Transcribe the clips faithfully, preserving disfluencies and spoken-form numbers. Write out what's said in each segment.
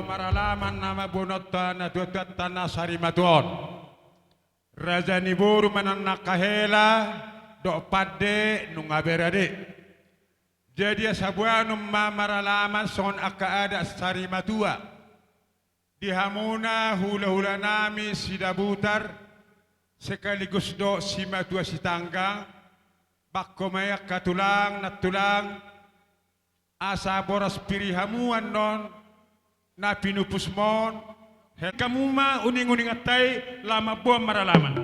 Maralaman nama bonotta na tuatuatta na sarimatua on. Raja ni boru manang na hela, dohot pande nunga berade. Jadi asa boanonmu ma maralaman songon angka adat sarimatua. Di hamuna hulahula nami Sidabutar, sekaligus do simatua Sitanggang, bangko ma i angka tulang, nantulang, asa boras pir hamu annon, na pinupusmon, hel-, hamu ma uninguninganta i, laho mamboan maralaman.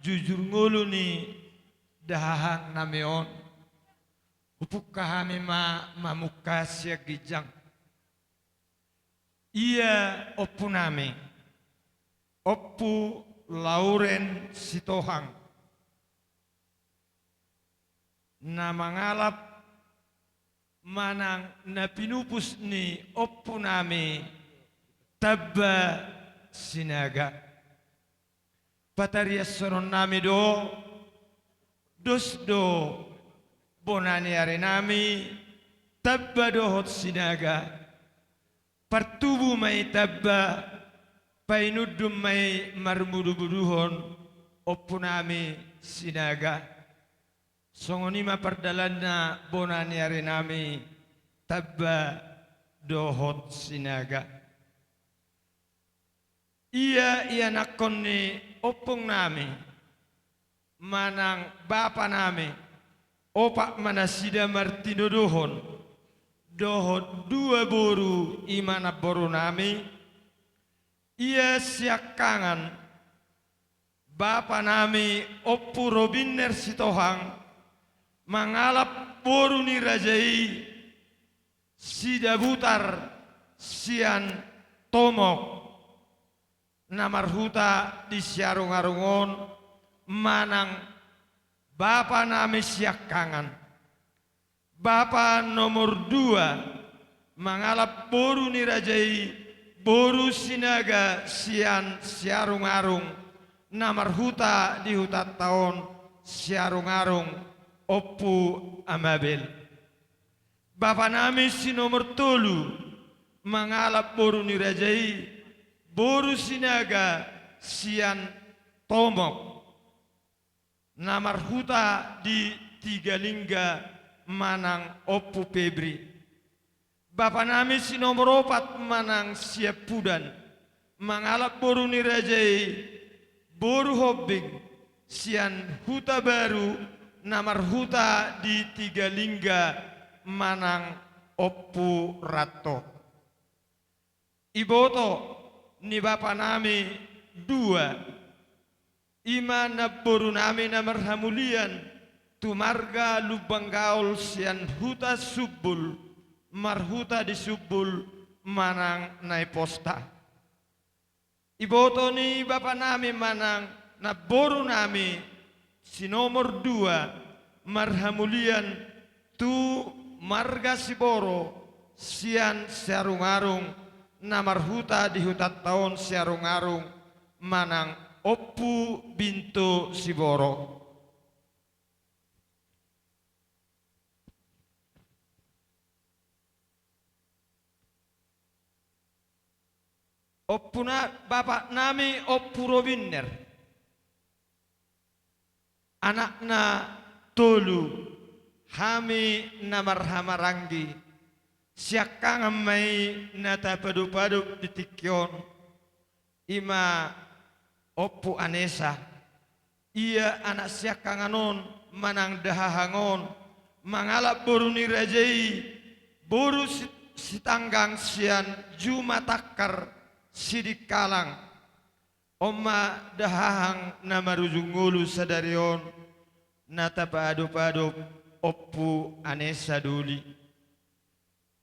Jujur ngolu ni dahahang nami on, hupungka hami ma mamungka sian ginjang. Ia ompu nami, Ompu Lauren Sitohang, na mangalap manang na pinupus ni ompu nami Tamba Sinaga. Patariashonon nami do, dos do bona ni ari nami Tamba dohot Sinaga. Partubu ma i Tamba, painundun ma i marmudubuduhon ompu nami Sinaga. Songon i ma pardalanna bona ni ari nami Tamba dohot Sinaga. Ia ianakhon ni ompung nami manang bapa nami, opat ma nasida martinodohon dohot dua boru, i ma namboru nami. Ia siangkangan bapa nami Ompu Robinner Sitohang mangalap boru ni raja i Sidabutar sian Tomok, na marhuta di Siarungarung on, manang bapa nami siangkangan. Bapa nomor dua mangalap boru ni raja i, boru Sinaga sian Siarungarung, na marhuta di hutanta on Siarungarung, Ompu Amabel. Bapa nami si nomor tolu mangalap boru ni raja i, boru Sinaga sian Tomok, na marhuta di Tigalingga, manang Ompu Febri. Bapa nami si nomor opat manang Siampudan mangalap boru ni raja i, boru Hombing sian Hutabaru, na marhuta di Tigalingga, manang Ompu Ranto. Iboto ni bapa nami dua, i ma namborunami na marhamulian tu marga Lumban Gaol sian huta Sumbul, marhuta di Sumbul manang Naiposta. Iboto ni bapanami manang namborunami si nomor dua marhamulian tu marga Siboro sian Siarung-arung, na marhuta di hutanta on Siarung-arung, manang Ompu Binto Siboro. Ompuna, bapaknami Ompu Robinner. Anakna tolu, hami na marhahamaranggi, siangkangan ma i na tapadopadop di tingki on, i ma Ompu Anesa. Ia anak siangkangan on manang dahahang on mangalap boru ni raja i, boru si-, Sitanggang sian Juma Tangkar Sidikalang. On ma dahahang na marujung ngolu sadari on na tapadopadop Ompu Anesa Doli.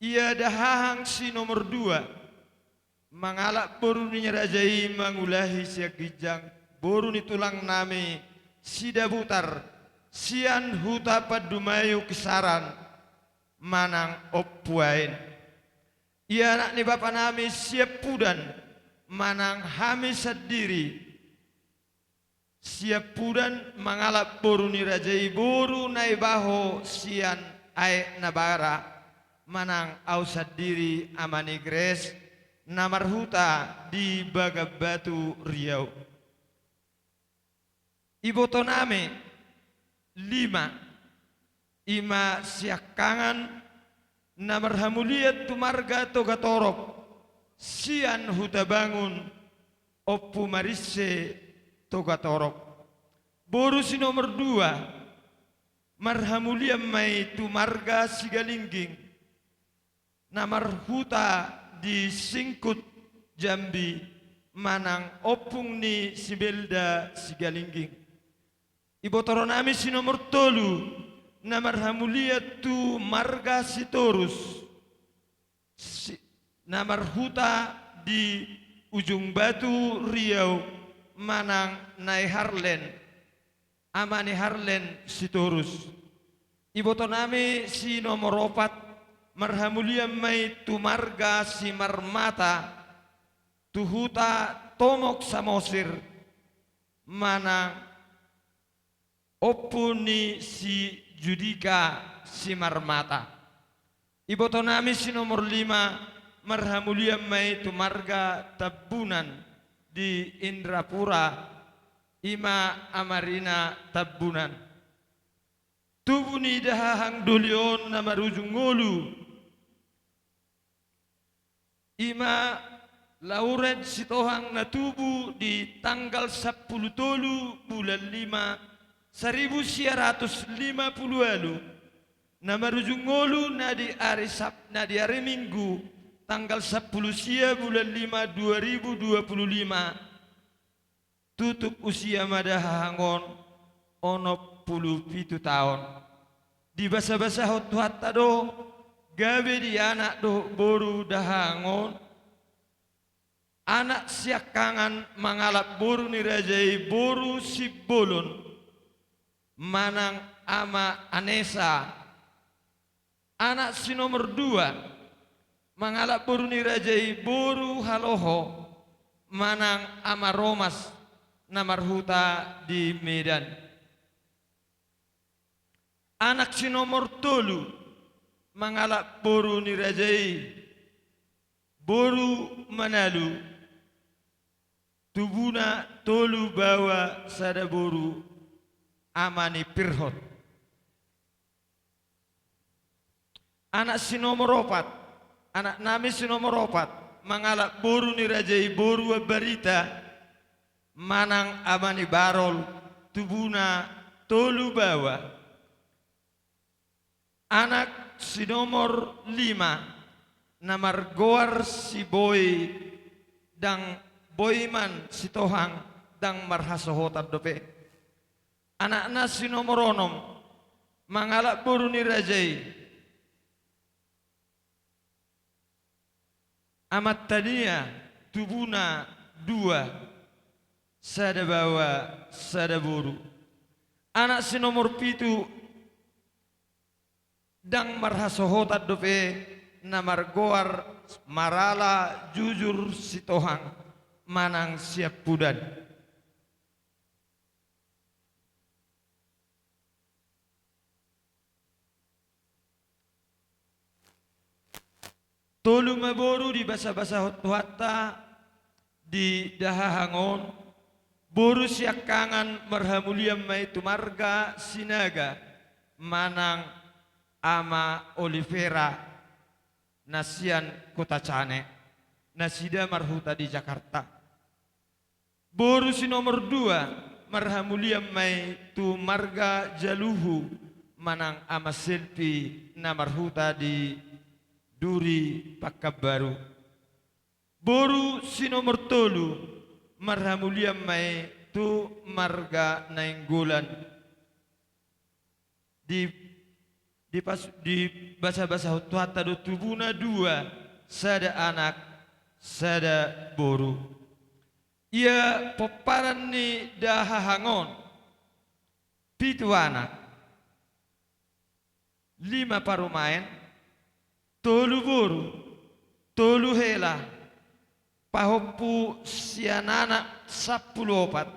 Ia dahahang si nomor dua mangalap boru ni raja i mangulahi sian ginjang, boru ni tulangnami Sidabutar sian huta Pandumayu Kisaran manang Ompu Ain. Ia anak ni bapanami Siampudan manang hami sandiri Siampudan mangalap boru ni raja i, boru Naibaho sian Aek Nabara, manang au sandiri Ama ni Grace, na marhuta di Baganbatu Riau. Ibotonami lima, i ma siangkangan na marhamulian tu marga Togatorop sian Hutabangun, Ompu Marise Togatorop. Boru si nomor dua marhamulian ma i tu marga Sigalingging, na marhuta di Singkut Jambi, manang ompung ni Simelda Sigalingging. Ibotonami si nomor tolu na marhamulian tu marga Sitorus, si-, na marhuta di Ujung Batu Riau, manang Nai Harlen, Ama ni Harlen Sitorus. Ibotonami si nomor opat marhamulian ma i tu marga Simarmata, tu huta Tomok Samosir, manang ompu ni si Judika Simarmata. Ibotonami si nomor lima marhamulian ma i tu marga Tambunan di Indrapura, i ma Ama Rina Tambunan. Tubu ni dahahang doli on na marujung ngolu, i ma Lauren Sitohang, na tubu di tanggal sampulu tolu bulan lima, saribu sia ratus lima pulu ualu, na marujung ngolu na di ari Sab-, na di ari Minggu, tanggal sampulu sia bulan lima dua ribu dua pulu lima. Tutup usia ma dahahang on onom pulu pitu taon. Dibasabasahon Tuhanta do gabe di anak dohot boru dahahang on. Anak siangkangan mangalap boru ni raja i boru Simbolon, manang Ama Anesa. Anak si nomor dua mangalap boru ni raja i boru Haloho, manang Ama Romas, na marhuta di Medan. Anak si nomor tolu mangalap boru ni raja i boru Manalu, tubuna tolu baoa sada boru, Ama ni Pirhot. Anak si nomor opat, anaknami si nomor opat mangalap boru ni raja i boru Ambarita, manang Ama ni Barol, tubuna tolu baoa. Anak si nomor lima na margoar si Boi, dang-, Boiman Sitohang, ndang marhasohotan dope. Anakna si nomor onom, mangalap boru ni raja i, Amanta Nia, tubuna dua, sada baoa, sada boru. Anak si nomor pitu, ndang marhasohotan dope, na margoar Marala Jujur Sitohang, manang Siampudan. Tolu ma boru dibasabasahon Tuhanta di dahahang on. Boru siangkangan marhamulian ma i tu marga Sinaga, manang Ama Olivera, na sian Kota Cane, nasida marhuta di Jakarta. Boru si nomor dua marhamulian ma i tu marga Jaluhu, manang Ama Selpi, na marhuta di Duri Pakanbaru. Boru si nomor tolu marhamulian ma i tu marga Nainggolan. Di, di pas, dibasabasahon Tuhanta do tubuna dua, sada anak, sada boru. Ia pomparan ni dahahang on, pitu anak, lima parumaen, tolu boru, tolu hela, pahompu sian anak sampulu opat,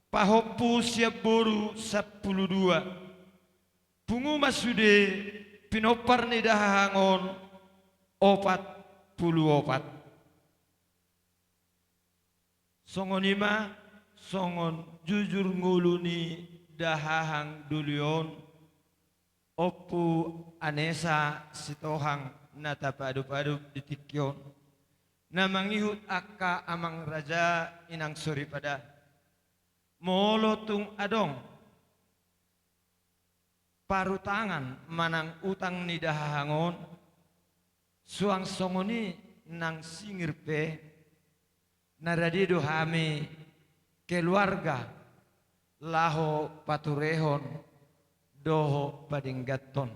pahompu sian boru sampulu dua. Pungu ma sude pinompar ni dahahang on opat pulu opat. Songon i ma songon jujur ngolu ni dahahang doli on, Ompu Anesa Sitohang na tapaadop-adop di tingki on, na mangihut angka amang raja, inang soripada. Molo tung adong parutangan manang utang ni dahahang on, suang songon i nang singir pe, na rade do hami keluarga laho paturehon dohot padengganhon.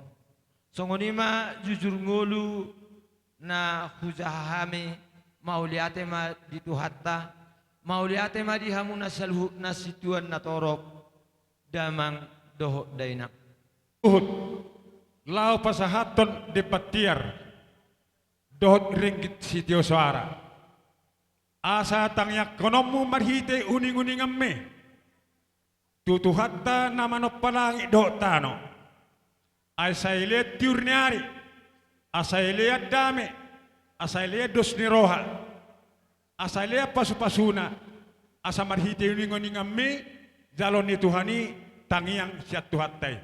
Songon i ma jujur ngolu na hujaha hami, mauliate ma di Tuhanta, mauliate ma di hamu na saluhutna situan na torop, damang dohot dainang. Huhut laho pasahathon demban tiar dohot ringgit sitio soara, asa tangiangkononmu marhite uning-uninganmi tu Tuhanta na manompa langit dohot tano. Asa ilean tiur ni ari, asa ilean dame, asa ilean dos ni roha, asa ilean pasu-pasuna, asa marhite uning-uninganmi jalo ni Tuhan i tangiang sian Tuhanta i.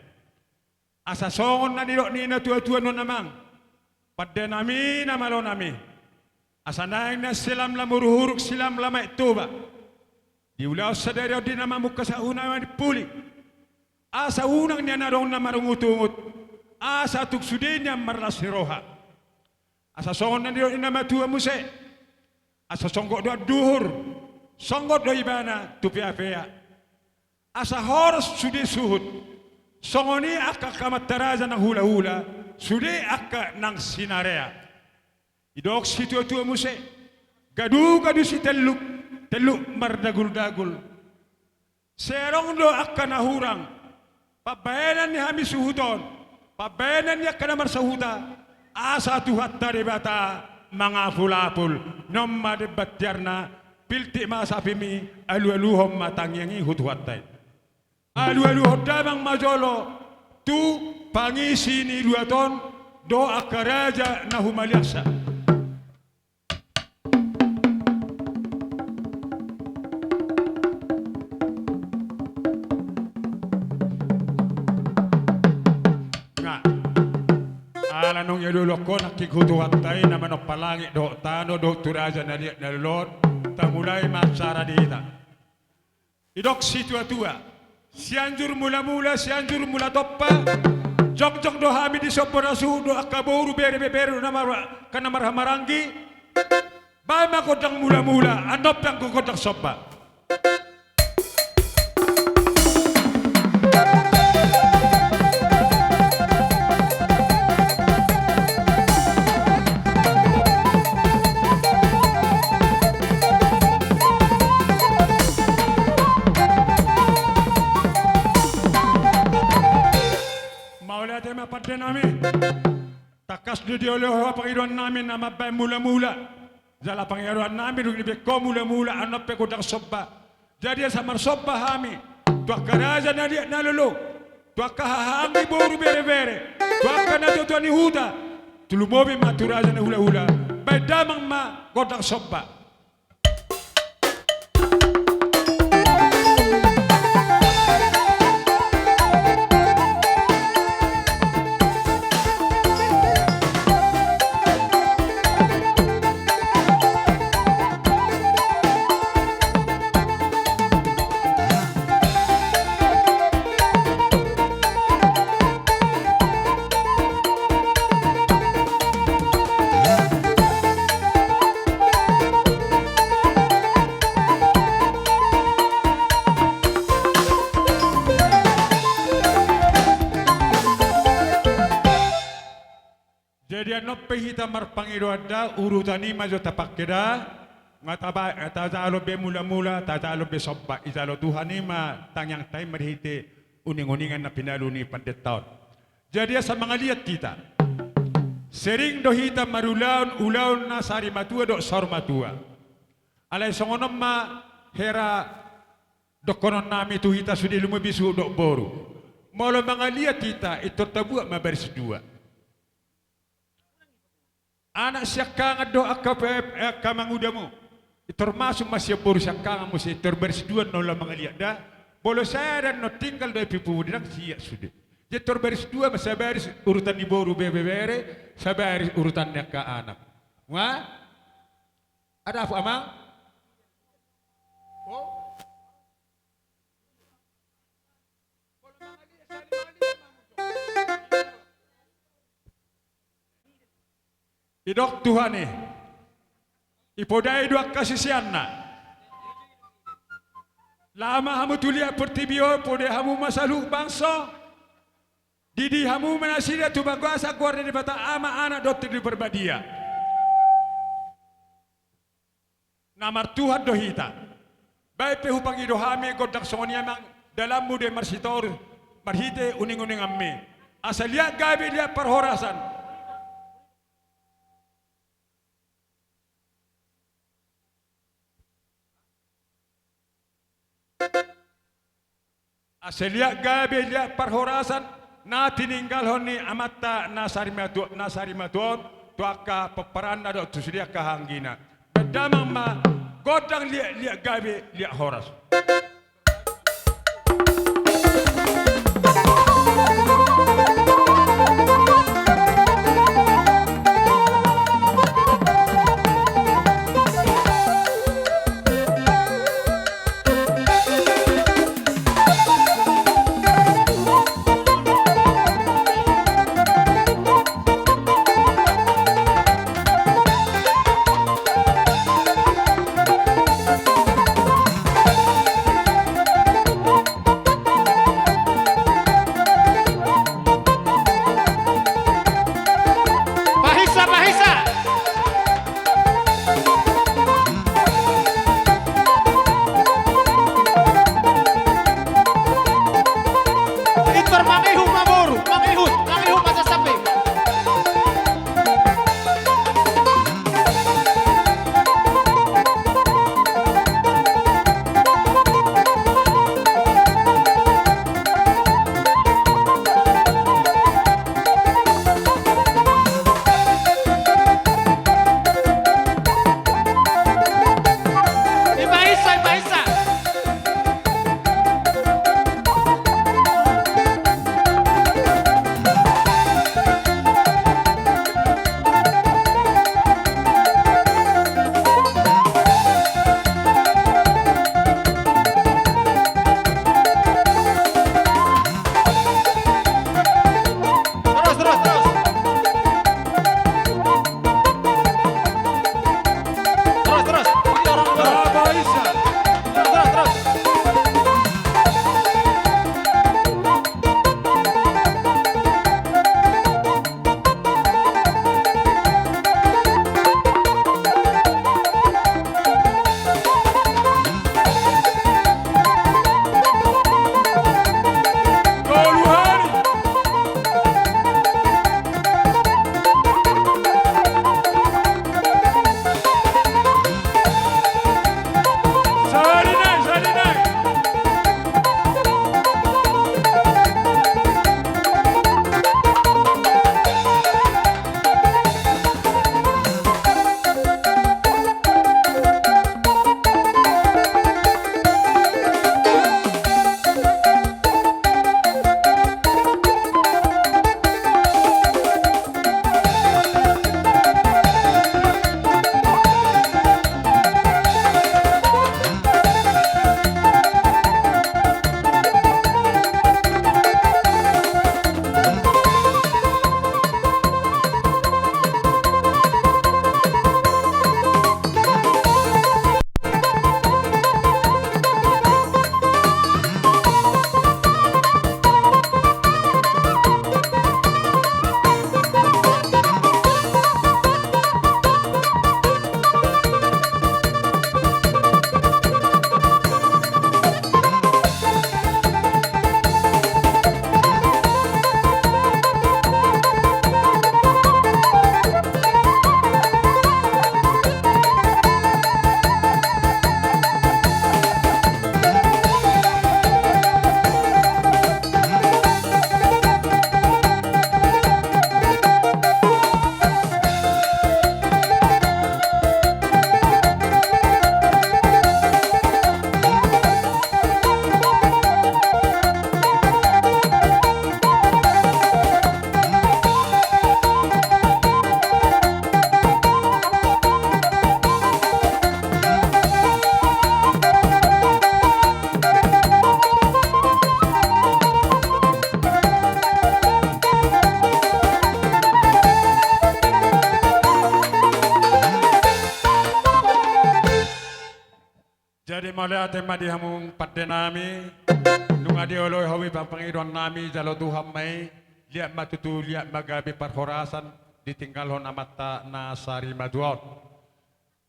Asa songon na nidok ni natua-tua nuaeng amang, pandenami na malonami, asa naeng na silamlam uruk-uruk silamlam aek Toba, diulahon sadari on di na mamungka, sahat tu na manimpuli, asa unang nian adong na marungut-ungut, asa tung sude nian marlas ni roha. Asa songon na nidok ni na matua muse, asa songgop do anduhur, songgop do ibana tu pea-pea. Asa horas sude suhut, songon i angka amanta raja nang hula-hula, sude angka nang sinarea. Didok situa-tua muse, gadu-gadu sitelluk, telluk mardagul-dagul. Sai adong do angka na hurang pambahenan ni hami suhut on, pambahenan ni angka na marsahuta, asa Tuhanta Debata mangapul-apul. Ni on ma demban tiarna, piltik ma sapimi, alu-aluhon ma tangiang i tu Tuhanta i. Alu-aluhon damang ma jolo tu pangisi ni luat on dohot angka raja na humaliangsa. Nga. Ala nunga dioloi ho nangkin tu Tuhanta i na manompa langit dohot tano dohot tu raja na liat na lolo on, tamulai ma acara di hita. Didok situa-tua, Sianjur Mula-mula, Sianjur Mula Tompa, jongjong do hami di son, boru suhut dohot angka boru, bere, bebere dohot na mar-, angka na marhahamaranggi. Baen ma gondang mulamula, annon pe anggo gondang somba. Mauliate ma pande nami. Tangkas do dioloi ho pangidoan nami na mambaen mulamula. Jala pangidoan nami dung dibaen ho mulamula, annon pe gondang somba. Jadi asa marsomba hami tu angka raja na liat na lolo, tu angka haha anggi boru bere-bere, tu angka natua-tua ni huta, tu lumobi ma tu raja na hula-hula. Baen damang ma gondang somba. Jadi annon pe hita marpangidoan da, urutan i ma jo tapangke da, nga taba-, tajalo be mulamula, tajalo be somba, ijalo Tuhan i ma tangiangta i marhite uning-uningan na pinalu ni pandita on. Jadi asa mangaliat hita. Sering do hita marulaon, ulaon na sarimatua dohot saurmatua. Alai songon on ma hera dohonon nami tu hita sude lumobi suhut dohot boru. Molo mangaliat hita, pintor tabuat ma baris dua. Anak siangkangan dohot angka pe-, angka mangudamu. Pintor masuk ma sian boru siangkangan muse, pintor baris dua annon laho mangaliat da. Molo sada annon tinggal dohot pipupudi, ndang siat sude. Jadi pintor baris dua ma, sabaris urutan ni boru bere-bere, sabaris urutan ni angka anak. Nga? Ada apa, Amang? Oh? Didok Tuhan i, dipodai do angka siseanna. Laho ma hamu tu liat portibi on, podai hamu ma saluhut bangso. Didi hamu ma nasida tu bagasan goar ni Debata Ama, Anak dohot Tondi Parbadia. Na martuhan do hita. Baen pe hupangido hami gondang songon i, Amang, dalanmu do i marsitor marhite uning-uninganmi. Asa liat gabe, liat parhorasan. Asa liat gabe, liat parhorasan na tininggalhon ni amanta na sarimatua-, na sarimatua on tu angka pomparanna dohot tu sude angka haha anggina. Baen damang ma gondang liat, liat gabe, liat horas. Jadi mauliate ma di hamu pande nami, nunga dioloi hami parpangidoan nami, jalo Tuhan ma i, liat ma tutu, liat ma gabe parhorasan, ditinggalhon amanta na sarimatua on.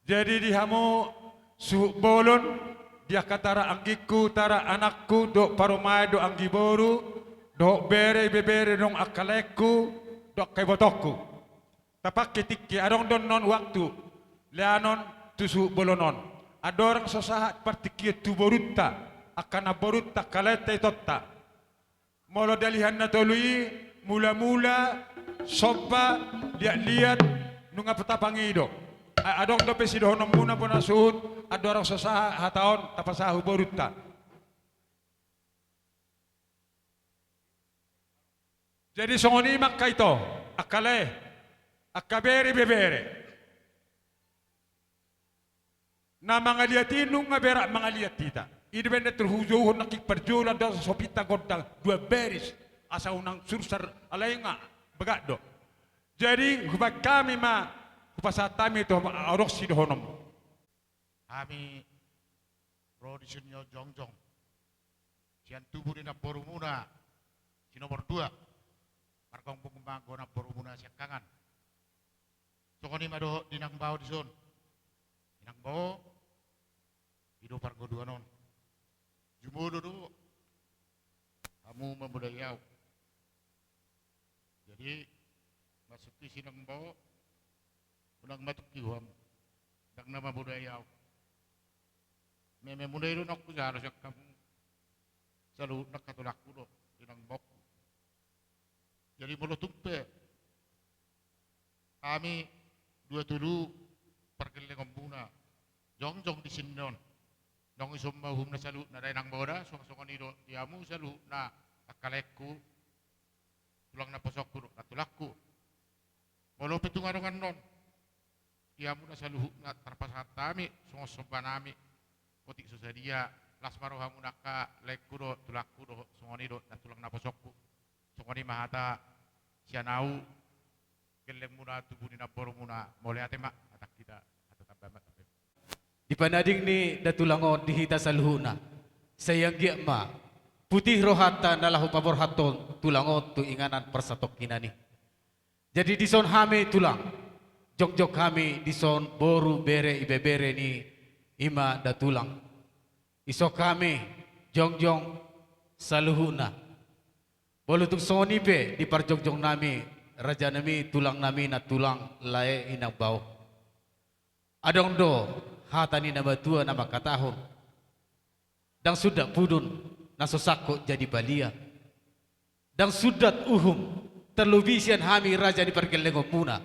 Jadi di hamu suhut bolon, di angka tara anggingku, tara anakku, dohot parumaen dohot anggi boru, dohot bere ibebere nang angka laengku, dohot angka ibotongku. Tapangke tingki, adong do annon waktu leanon tu suhut bolon on. Andorang so sahat partingkian tu borunta, angka namborunta, angka laenta, itonta. Molo dalihan na tolu i, mula-mula, somba, liat-liat, nunga tapangido. A-, adong dope sidohononmuna bona suhut, andorang so sahat hata on, tapasahat tu borunta. Jadi songon i ma angka ito, angka lae, angka bere ibebere. Na mangaliat i nunga berat mangaliat hita. I do baen na tarhujouhon nangkin parjolo, andorang so pinta gondang dua baris, asa unang sursar, alai nga bagak do. Jadi hubaen hami ma, hupasahat hami tu hamu, adong sidohononmu. Hami ro dison jongjong sian tubu ni namborumuna si nomor dua, margombong ma anggo namborumuna siangkangan. Songon i ma dohot di inang bao dison. Inang bao, i do parngoluan on. Jumolo do hamu mamodai au. Jadi, maksudhu si inang bao, unang ma tungki hamu, ndang na mamodai au. Mememuna i do naung hujalo sian hamu saluhutna, angka tulangku dohot inang baongku. Jadi molo tung pe hami dua tolu pargellengonmuna jongjong di sini on, nunga dison ma uhumna saluhutna, da inang bao da, songon-songon i do di hamu saluhutna angka laengku, tulang naposongku dohot nantulangku. Molo pe tung adong annon, di hamuna saluhutna tarpasahat hami songon somba nami, otik so sadia, las ma rohamuna angka laengku dohot tulangku dohot songon i dohot nantulang naposongku. Songon i ma hata sian ahu, gellengmuna tubu ni namborumuna, mauliate ma, hatangki da, hata tamba ma. Di panading ni datulang on di hita saluhutna, sai anggiat ma putih rohanta na laho paborhathon tulang on tu inganan parsatongkinan i. Jadi dison hami tulang, jongjong hami dison boru, bere, ibebere ni i ma datulang. Dison hami jongjong saluhutna. Molo tung songon i pe di parjongjong nami, raja nami, tulang nami, nantulang, lae, inang bao. Adong do hata ni na matua na mangkatahon: Ndang sundat pudun na so sangkot jadi balian. Ndang sundat uhum, tarlobi sian hami raja ni pargellengonmuna.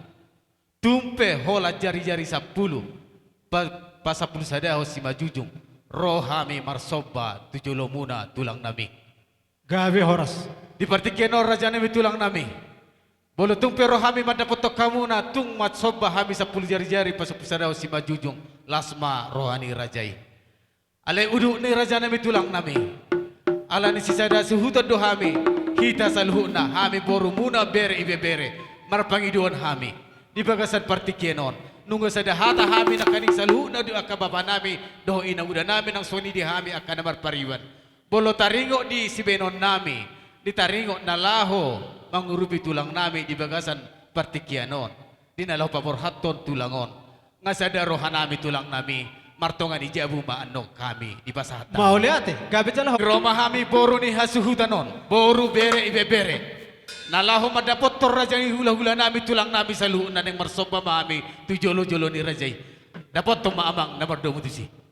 Tung pe holan jarijari sampulu, pa-, pasampulusadahon simanjujung, ro hami marsomba tu jolomuna tulang nami. Gabe horas. Di partingkian on raja nami, tulang nami, molo tung pe ro hami mandapothon hamuna, tung marsomba hami sampulu jarijari pasampulusadahon simanjujung, las ma roha ni raja i. Alai udut ni raja nami, tulang nami, ala ni sisada suhuton do hami, hita saluhutna, hami borumuna, bere ibebere, marpangidoan hami di bagasan partingkian on. Nunga sada hata hami nangkaning saluhutna di angka bapa nami dohot inanguda nami, nang songon i di hami angka na marpariban. Molo taringot di sibahenon nami, di taringot na laho mangurupi tulang nami di bagasan partingkian on, di na laho paborhathon tulang on, nga sada roha nami, tulang nami, martonga ni jabu ma annon hami dipasahat hami. Mauliate, gabe jala ho- Ro ma hami boru ni hasuhuton on, boru, bere, ibebere, na laho mandapothon raja ni hulahula nami, tulang nami saluhutna, naeng marsomba ma hami tu jolojolo ni raja i. Dapothon ma amang na mardomu tusi.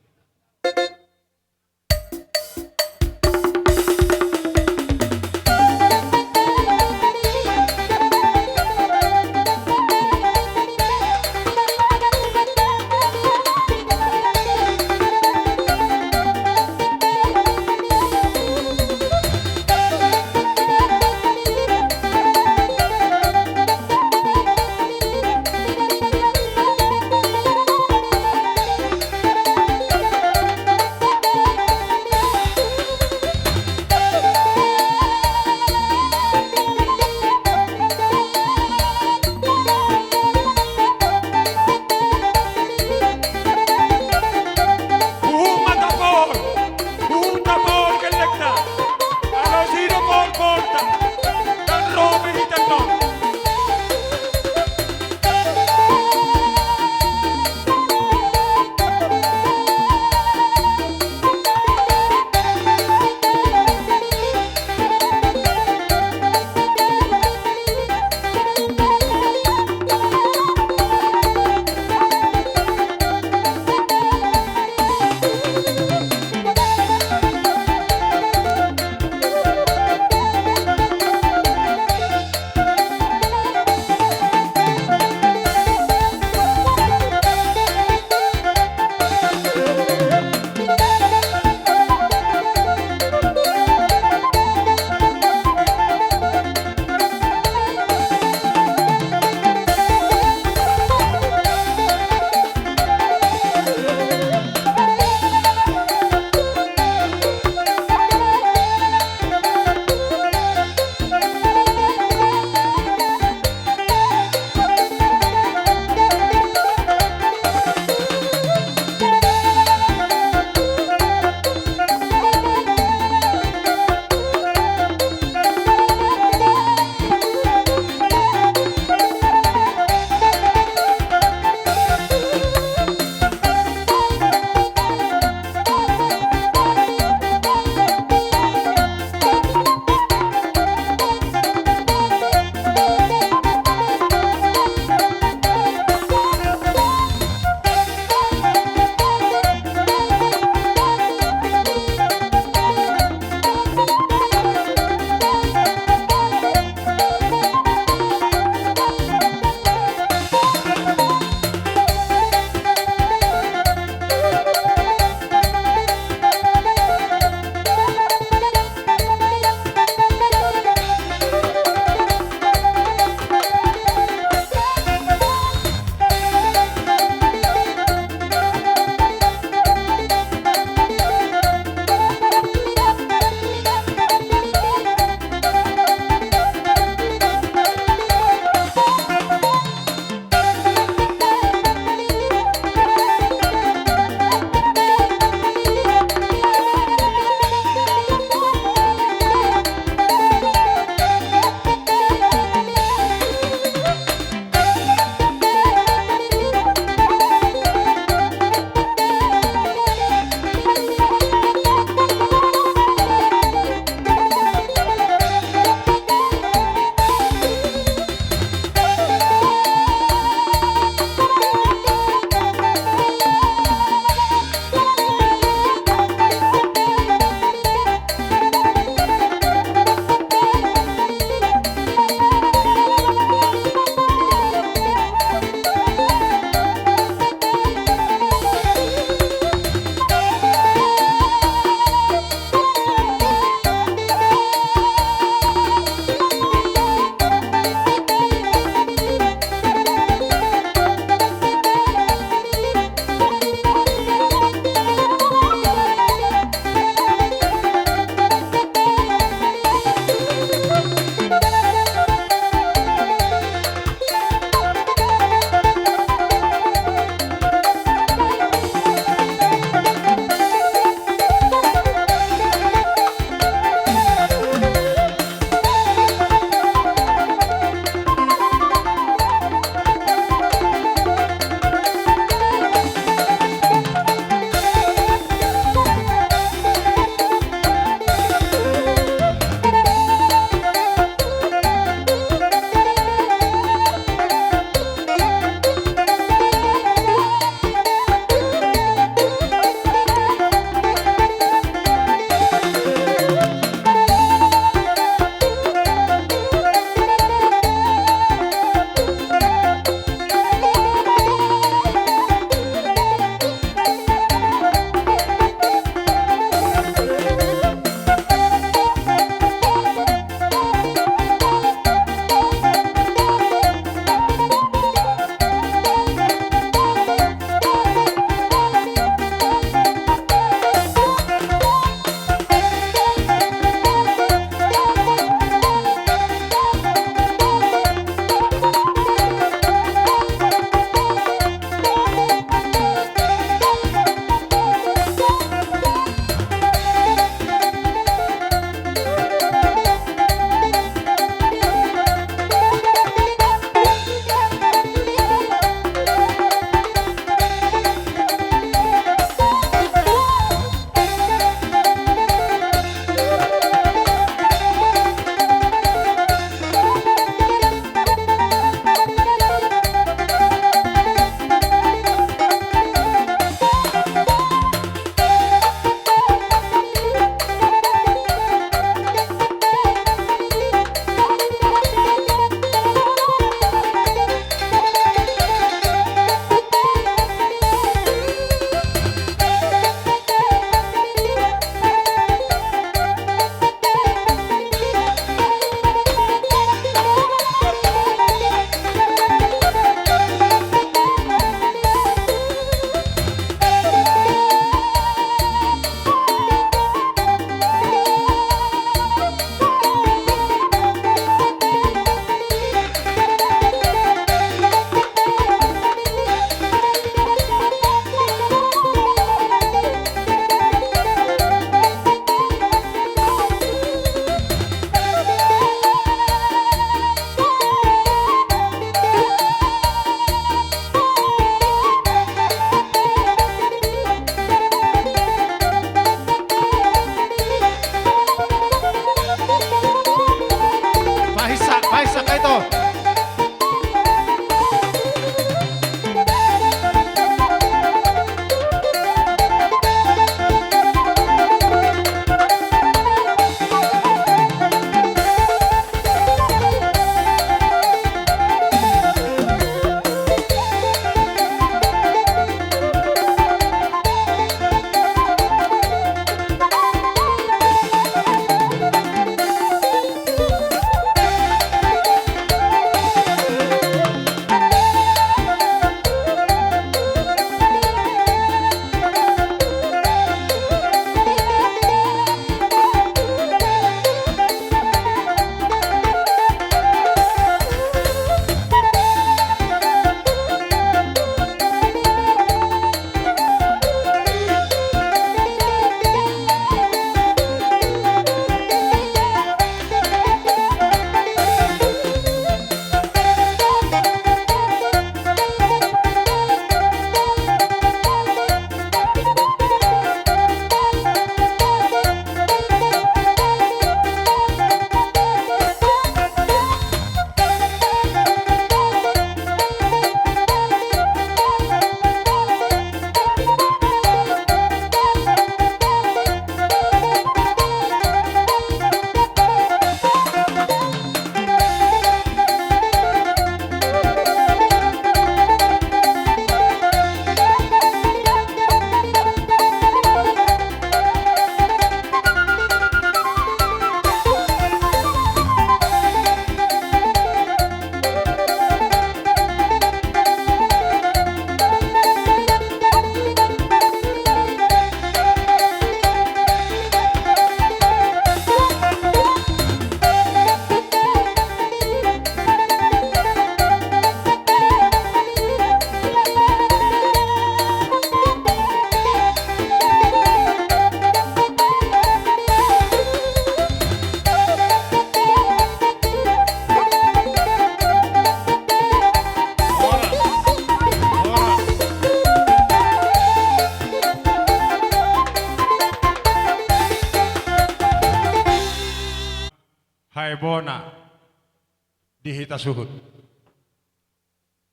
hita suhut.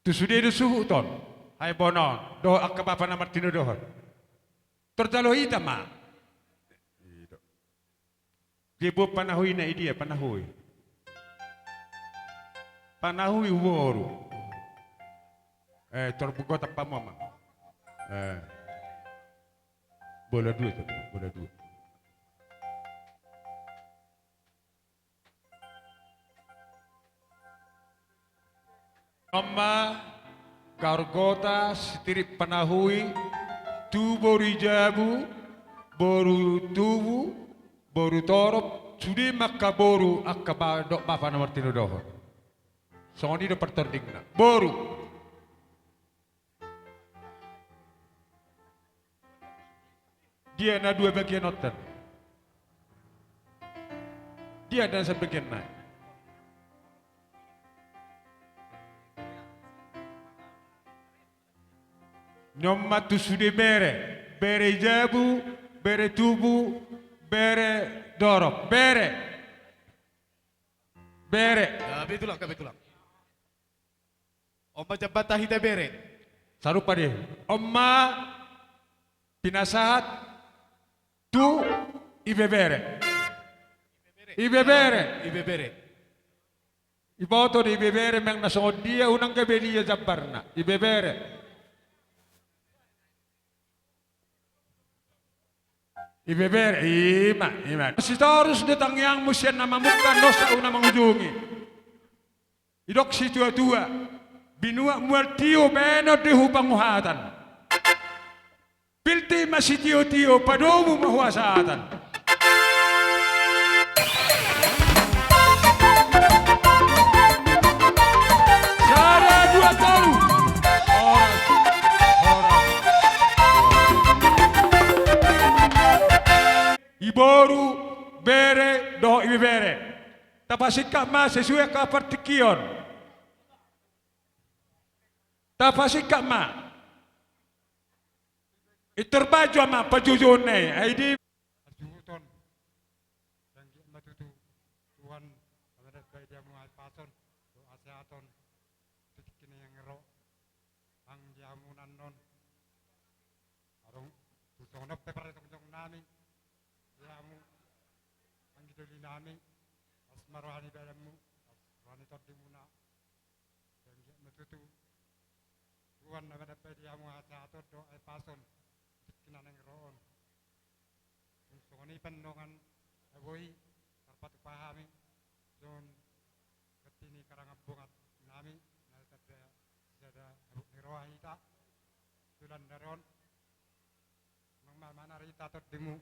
Tu sude do suhut on, haebonon dohot angka bapa na martinodohon. Tor jalo hita ma. Dia buat panahui na i dia panahui. Panahui uboru. Eh, tor buka tappa mama. Eh. Bola dua itu, bola dua. Ama, gargota, sitirip panahui, tu boru i jabu, boru tubu, boru torop, sude ma angka boru, angka ba-, dok bapa na martinodohon. Songon i do partordingna. Boru. Dia na dua bagian otan. Dia na sabagian na. Nyomma tu sude bere, bere jabu, bere tubu, bere dorop, bere. Bere. Ya, betulan, betulan. Oma jambata hita bere. Sarupa de. Oma pinasahat tu ibebere. Ibebere. Ibebere. Iboto do ibebere memang na songon dia unang gabe dia jambarna. Ibebere. Ibebere, ima, ima. Sitorus do tangiangmu sian na mamungka dosa unang mangujungi. Didok situatua, binuat mual tio baenon do hupanguhatan. Pilti ma sitiotio padomu ma huasatan. Sada dua tolu. Horas. Horas. Iboru, bere dohot ibebere. Tapasingkat ma sesuai angka partingkian. Tapasingkat ma. Pintor baju ama pajujuon na i ai di. Hasuhuton. Dang giat ma tutu Tuhan na mandapot di hamu hahipason dohot hasehaton di tingki na naeng ro. Nang di hamu nannon. Adong tu songon on pe parjongjong nami di hamu. Nang di doli nami. Las ma roha ni badanmu, las roha ni tondimuna. Dang giat ma tutu Tuhan na mandapot di hamu hasehaton dohot hahipason di tingki na naeng ro on. Dung songon i pe dongan na boi tarpatupa hami songon gatti ni karangan bongat nami na tanda sisada habot ni roha hita. Tulan na ro on. Nang ma manarita tondimu.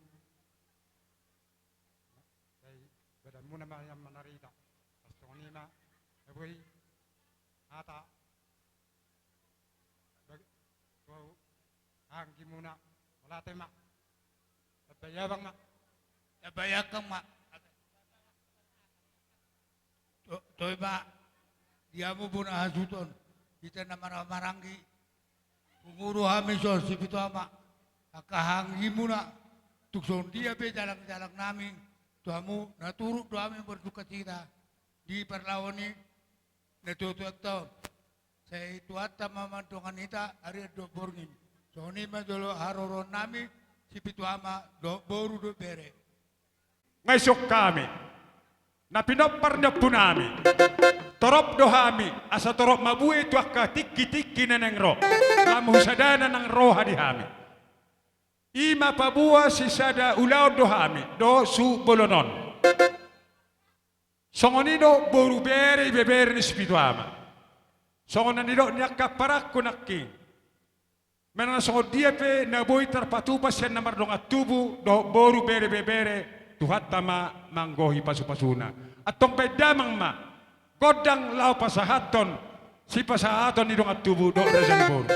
Sai badanmuna ma nian manarita. Pas songon i ma na boi hata. Bagi tu anggimuna. Mauliate ma. Tambai abang ma. Tambai angkang ma. To-, toe ma di hamu bona hasuhuton. Hita na marhahamaranggi. Pungu do hami songon sipitu ama. Angka anggimuna. Tung songon dia pe jalangjalang nami tu hamu na turut do hami mardukacita di parlaho ni natuatuanta on. Sai Tuhanta ma mandongani hita arian dohot borngin. Songon i ma jolo haroroan nami sipitu ama dohot boru dohot bere. Nga ison hami na pinompar ni ompu nami. Torop do hami asa torop ma bue tu angka tingkitingki na naeng ro. Lam husadana nang roha di hami. I ma paboa sisada ulaon do hami dohot suhut bolon on. Songon i do boru bere ibebere ni sipitu ama. Songon na nidok ni angka parangku nangkin. Manang songon dia pe na boi tarpatupa sian na mardongan tubu dohot boru bere ibebere, Tuhanta ma manggohi pasupasuna. Antong baen damang ma gondang laho pasahathon sipasahaton ni dongan tubu dohot raja ni boru.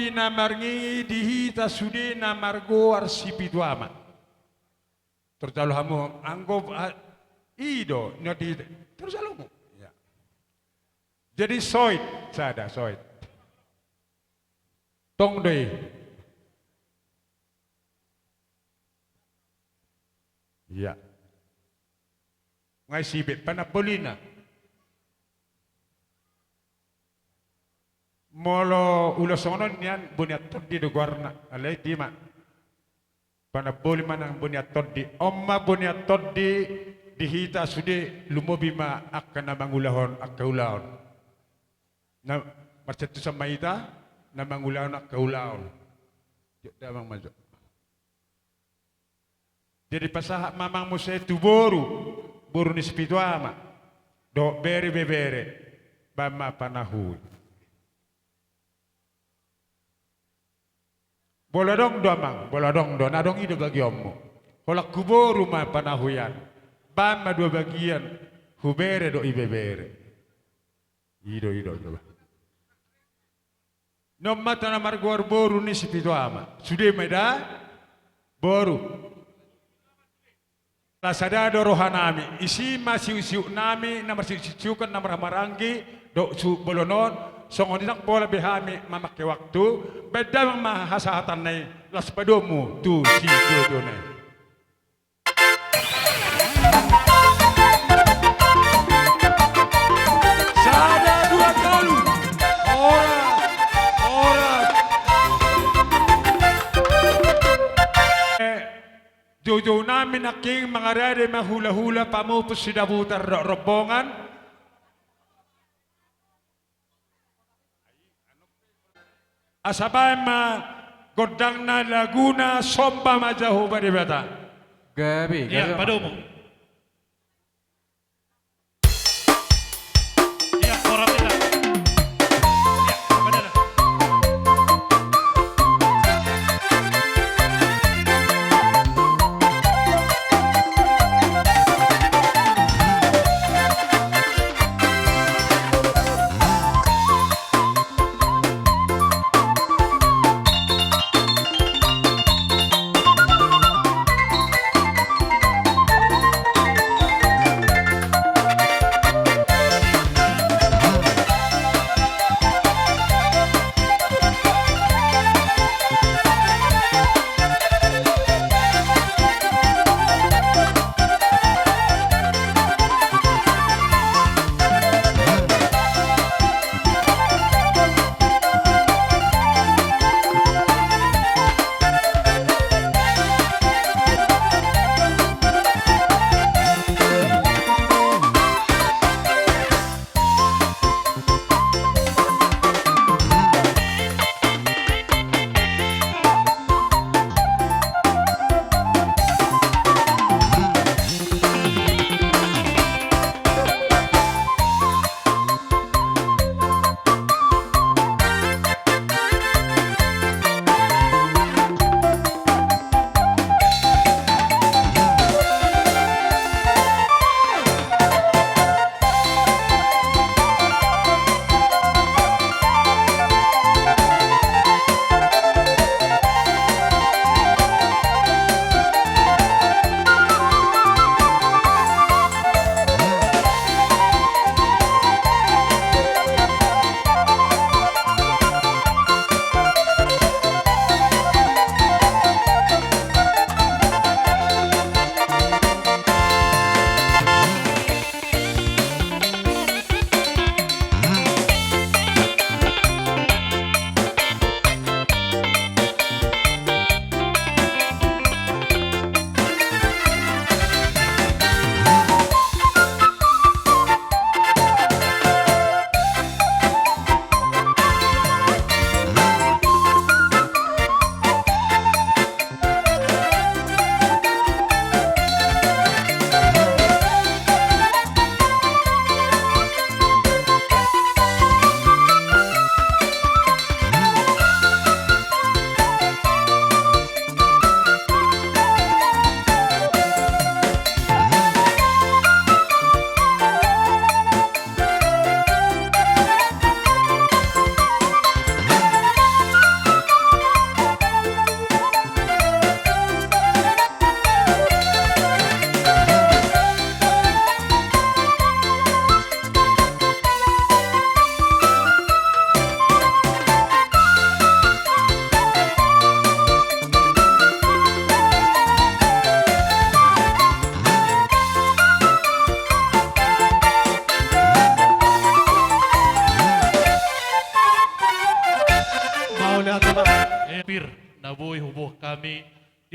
Na marngingi di hita sude na margoar si Pitu Ama. Tarjalo hamu anggo, ah, i do na di, tarjalo hamu. Ya. Jadi soit, sada soit. Tong do i. Iya. Nga i sibet panambolina. Molo ulos songon on nian Bonian Tondi do goarna, alai i ma. Panamboli ma nang Bonian Tondi. On ma Bonian Tondi di hita sude, lumobi ma angka na mangulahon angka ulaon. Na marsiantusan ma hita na mangulahon angka ulaon. Jok damang ma jok. Jadi pasahat ma amang muse tu boru, boru ni si Pitu Ama, dohot bere, ibebere, baen ma panahu i. Molo adong do amang, molo adong do, na adong i do bagionmu. Holan hu boru ma panahu i an, baen ma dua bagian, hu bere dohot ibebere. I do, i do, i do. Nunga ma hita na margoar boru ni si Pitu Ama. Sude ma i da? Boru. Las sada do rohanami. Disi ma siuksiuknami na marsiuksiukan na marhahamaranggi dohot suhut bolon on. Songon i ndang pola be hami mamangke waktu. Baen damang ma hasahatanna i, las padomu tu sidohononna i. Sada, dua, tolu. Horas, horas. Eh, joujounami nangkin mangarade ma hulahula pamupus sidabutar dohot rombongan. Asa baen ma gondangna, laguna Somba ma Jahowa Debata. Gabe, iya, gabe, padomu. Iya, orang kita. Iya, apa dia?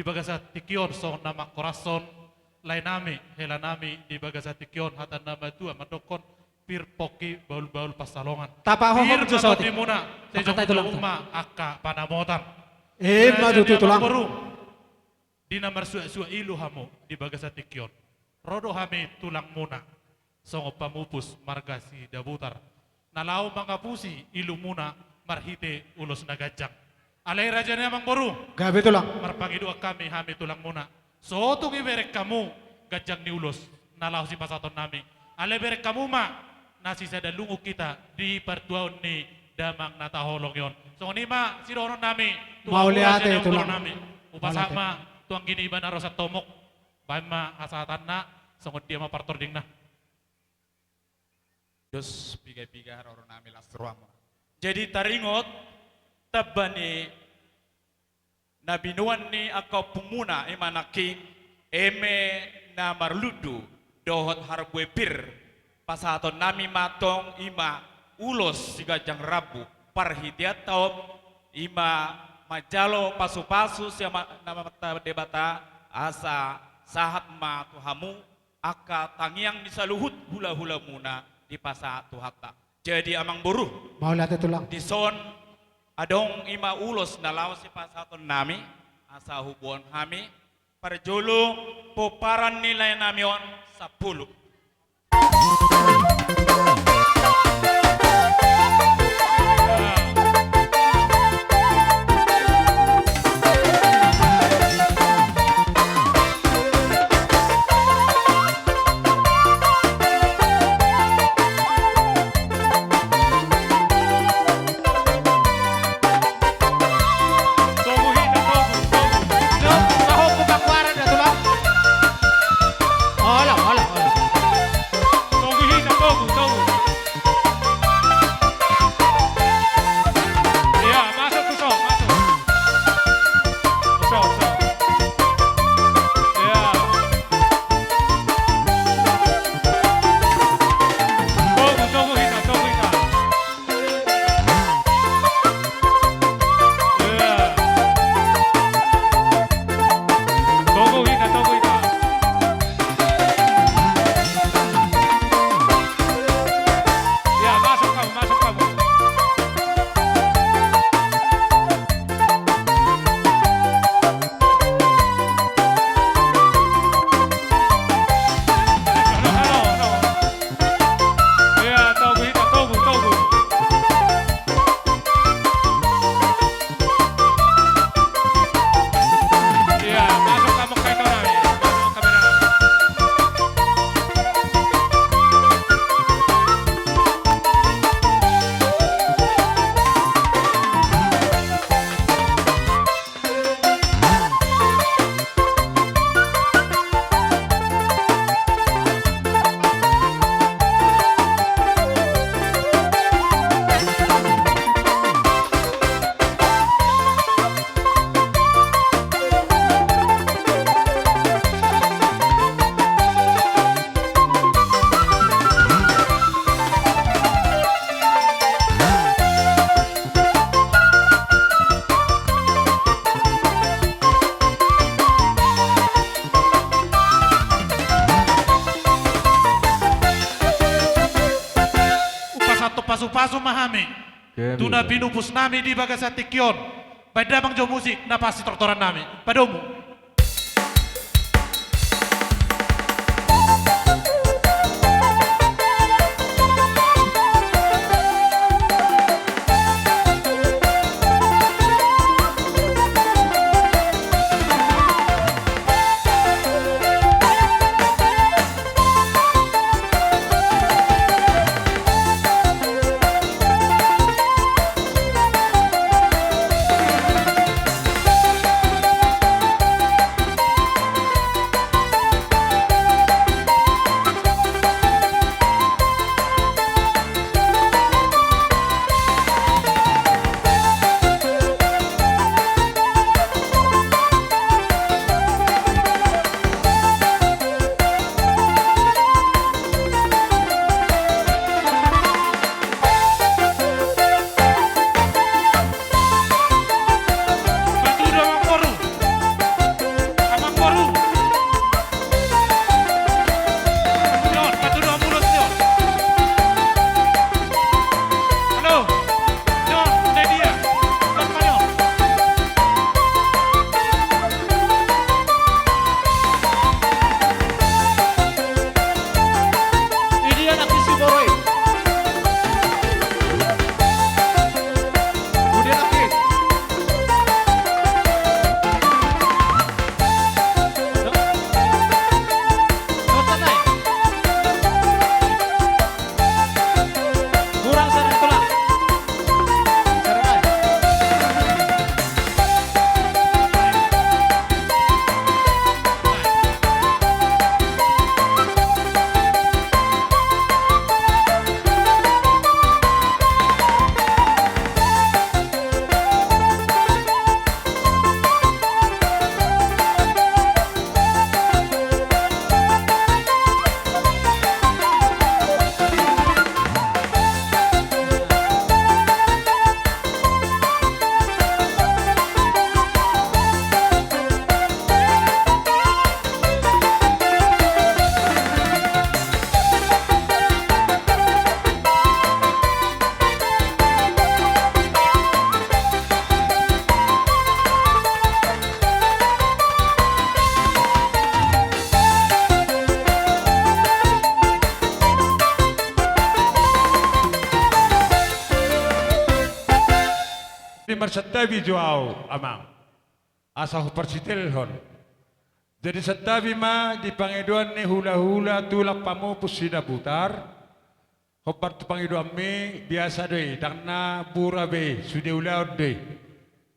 Di bagasan tingki on songon na manghorashon laenami, helanami di bagasan tingki on, hata na matua mandokkon pir pongki bahulbahul pansalongan. Tapahohom jo saotik. Pir ma tondimuna, sai jongjong ma angka panamotan. Ima tutu, Tulang. Boru, di na marsuaksuak ilu hamu di bagasan tingki on, ro do hami tulangmuna songon pamupus marga Sidabutar na laho mangapusi ilumuna marhite ulos na ganjang. Alai raja ni amang boru, gabe, Tulang, marpangidoan hami, hami tulangmuna, so tung ibereng hamu ganjang ni ulos na laho sipasahatonnami, alai bereng hamu ma na sisada lungun hita di partuaon ni damang na taholongi on. Songon i ma sidohononnami tu hamu, raja ni amang boru nami. Mauliate, Tulang. Hupasahat ma tu anggi ni iba na ro sian tomok. Baen ma hasahatanna, songon dia ma partordingna. Dos piga-piga haroro nami las rohamuna. Jadi taringot tamba ni na binoan ni angka ompungmuna, ima nangkin eme na marlundu dohot harbue pir, pasahaton nami ma tong ima ulos siganjang rambu parhitean taon, ima manjalo pasu-pasu sian Amanta Debata asa sahat ma tu hamu angka tangiang ni saluhut hula-hulamuna dipasahat Tuhanta. Jadi amang boru, mauliate, Tulang, dison adong ima ulos na laho sipasahaton nami, asa huboan hami. Parjolo pomparan ni laenami on sampulu. Hupasahat pasu-pasu ma hami tu na pinupus nami di bagasan tingki on. Baen damang jo musik na pas sitortoran nami. Padomu. Santabi jo ahu, Amang, asa huparsitelhon. Jadi santabi ma di pangidoan ni hulahula tulang pamupus Sidabutar. Hombar tu pangidoanmi, biasa do i, ndang na mura be i, sude ulaon do i.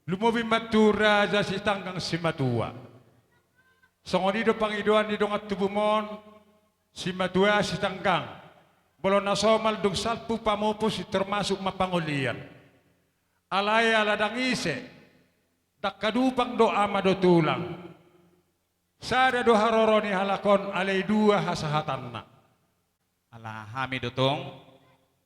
Lumobi ma tu Raja Sitanggang Simatua. Songon i do pangidoan ni dongan tubum on, Simatua Sitanggang. Molo na somal dung salpu pamupus i, termasuk ma pangolian. Alai ala ndang ise, ndang hadupang do ama dohot tulang. Sada do haroro ni halak on, alai dua hasahatanna. Ala hami do tong,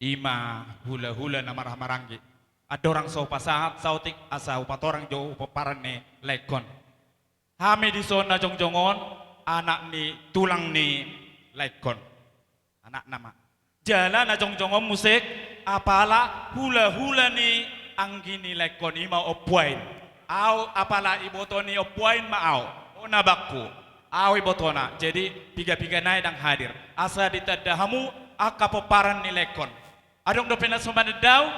i ma hulahula na marhahamaranggi. Andorang so hupasahat saotik asa hupatorang jo pomparan ni laengkon. Hami dison na jongjong on, anak ni tulang ni laengkon. Anakna ma. Jala na jongjong on muse, apala hulahula ni anggi ni laengkon i ma ompu ain. Ahu apala iboto ni ompu ain ma ahu. Bona bangku. Ahu ibotona. Jadi piga-piga nai ndang hadir. Asa ditanda hamu angka pomparan ni laengkon. Adong dope na so mananda ahu?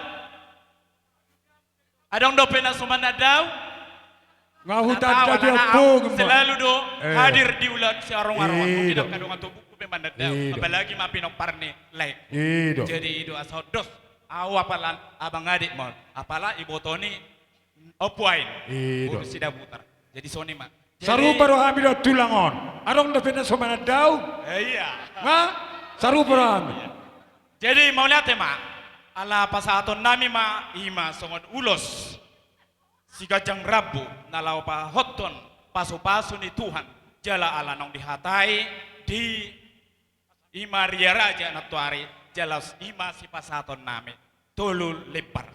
Adong dope na so mananda ahu? Nga hutanda ahu, di anak ahu, ompung, selalu do hadir di ulaon siarongarongan. I do. Mungkin angka dongan tubungku pe mananda ahu. I do. Apalagi ma pinompar ni laengku. I do. Jadi i do asa ondos. Ahu apala abang adik ma on. Apala iboto ni ompu ain. I do. Boru Sidabutar. Jadi songon i ma. Jadi sarupa do hami dohot tulang on. Adong dope na so mananda ahu? Eh, iya. Nga? Sarupa do hami. Iya. Jadi mauliate ma. Ala pasahatonnami ma, i ma songon ulos siganjang rambu na laho pahothon pasupasu ni Tuhan, jala ala naung dihatai di i ma Ria Raja nantoari, jala i ma sipasahatonnami tolu lembar.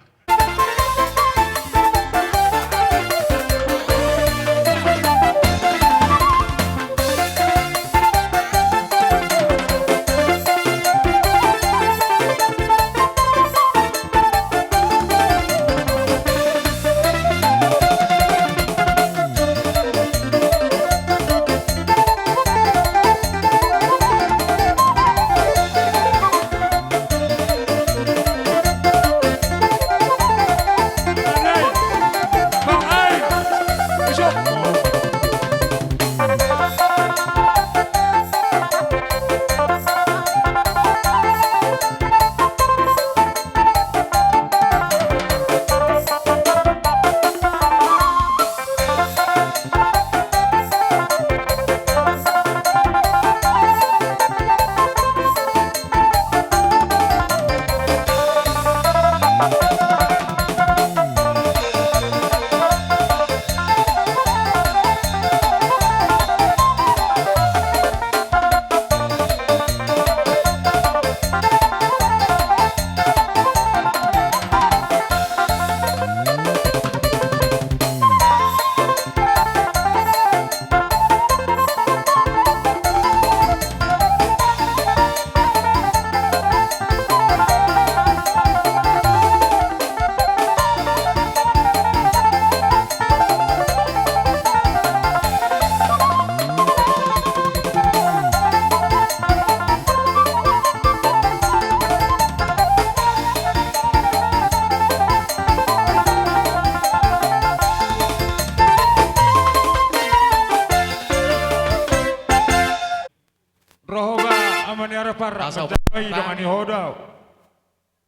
Ro ho ba, Ama ni Aropar, asa manjalo i, dongani ho do ahu.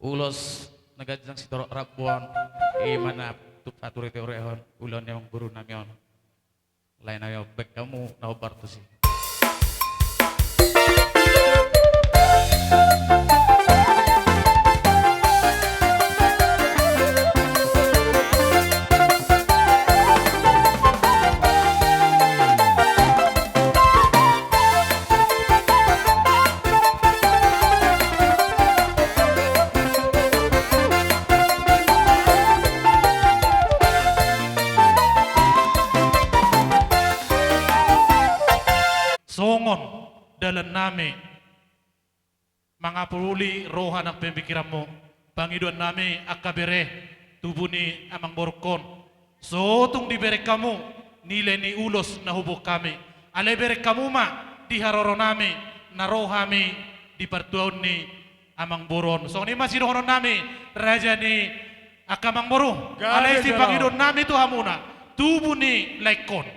Ulos na ganjang sitorop rambu on, i ma na tung pature-turehon ulaon ni amangborunami on. Lae nami, baen hamu na hombar tusi. Songon dalannami mangapuli roha nang pemikiranmu, pangidoannami angka bere, tubu ni amangborungkon. So tung dibereng hamu nilai ni ulos na huboan hami. Alai bereng hamu ma di haroronami na ro hami di partuaon ni amangboru on. Songon i ma sidohononnami, raja ni Angka amangboru, gabe alai sipangidoannami tu hamuna, tubu ni laengkon.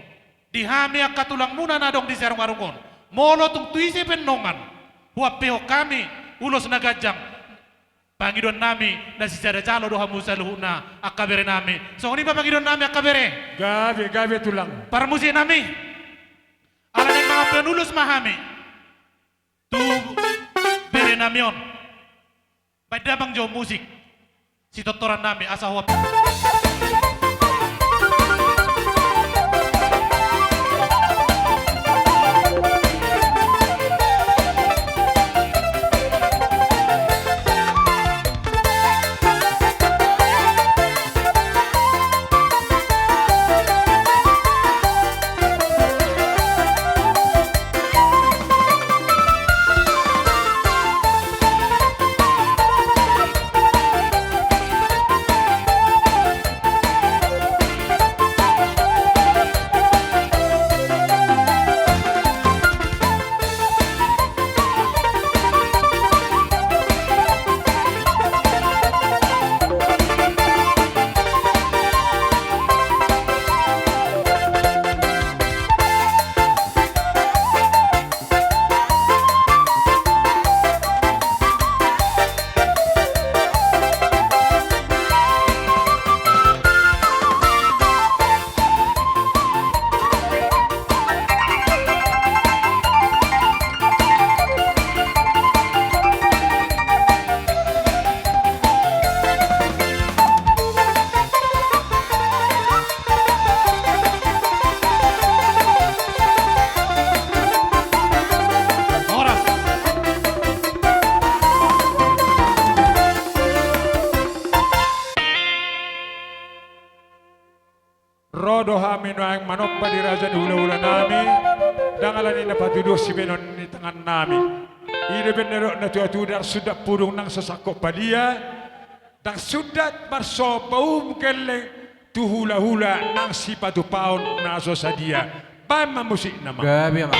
Di hami angka tulangmuna na adong di siarungarung on, molo tung tu ise pe nongan huampehon hami ulos na ganjang, pangidoannami na sisada jalo do hamu saluhutna angka berenami. Songon i ma pangidoannami angka bere. Gabe, gabe tulang. Parmusiknami. Ala naeng mangampu ulos ma hami tu berenami on. Baen damang jo musik sitortorannami asa huap. Horas. Ro do hami nuaeng manomba di raja ni hulahulanami, ndang ala ni na patuduhon sibahenon ni tangannami. I do umbahen na didok natuatua, ndang sundat pudung nang so sangkop padia, ndang sundat marsohom paumum gelleng tu hulahula nang sipatupaon na so sadia. Baen ma musikna ma. Gabe ma.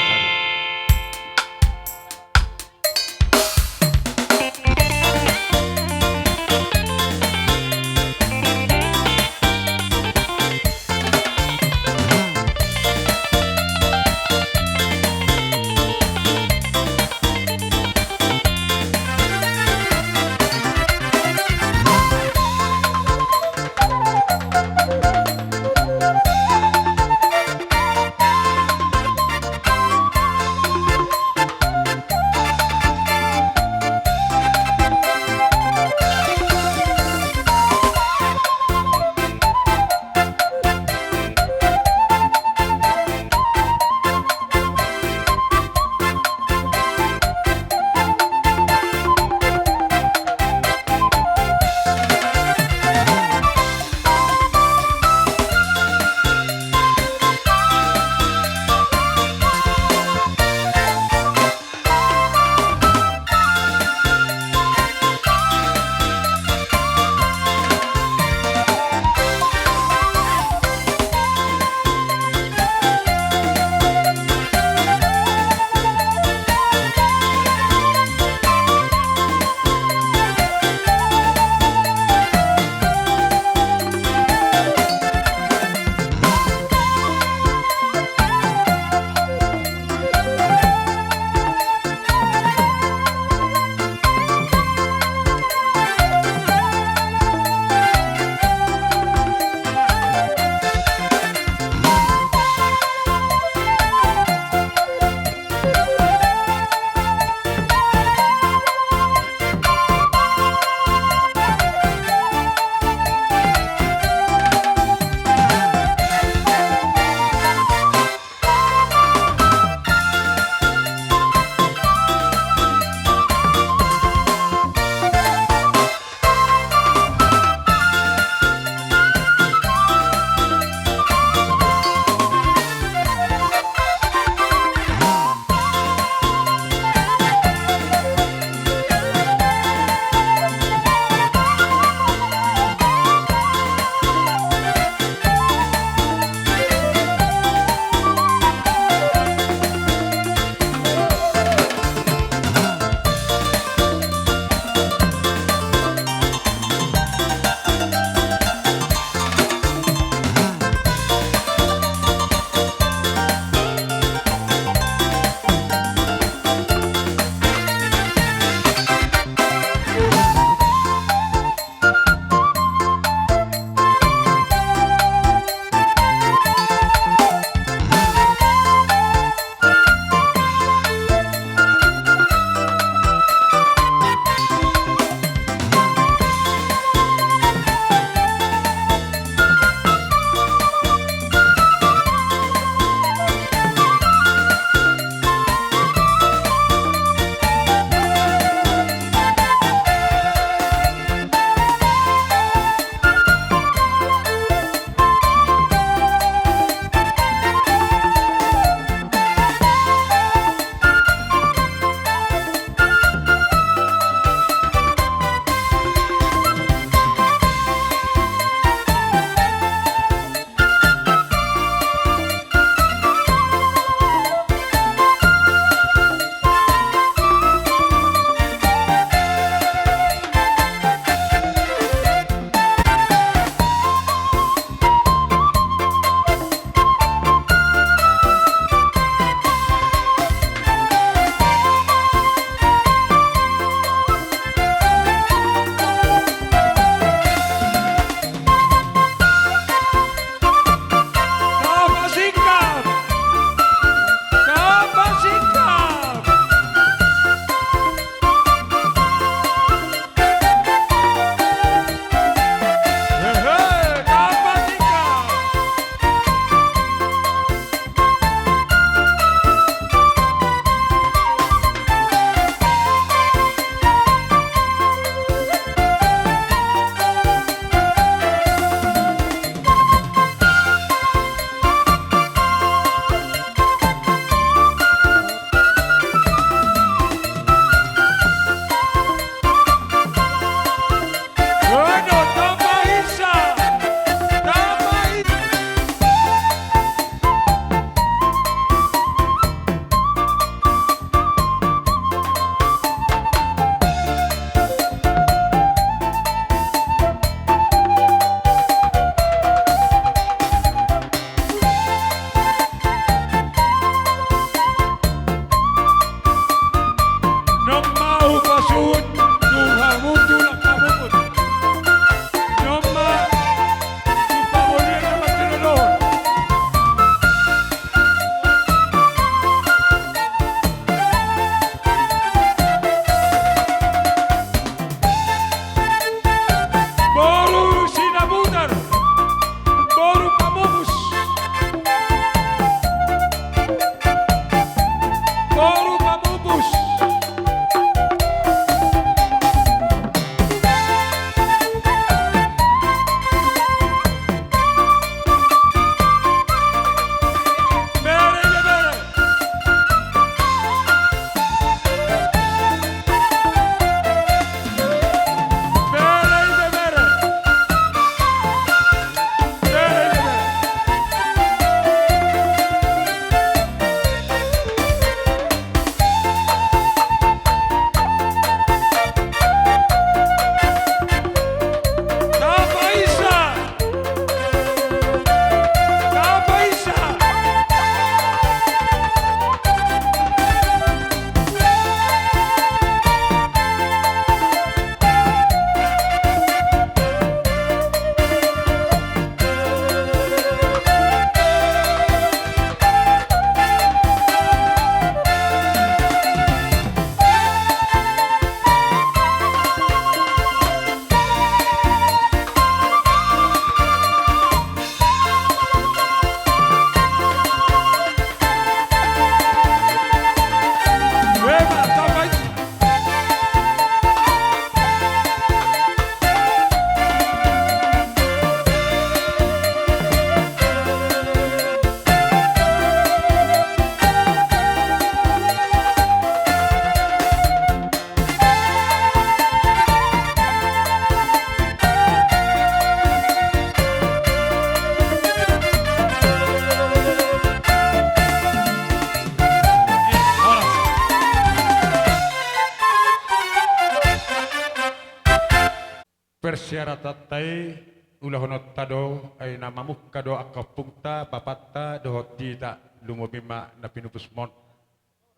Sian hatanta i, ulahononta do, ai na mamungka do angka ompungta, bapanta, dohot hita, lumobi ma na pinupusmon.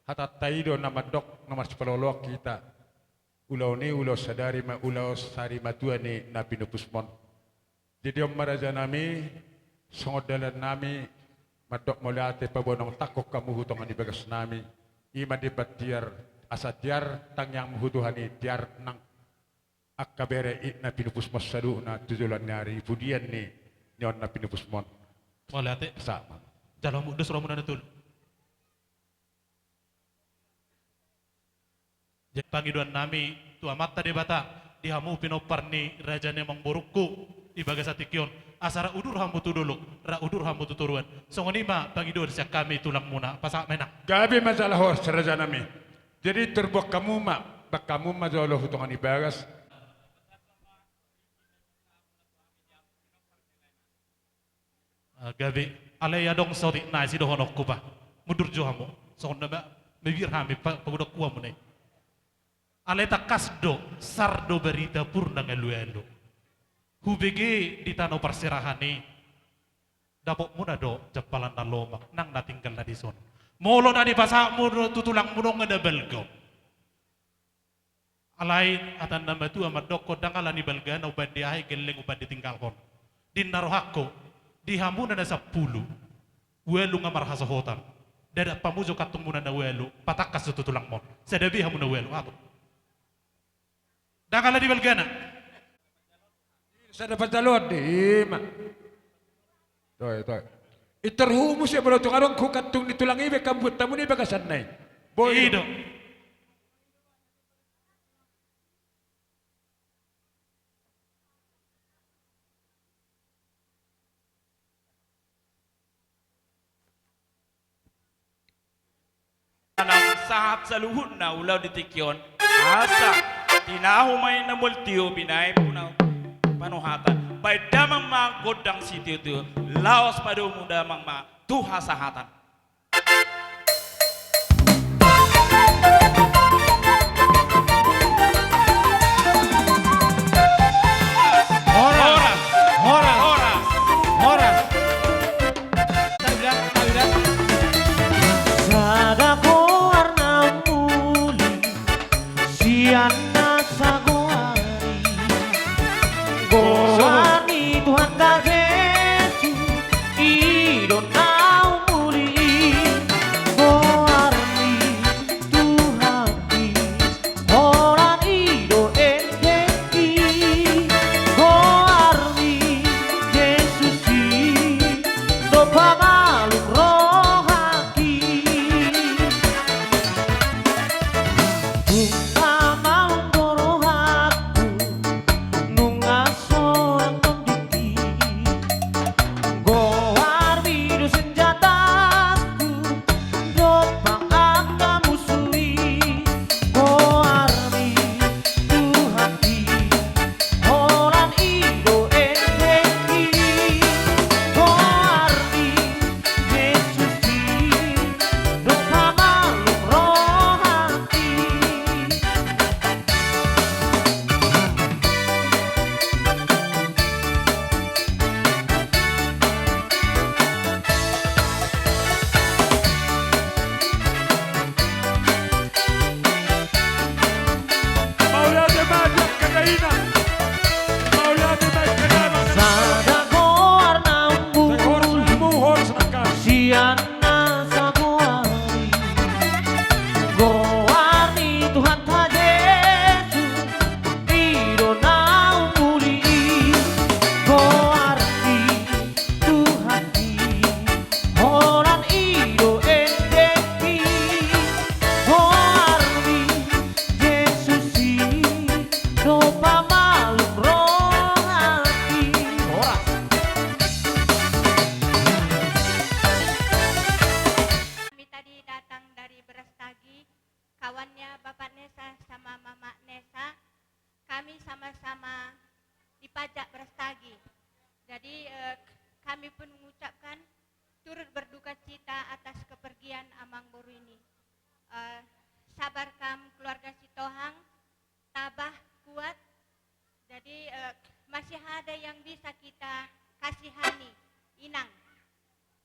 Hatanta i do na mandok na marsipaloloan hita. Ulaon i ulaon sadari ma, ulaon sari matua ni na pinupusmon. Jadi on ma rajanami, songon dalannami, mandok mauliate paboa naung tangkok hamu tu tonga ni bagasnami, i ma dibahen tiar, asa tiar tangiangmu tu Tuhan i tiar nang angka bere i na pinupusmon saluhutna tu joloan ni ari, pudian ni, ni on na pinupusmon. Mauliate. Sahat ma. Jalo hamu dos rohamuna na tolu. Jadi pangidoannami tu Amanta Debata, di hamu pinompar ni raja ni amangborungku di bagasan tingki on, asa ra udur hamu tu dolok, ra udur hamu tu toruan. Songon i ma pangidoan sian hami tulangmuna, pasahat ma inang. Gabe ma jala horas rajanami. Jadi tarbuang hamu ma, bahen hamu ma jolo tu tonga ni bagas. Ah, gabe, alai adong saotik nai sidohononku ba. Mundur jo hamu. Songon na ma-, mabiar hami pa-, pagodangku hamu nai. Alai tangkas do, sar do barita pur na ngalualu. Hubege di tano parserahan i. Dapotmuna do jampalan na lomak, nang na tinggal na dison. Molo na nipasahatmu do tu tulangmu do nga na balga on. Alai hata ni na matua mandokkon ndang ala ni balgana umbahen diahe gelleng umbahen ditinggalhon. Di na rohangku, di hamuna na sampulu, ualu nga marhasohotan. Ndada pamuju kantungmuna na ualu, patangkas do tu tulangmon. Sada be hamuna ualu, atur. Ndang ala ni balgana. Sada panjaloan do i ma. Toe, toe. Intor humus ia molo tung adong hu kantung ni tulang i be, kan buat hamu ni bagasan nai. Boi do. I do. Naung sahat saluhutna ulaon di tingki on, asa tinahu ma i na mual tio, binahen ma na panuhatan. Baen damang ma gondang sitiotio, laos padomu damang ma tu hasahatan. Horas. Horas. Horas. Horas. Sada goar na muli sian na sagoari. Goar ni Tuhanta Jesus, i do naung muli i. Goar ni Tuhan i, holan i do endengki. Goar ni Jesus i, do pamalum rohangki. Dung pamalum do rohangku, nunga so tondingki. Goarmi do senjataku, dompak angka musu i. Goarmi Tuhanki, holan i do endengki. Goarmi Jesus i, do pamalum rohangki. Mauliate ma di angka dainang. Mauliate ma di angka dainang. Sada goar naung muli sian na sagoari. Goar ni Tuhanta Jesus, i do naung muli i. Goar ni Tuhanki, holan i do endengki. Goarmi Jesus i, do pamalum rohangki. Horas. Kami tadi datang dari Brastagi, kawannya Bapak Nesa sama Mama Nesa. Kami sama-sama di pajak Brastagi. Jadi, eh, kami pun mengucapkan turut berduka cita atas kepergian Amangboru ini. Eh, sabar kam keluarga Sitohang, tabah, kuat. Jadi, eh, Masih ada yang bisa kita kasihani, Inang.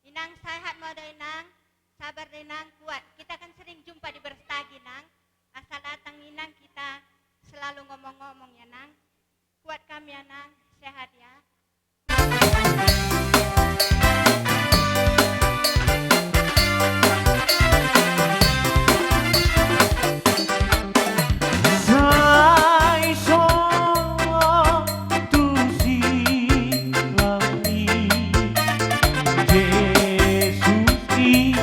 Inang, sehat mau da, Inang? Sabar da, Inang, kuat. Kita kan sering jumpa di Berestagi, Nang. Asal datang, Inang, kita selalu ngomong-ngomong, ya, Nang. Kuat kam, ya, Nang. Sehat, ya. Sai so tusi lami, Jesus i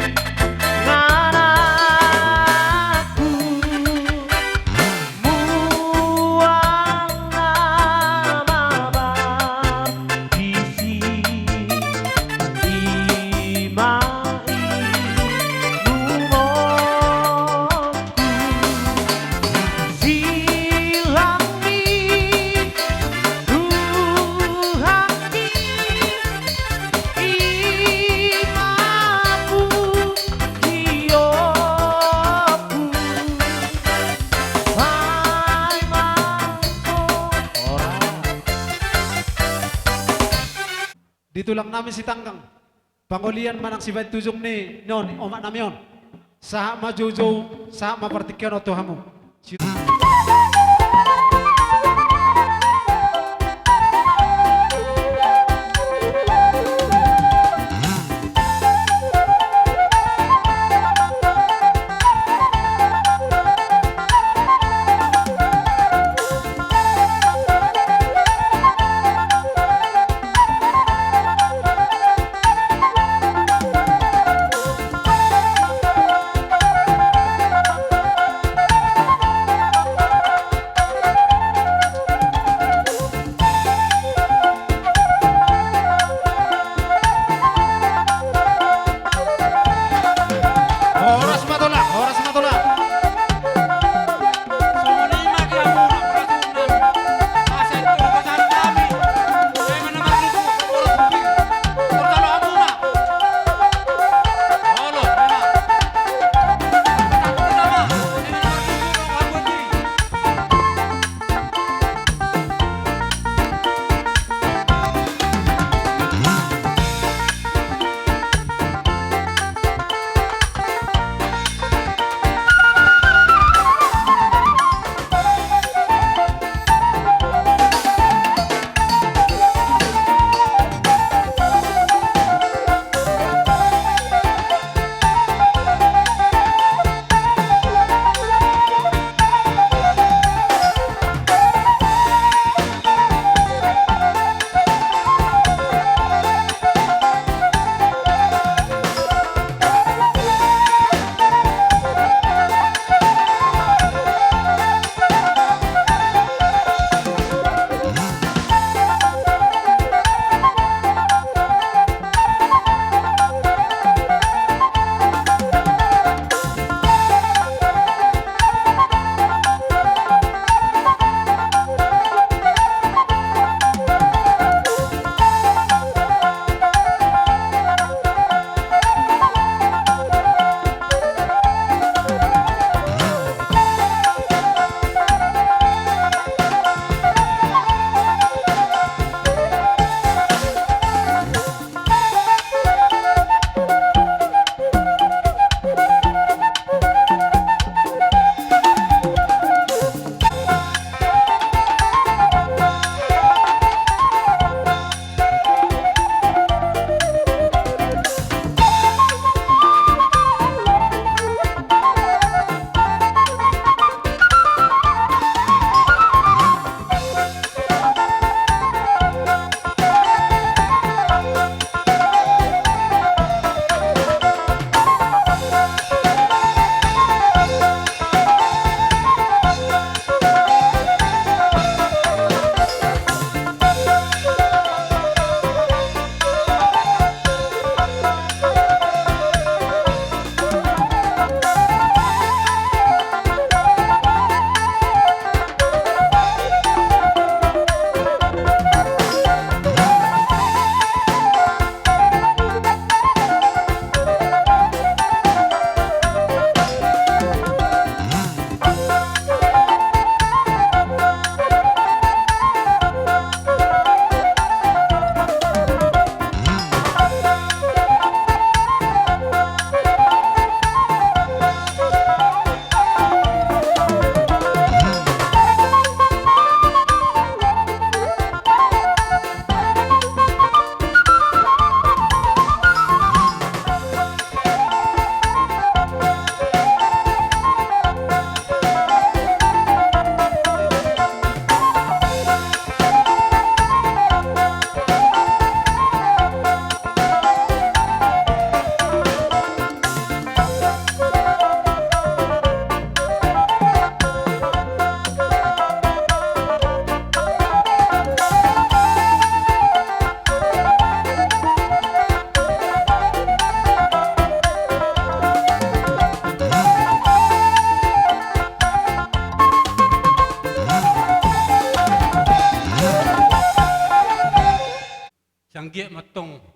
nganakku, mual na mabaptis i, ima inumon. Silami Tuhanki, ima putihonku, paima so. Di tulang nami Sitanggang, pangolian manang sibaen tujung ni, ni on, omak nami on. Sahat ma joujou, sahat ma partingkian on tu hamu. Si-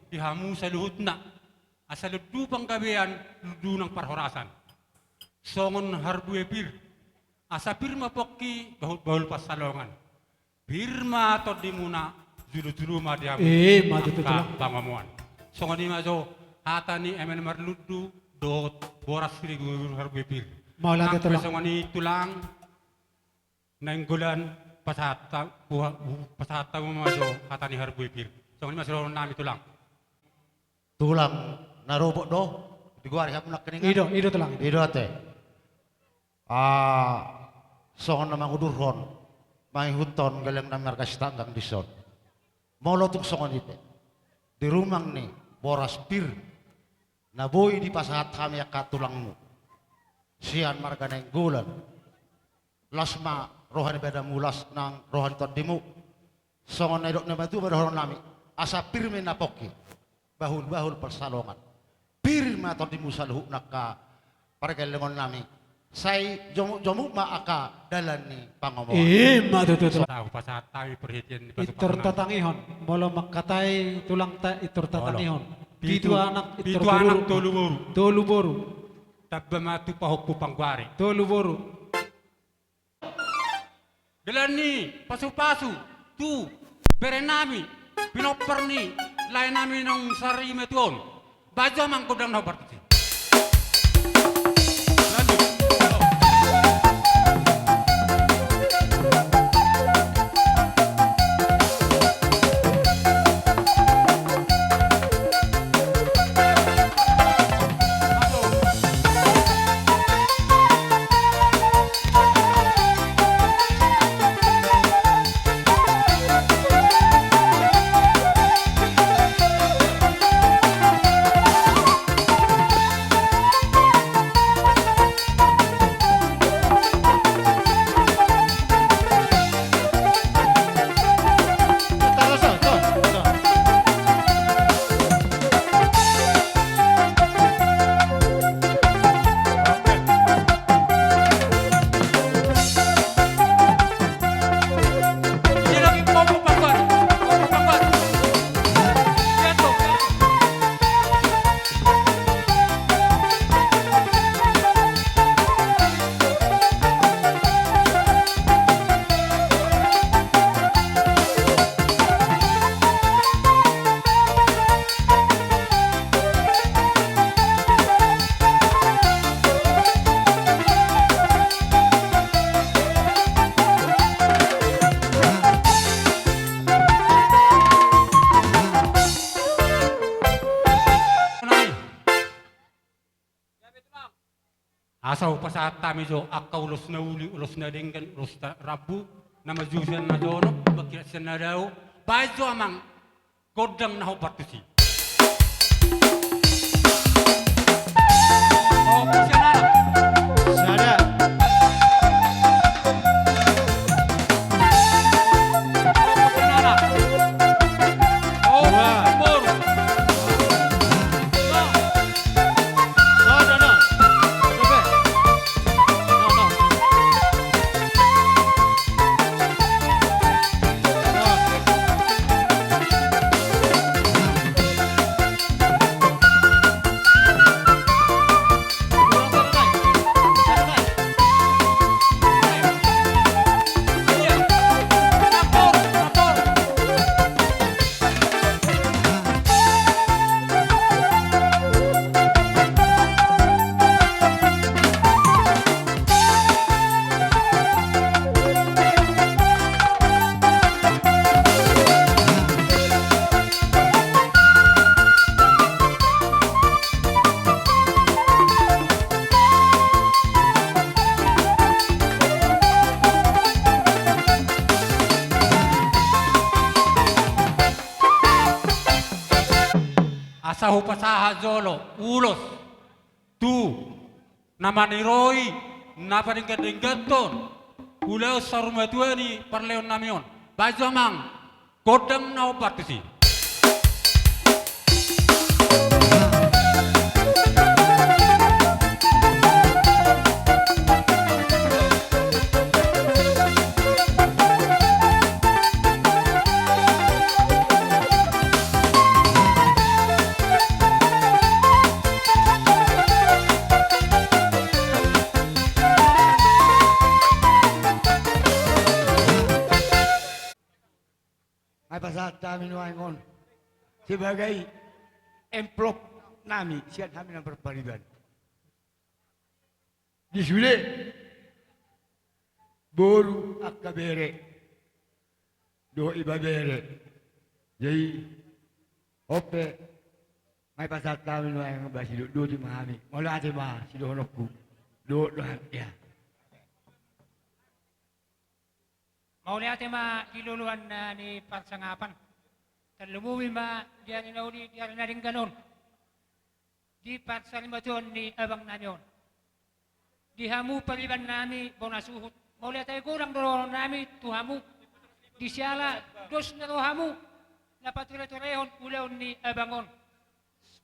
di hamu saluhutna, asa lundu panggabean, lundu nang parhorasan. Songon harbue pir, asa pir ma pongki, bahul-bahul pansalongan. Pir ma tondimuna, julu-julu ma di hamu. Eh, ma tutu, angka Tulang. Pangomoan. Songon i ma jo hata ni eme na marlundu dohot boras siliguru harbue pir. Mauliate, Tulang. Nang pe songon i, Tulang, Nainggolan, pasahat ta-, pasahat hamu ma jo hata ni harbue pir. Songon i ma sidohonon nami, Tulang. Tulang, na robot do, digoari hamu nangkiningan? I do, i do, Tulang. I do ate. Ah, songon na mangudurhon, mangihuthon geleng nami marga Sitanggang dison. Molo tung songon i pe, di rumang ni boras pir na boi dipasahat hami angka tulangmu sian marga Nainggolan, las ma roha ni badanmu, las nang roha ni tondimu. Songon na nidok ni natuatua ma dohonon nami, asa pir ma ninna pongki, bahul-bahul pansalongan. Pir ma tondimu saluhutna, angka pargellengon nami. Sai jomuk-jomuk ma angka dalan ni pangomoan. I ma tutu, Tulang. Tahu pasahat hami parhitean ni pasu-pasu. Pintor tatangihon, molo mangkatai tulangta, pintor tatangihon. Pitu anak, pitu anak, tolu boru. Tolu boru. Tamba ma tu pahompu panggoari. Tolu boru. Dalan ni pasu-pasu tu bere nami, pinompar ni lae nami naung sarimatua on. Bahen jo amang gondang na hombar tusi. Lanjut. Asa hupasahat hami jo angka ulos na uli, ulos na denggan, ulos na rambu, na manjou sian na jonok, mangkilak sian na dao. Bahen jo amang gondang na hombar tusi. Asa hupasahat jolo ulos tu na maniroi, na padenggan-dengganhon ulaon saur matua ni parlehon nami on. Bahen jo amang gondang na hombar tusi. pasahat hami nuaeng on sebagai amplop nami sian hami na marpariban. Di sude boru, angka bere dohot ibebere. Jadi on pe, nga dipasahat hami nuaeng, ba sidok doti ma hami. Mauliate ma sidohononku. Dohot do hami, ya. Mauliate ma di loloan na ni parsangapan. Tarlumobi ma di ari na uli, di ari na denggan on, di parsarimatuaon ni abang nami on. Di hamu pariban nami bona suhut, mauliate godang do dohonon nami tu hamu. Di siala dos ni rohamu na patureturehon ulaon ni abang on.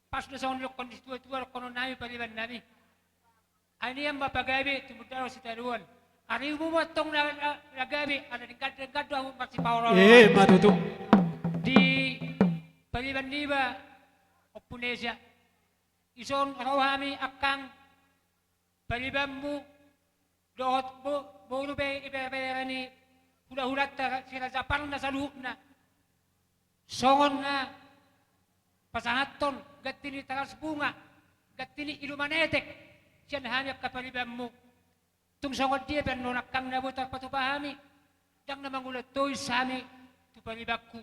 Pas do songon nidokkon ni situatua, dohonon nami pariban nami: Ai nian ma pagabe tumundalhon sitadoan. Arimu ma antong na, na, na gabe, ala denggan-denggan do hamu marsipaolo-oloan. Ima tutu. Di pariban niba Ompu Nesa, dison ro hami angkang paribanmu dohot bo-, boru be, ibebere ni hulahulanta si Raja Parna saluhutna. Songon na pasahathon ganti ni taras bunga, ganti ni iluman etek sian hami angka paribanmu. Tung songon dia pe annon angkang na boi tarpatupa hami, ndang na mangulang tois hami tu paribanku.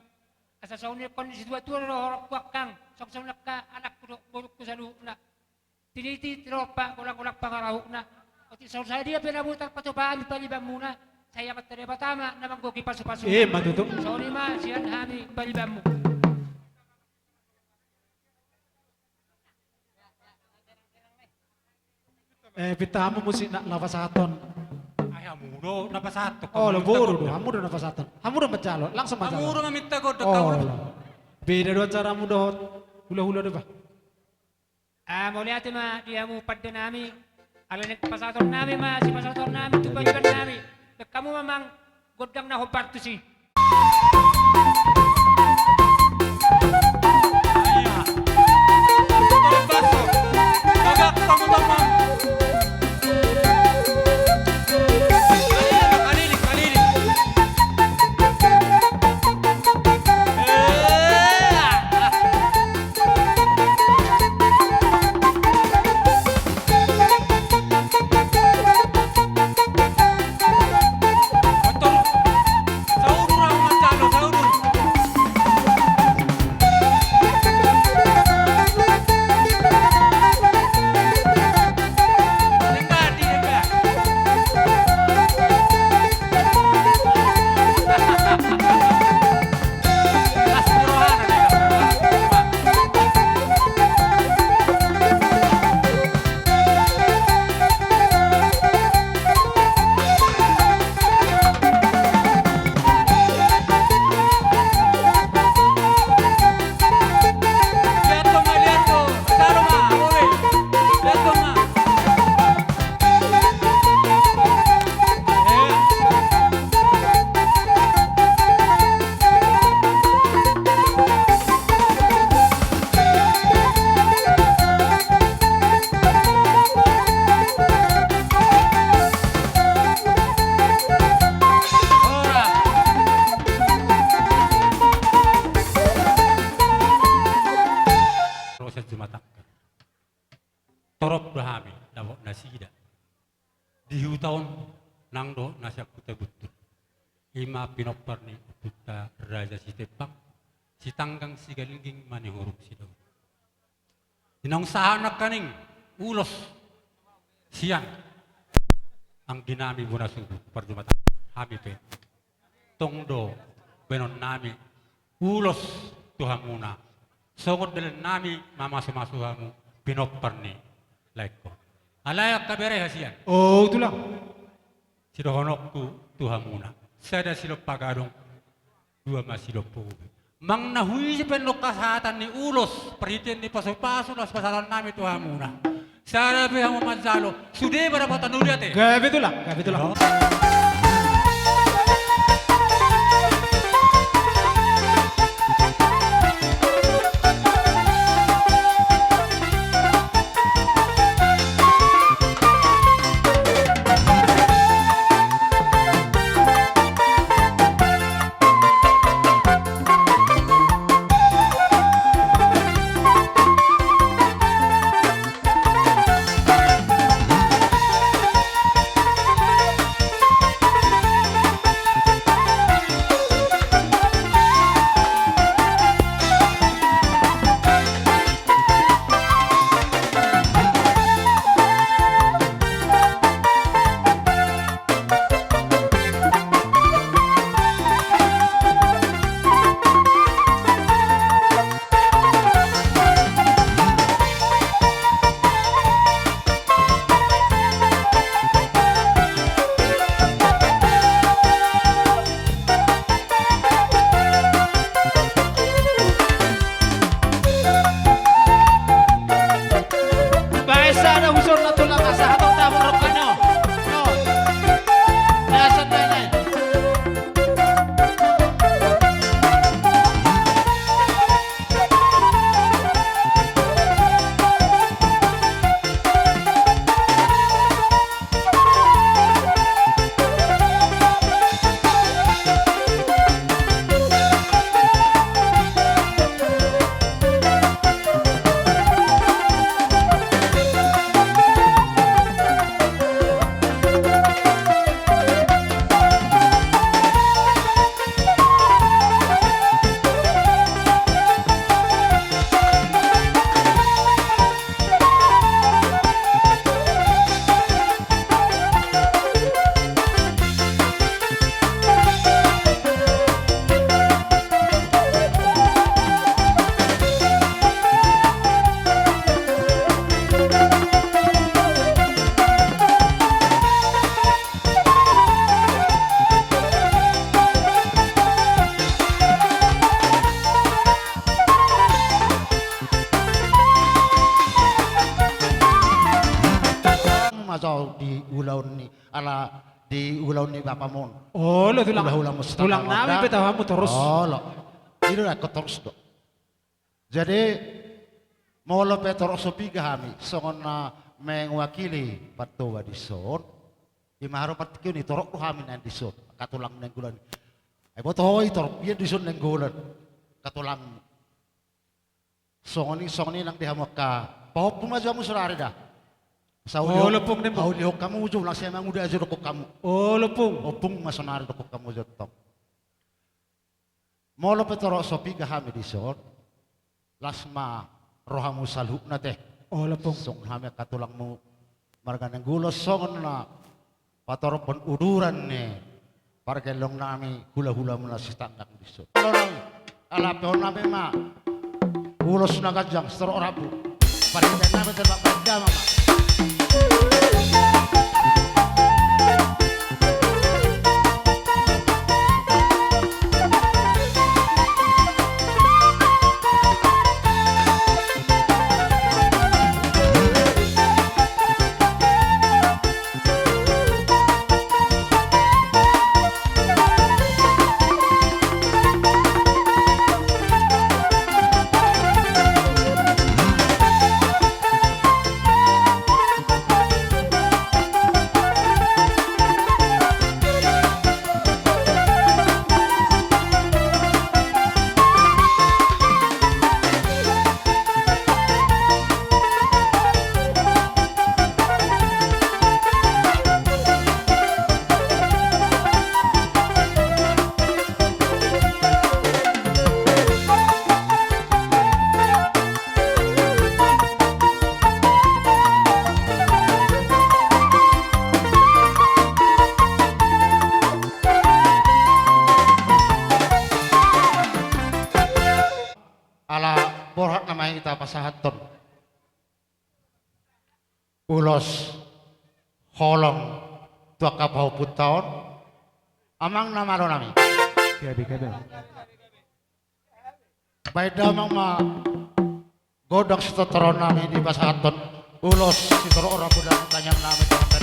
Asa songon nidokkon ni situatua do dohononku angkang, songon, songon angka anakku dohot borungku saluhutna. Tiniti, tinompa, golang-golang pangarahutna. Otik songon sadia pe na boi tarpatupa hami paribanmuna, sai Amanta Debata ma na manggohi pasu-pasuna. Ima tutu. Songon i ma sian hami paribanmu. Eh, pinta hamu musik na, na pasahathon. Ai hamu do na pasahathon. Olo, boru do, hamu do na pasahathon. Hamu do manjalo, langsung manjalo. Hamu do maminta gondang, hamu do. Olo. Beda do acaramu dohot hulahula do, bah. Ah, mauliate ma di hamu pande nami. Ala ni pasahaton nami ma sipasahaton nami tu pariban nami. Baen hamu ma amang gondang na hombar tusi. Proses Jumatangka. Torop do hami dapot nasida di huta on nang dohot na sian Huta Buntul. I ma pinompar ni ompunta Raja Sitembang, Sitanggang Sigalingging Manihuruk Sidaun. Di naung sahat nangkaning ulos sian angginami bona suhut parjumatangka, hami pe tong do baenon nami ulos tu hamuna. Songon dalan nami mamasumasu hamu pinompar ni laengkon. Alai angka bere hasian. O tulang. Sidohononku tu hamuna: sada silompa gadong, dua ma silompa ubi. Manang na huisi pe annon hasahatan ni ulos, parhitean ni pasupasu na sipasahaton nami tu hamuna, sada pe hamu manjalo, sude ma dapotan uli ate. Gabe tulang, gabe tulang. ulaon ni, ala di ulaon ni bapamon. Olo, tulang. Hula-hula mustaka tulang nami pe tahu hamu torus. Olo. I do da, torus do. Jadi, molo pe torop so piga hami, songon na mewakili Patoba dison, ima haru partingkian i torop do hami naeng dison, angka tulang Nainggolan. Ai boto ho i torop, ia dison Nainggolan, angka tulang. Songon i, songon i nang di hamu angka, pahompu ma jo hamu saonari da. Olo, Ompung, nembo. Saulihon hamu jo, unang sai manguda jo dokkon hamu. Olo, Ompung. Ompung ma saonari dokkon hamu jo tong. Molo pe torop so piga hami dison, las ma rohamu saluhutna te. Olo, Ompung. Songon hami angka tulangmu marga Nainggolan, songon na patorophon uduran ni pargellong nami, hula-hulamu na sitanggang dison. Olo nami, alapehon nami ma ulos na ganjang sitorop rambu. Parhitean nami te, bahen damang ma. Ala borhat nama hita pasahathon ulos holong tu angka pahompunta on. Amang na malo nami. Gabe, gabe. Bahen damang ma gondang sitortoron nami, dipasahathon ulos sitorop rambu dan tanyang nami tu angka.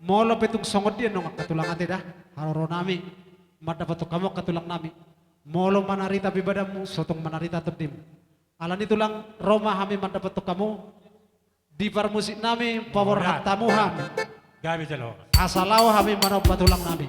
Molo pe tung songon dia nang angka tulang ate da, haroro nami mandapothon hamu angka tulang nami. Molo manarita pe badanmu, so tung manarita tondimu. Alani tulang, ro ma hami mandapothon hamu di parmusik nami, paborhat hamu hami. Gabe jalo. Asa laho hami manomba tulang nami.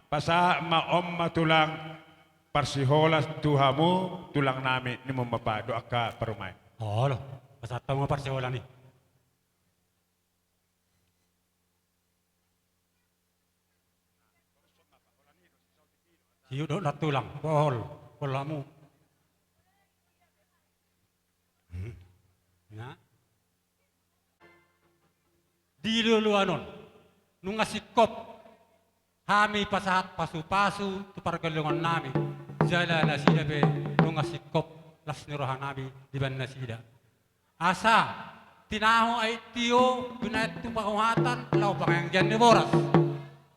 Pasahat ma on ma tulang, parsiholas tu hamu tulang nami, ninmu ma pa dohot angka parumaen. Olo, pasahat hamu ma parsiholas i. Siudut na tulang, bohol, bohol hamu. Hmm. Na? Di loloan on, nunga singkop hami pasahat pasupasu tu pargellongan nami, jala nasida pe nunga singkop las ni roha nami dibahen nasida. Asa tinahu aek tio, binahen tu panguhatan laho panganggian ni boras.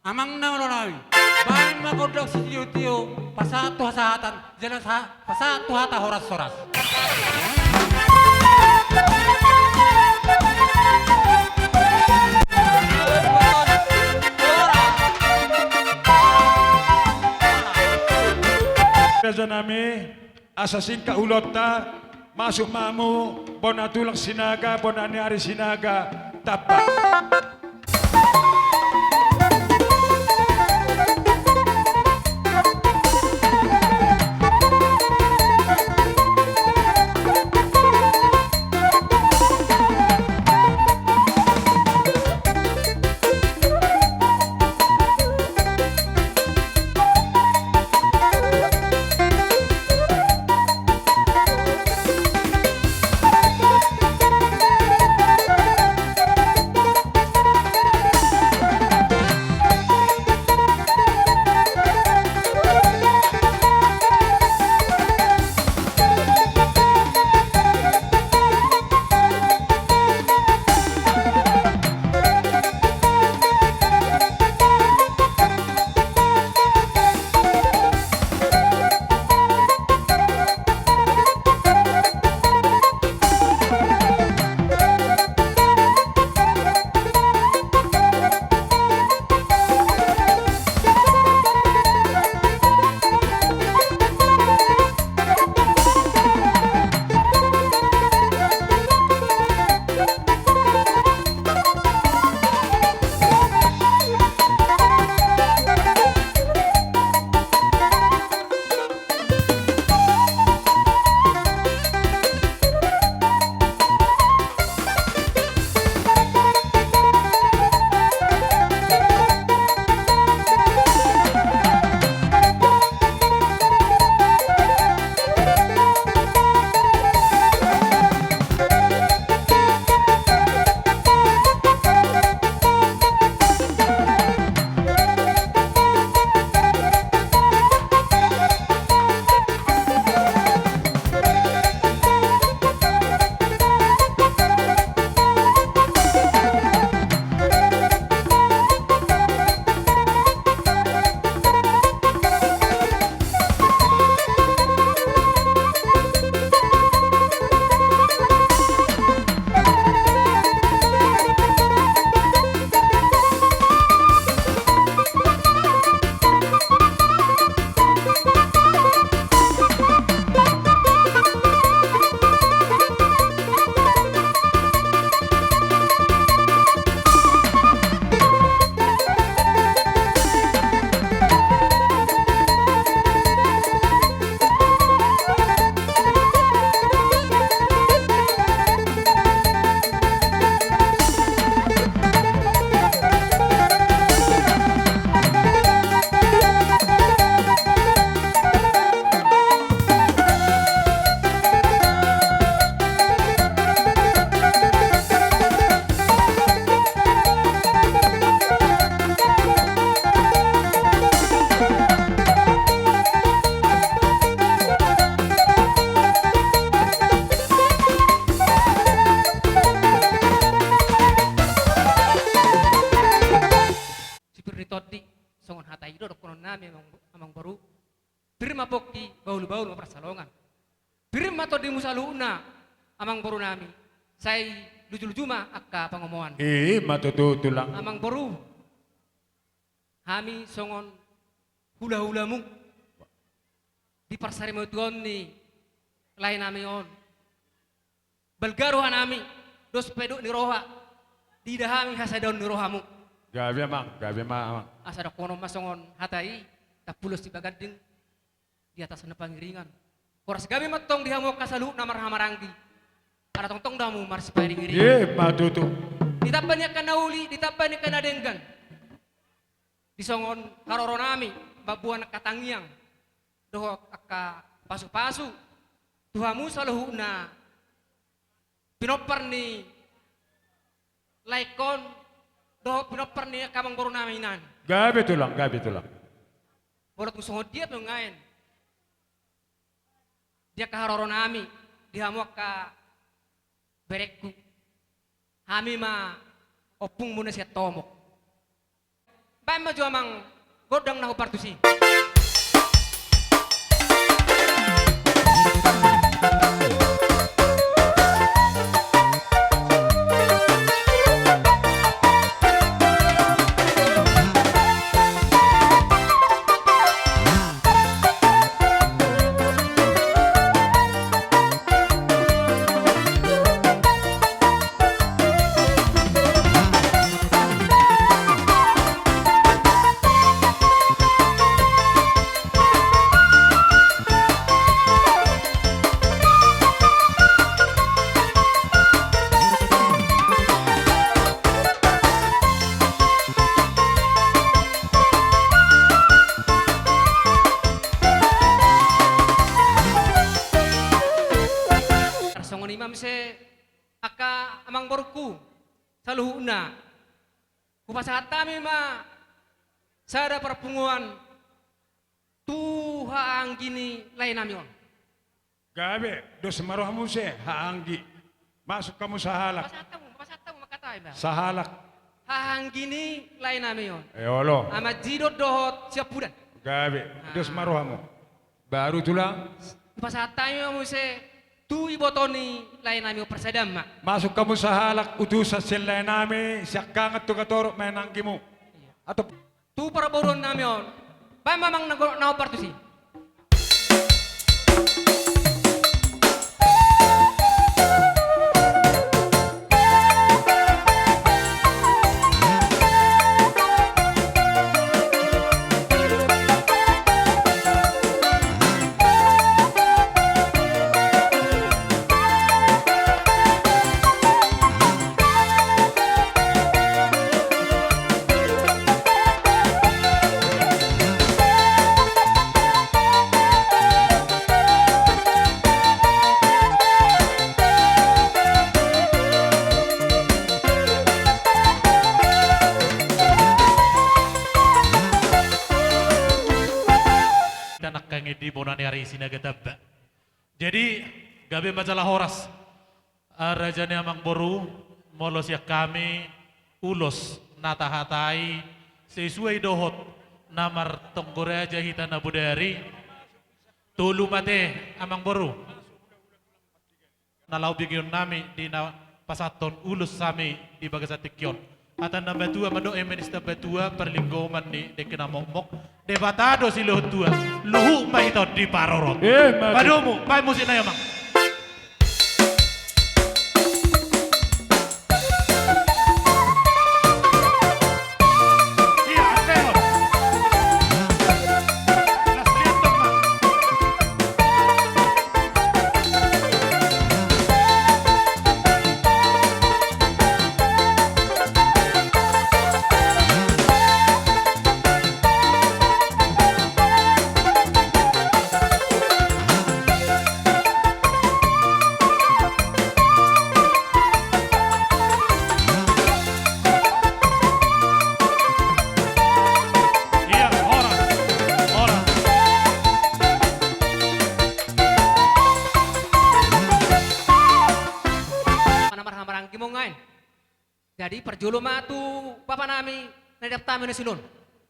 Amang na malo nami, bahen ma gondang sitiotio, pasahat tu hasahatan, jala sa-, pasahat tu hata horashoras. Raja nami, asa singkat ulaonta, masuk ma hamu bona tulang Sinaga, bona ni ari Sinaga, tamba. Sipir ni tondi, songon hata i do dohonon nami, amang, amang boru. Pir ma pongki, bahulbahul ma pansalongan. Pir ma tondimu saluhutna, amang boru nami. Sai lujuluju ma angka pangomoan. I ma tutu, tulang. Amang boru, hami songon hulahulamu di parsarimaon ni lae nami on. Balga roha nami, dos pe dok ni roha, diida hami hasadaon ni rohamu. Gabe amang, gabe ma amang. Asa dohonon ma songon hata i, tampulos sibaganding di atas na pangiringan. Horas gabe ma tong di hamu angka saluhutna marhahamaranggi. Ala tongtong do hamu marsiparingiring. Ima tutu. Ditambai ni angka na uli, ditambai ni angka na denggan. Di songon haroronami mamboan angka tangiang dohot angka pasupasu tu hamu saluhutna pinompar ni laengkon dohot pinompar ni angka amangborunami nuaeng. Gabe tulang, gabe tulang. Molo tung songon dia pe nuaeng di angka haroronami, di hamu angka berengku, hami ma ompungmu na sian Tomok. Baen ma jo amang gondang na hombar tusi. Tarsongon i ma muse angka amangborungku saluhutna. Hupasahat hami ma sada parpunguan tu haha anggi ni laenami on. Gabe, dos ma roha muse, haha anggi. Masuk hamu sahalak. Pasahat hamu, pasahat hamu mangkatai ma. Sahalak. Haha anggi ni laenami on. E olo. Ama Jidot dohot Siampudan. Gabe, dos ma rohamu. Baru tulang. Pasahat hami ma muse tu iboto ni laenami on, parsadaan ma. Masuk hamu sahalak utusan sian laenami, siangkangan tu hatorop ma anggimu. Atau tu parboruonnami on. Baen ma amang na go-, na hombar tusi. Tanangkangi di bona ni ari Sinaga tamba. Jadi, gabe ma jala horas. Ah, raja ni amangboru, molo sian hami ulos na tahatai, sesuai dohot na martonggo raja hita na bodari, tolu ma te amangboru. Na laho begeonnami di na pasahathon ulos hami di bagasan tingki on. Hata na matua mandok, eme ni Sitambatua, parlinggoman ni dengke na mokmok, Debata do silehon tua, luhut ma hita on diparorot. Eh, maju. Padomu, baen musik nai amang. Ia, horas, horas. Mana marhamaranggi mongai. Jadi parjolo ma tu bapa nami na dapot hami na sinon.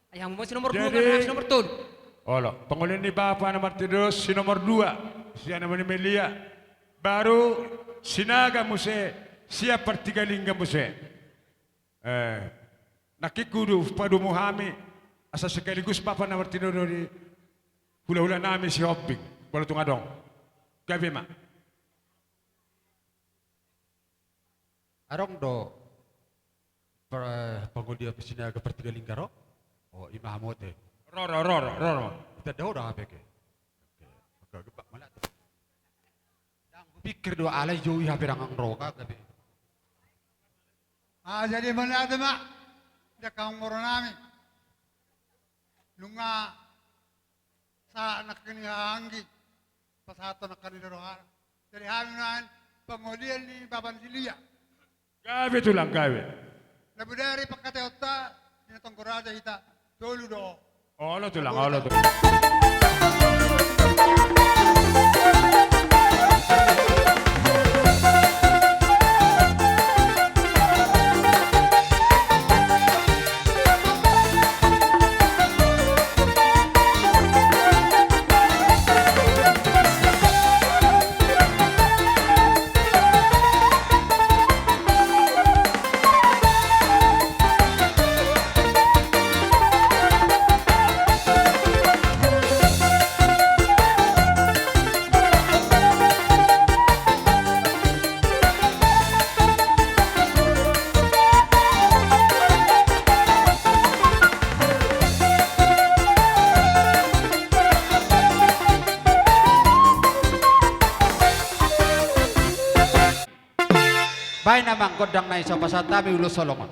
Ai hamu ma si nomor dua, jadi, kan hami si nomor tolu. Olo, pangoli ni bapa na martinodohon si nomor dua, si anak ni Melia. Baru Sinaga muse, sian Partigalingga muse. Eh, nangkin hupadomu hami, asa sekaligus bapa na martinodohon di hulahula nami Sihombing, molo tung adong. Gabe ma. Adong do Par-, pangoli Sinaga Partiga Lingga ro. O, ima hamu oto. Ro, ro, ro, ro, ro, ro. Ita da ora H P ke. Oke. Oke, gempak mala tu. Dang pikir dua alai joi H P dang ro ka gabe. Ah, jadi mauliate ma. Dia kamu moro nami. Nunga sa nangkin ni anggi, pasahaton nangkin ni rohana. Jadi hami nuaeng pangolian ni bapa ni si Lia. Gabe tulang, gabe. Na bodari pangkataionta, di na tonggo raja hita, tolu do. Olo tulang, olo tulang. Baen amang gondang na i, so pasahat hami ulos holong on.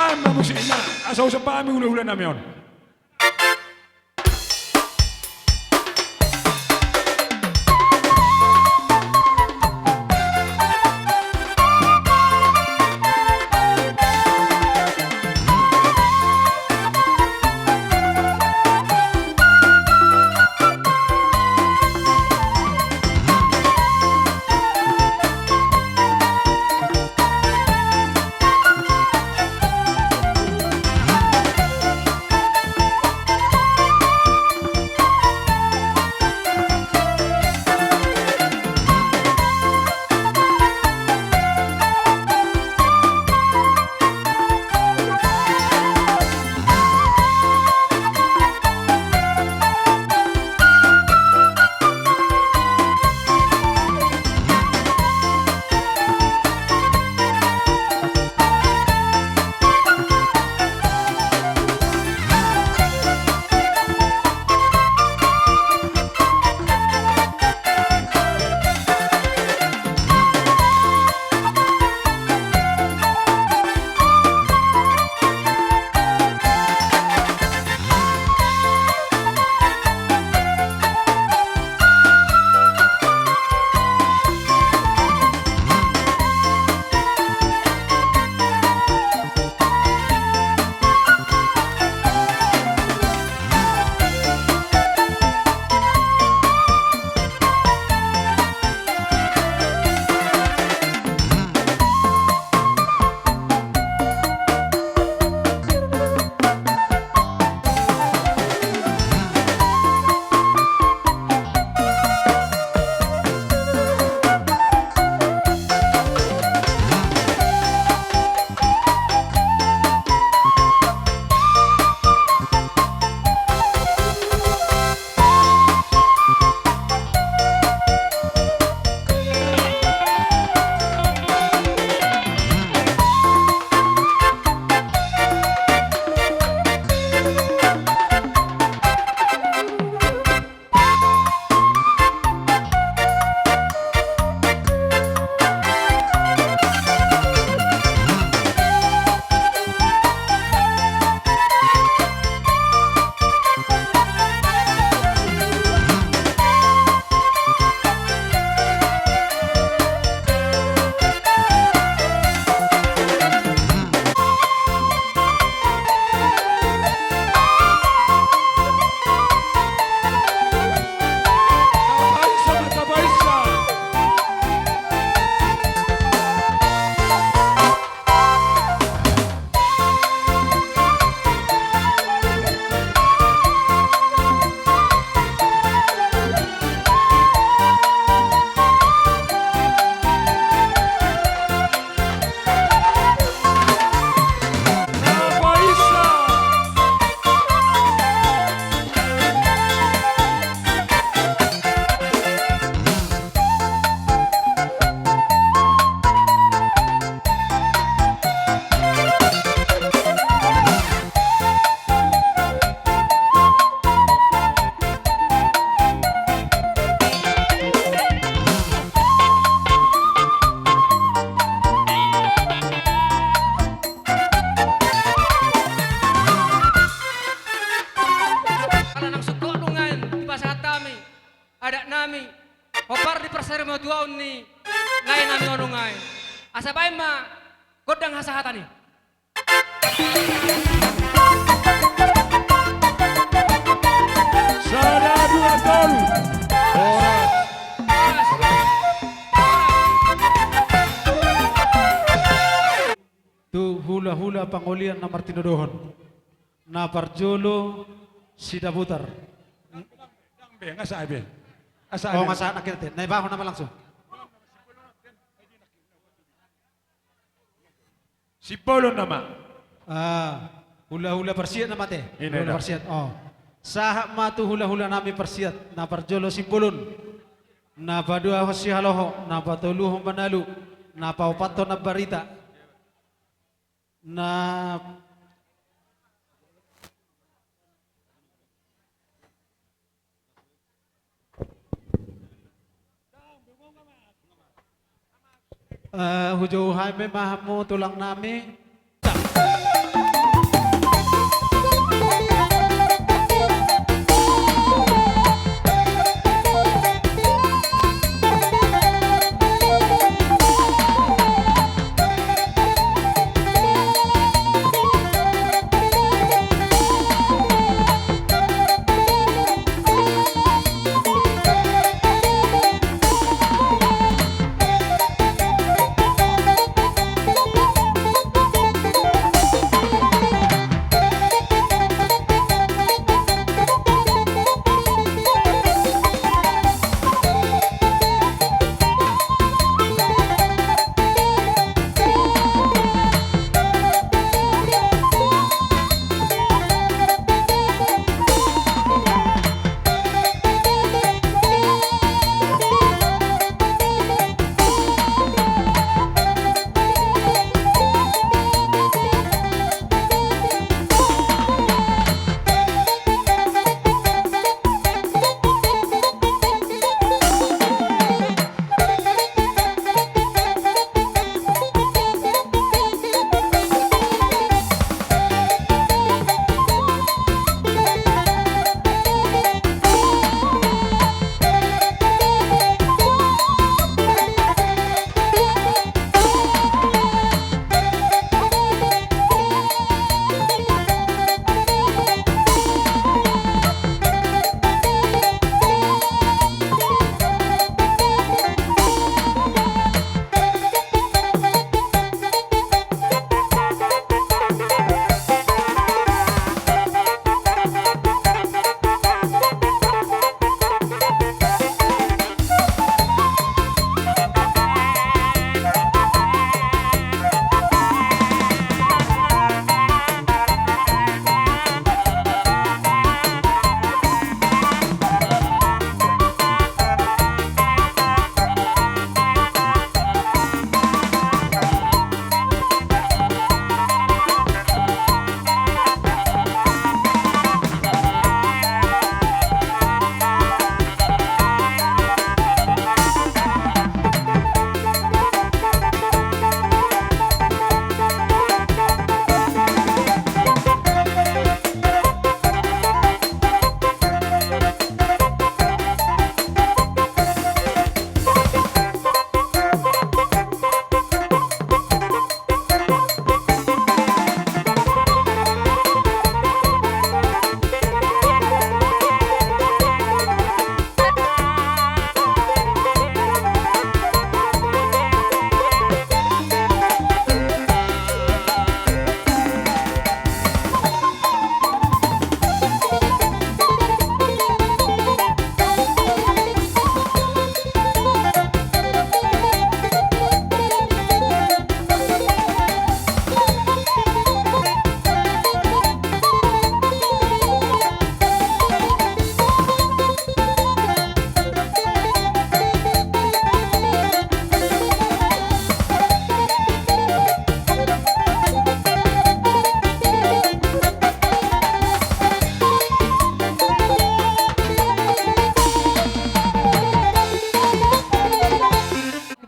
Ama musikna, asa husomba hami hulahula nami on. Manang sungkot do nuaeng dipasahat hami adat nami, hombar di parsarimatua on ni lae nami on nuaeng. Asa baen ma gondang hasahatan i. Sada, dua, tolu. Horas. Tu hulahula pangolian na martinodohon. Na parjolo Sidabutar. Be, nga sae be. Nga sae be. Oh, nga sae na kita te. Na ibahon nama langsung. Simbolon nama. Ah, hulahula Parsiat nama te. Hulahula Parsiat. Oh. Sahat ma tu hulahula nami Parsiat. Na parjolo Simbolon. Na paduahon Sihaloho, na patoluhon Manalu, na paopathon Ambarita. Na Eh, hujou hami ma hamu tulang nami.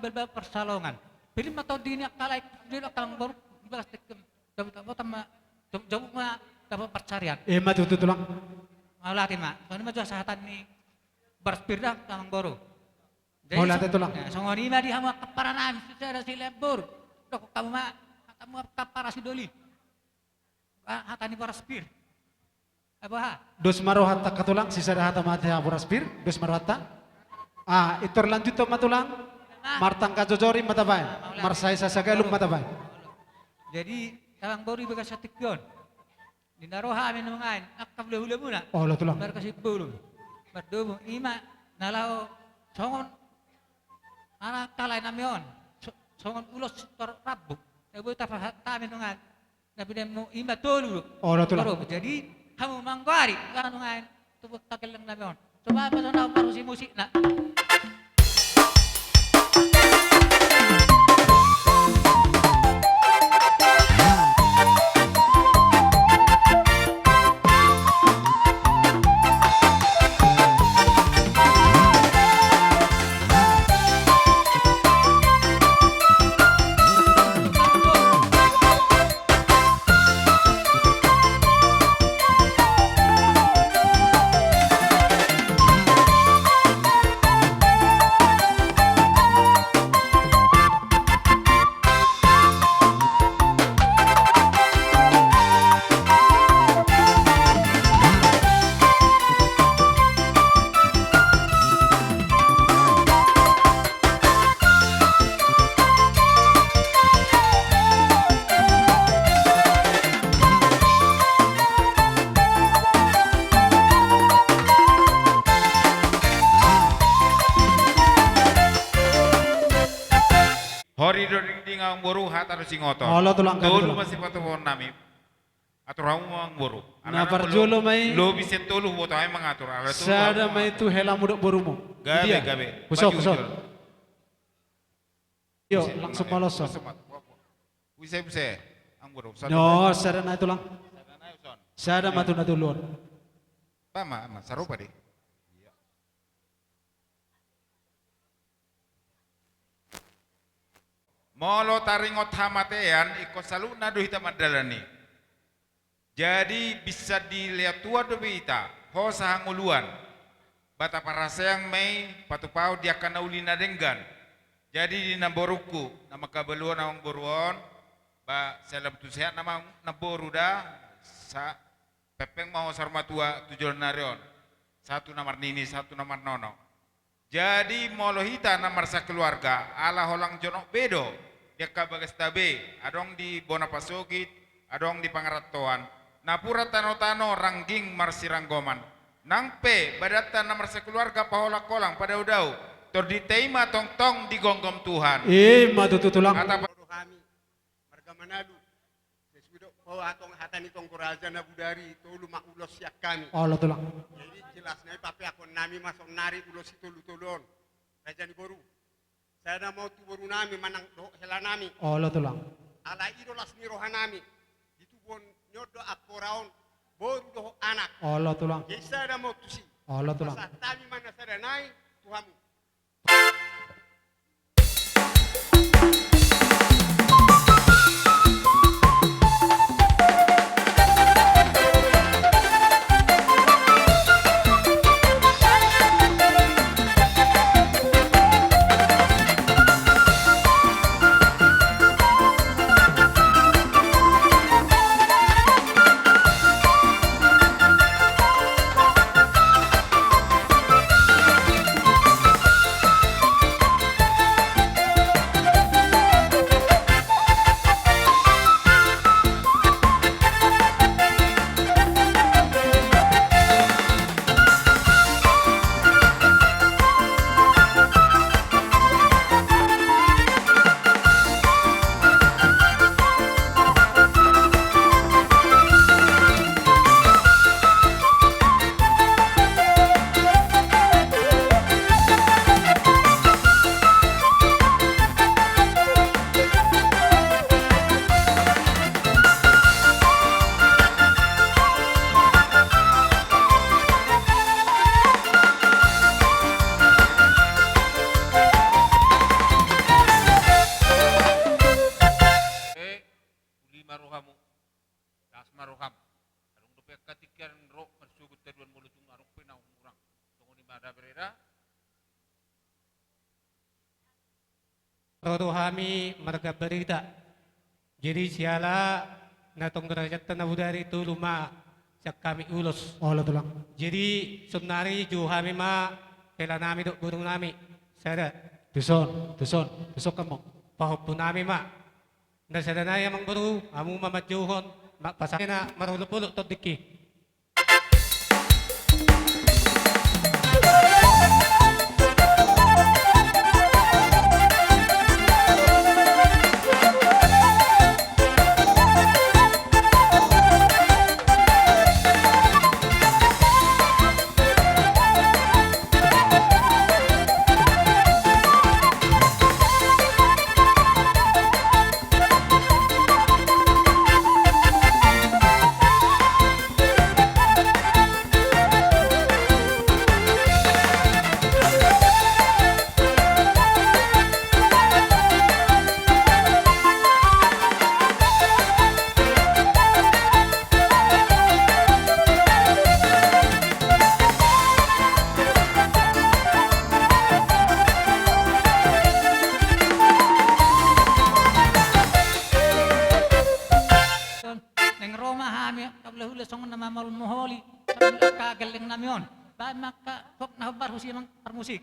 Balbal parsalongan. Pilih ma tau di ni angka lae, di angka amangboru, di bagas tingki. Jabu, jabu, tama, jabu, jabu ma dapot parsarian. Ima tutu tulang. Mauliate ma. Songon i ma jo asa hata ni boras pir da, amang boru. Jadi, mauliate, so-, tulang. Ya, songon i ma di hamu angka parana nami, sisada silean boru. Dokkon hamu ma, hatamu angka para sidoli. Ah, hata ni boras pir. Apa ha? Dos ma rohanta angka tulang, sisada hata ma hata boras pir, dos ma rohanta. Ah, pintor lanjuthon ma tulang. Nah. Martangga jojor i ma tabaen. Nah, mauliate. Marsaesa sagalung ma tabaen. Jadi, amang boru, di bagasan tingki on. Di na ro hami nuaeng, angka hulahula muna. Olo, tulang. Marga Simbolon. Mardomu, i ma, na laho, songon, anak kalai nami on. So-, songon ulos tor rambu. Na boi tapasahat hami nuaeng. Na pinemu i ma tolu. Olo, tulang. Tolu. Jadi, hamu manggoari, nuaeng, tu tangkil nami on. Coba, apa sana, apa si musikna? Hori do dingding, amang boru, hata do singoton. Olo, tulang, tolu, tulang. Tolu ma sipatupaon nami. Atur hamu ma, amang boru. Na parjolo ma i. Lobi sian tolu, boto hami mangatur. Ala tolu. Sada ma i tu helamu dohot borumu. Gabe, gabe. Husok, husok. Yo, langsung ma loshon. Buse, buse. Amang boru. Sada ma i, tulang. Sada ma tu na tolu on. Sama, sama. Sarupa do i. Molo taringot hamatean, ingkon saluhutna do hita mandalani. Jadi, binsan dilehon Tuhan dope hita, hosa hangoluan. Ba taparaseang ma i patupahon di angka na uli na denggan. Jadi, di namborungku, na mangkabaluhon amang boru on, ba, sai lam tu sehat nama namboru da, sa-, pengpeng ma hosa matua tu joloan ni ari on. Sahat tu na marnini, sahat tu na marnono. Jadi, molo hita na marsakeluarga, ala holan jonok be do, di angka bagasta be, adong di bona pasogit, adong di pangarantoan, napuran tano-tano rangging marsiranggoman. Nang pe, badanta na marsakeluarga paholang-holang, padao-dao, tordinta i ma tongtong digomgom Tuhan. I ma tutu, tulang. Hata pa- Marga Manalu. Sesuai do, ho, antong hata ni Tonggo Raja Nabudari, tolu ma ulos sian hami. Olo, tulang. Jadi, jelasna i papeakhon nami ma saonnari ulos i tolu-tolu on. Raja ni boru. Sada ma on tu boru nami manang dohot hela nami. Olo, tulang. Alai i do las ni roha nami. Di tubuan ni on do ampora on, boru dohot anak. Olo, tulang. Jadi sada ma on tusi. Olo, tulang. Pasahat hami ma na sada nai tu hamu. Ro do hami marga Barita. Jadi siala na tong derajatna na bodari tolu ma sian hami ulos. Olo tulang. Jadi saonari jou hami ma hela nami dohot boru nami sada. Tuson, tuson, tuson hamu. Pahompu nami ma. Na sada nai amang boru, hamu ma manjouhon, ma pasahat na marolopolop tondingki. Naeng ro ma hami angka hulahula songon na mamolmoholi. Angka gelleng nami on. Baen ma angka hok na hombar husi amang parmusik.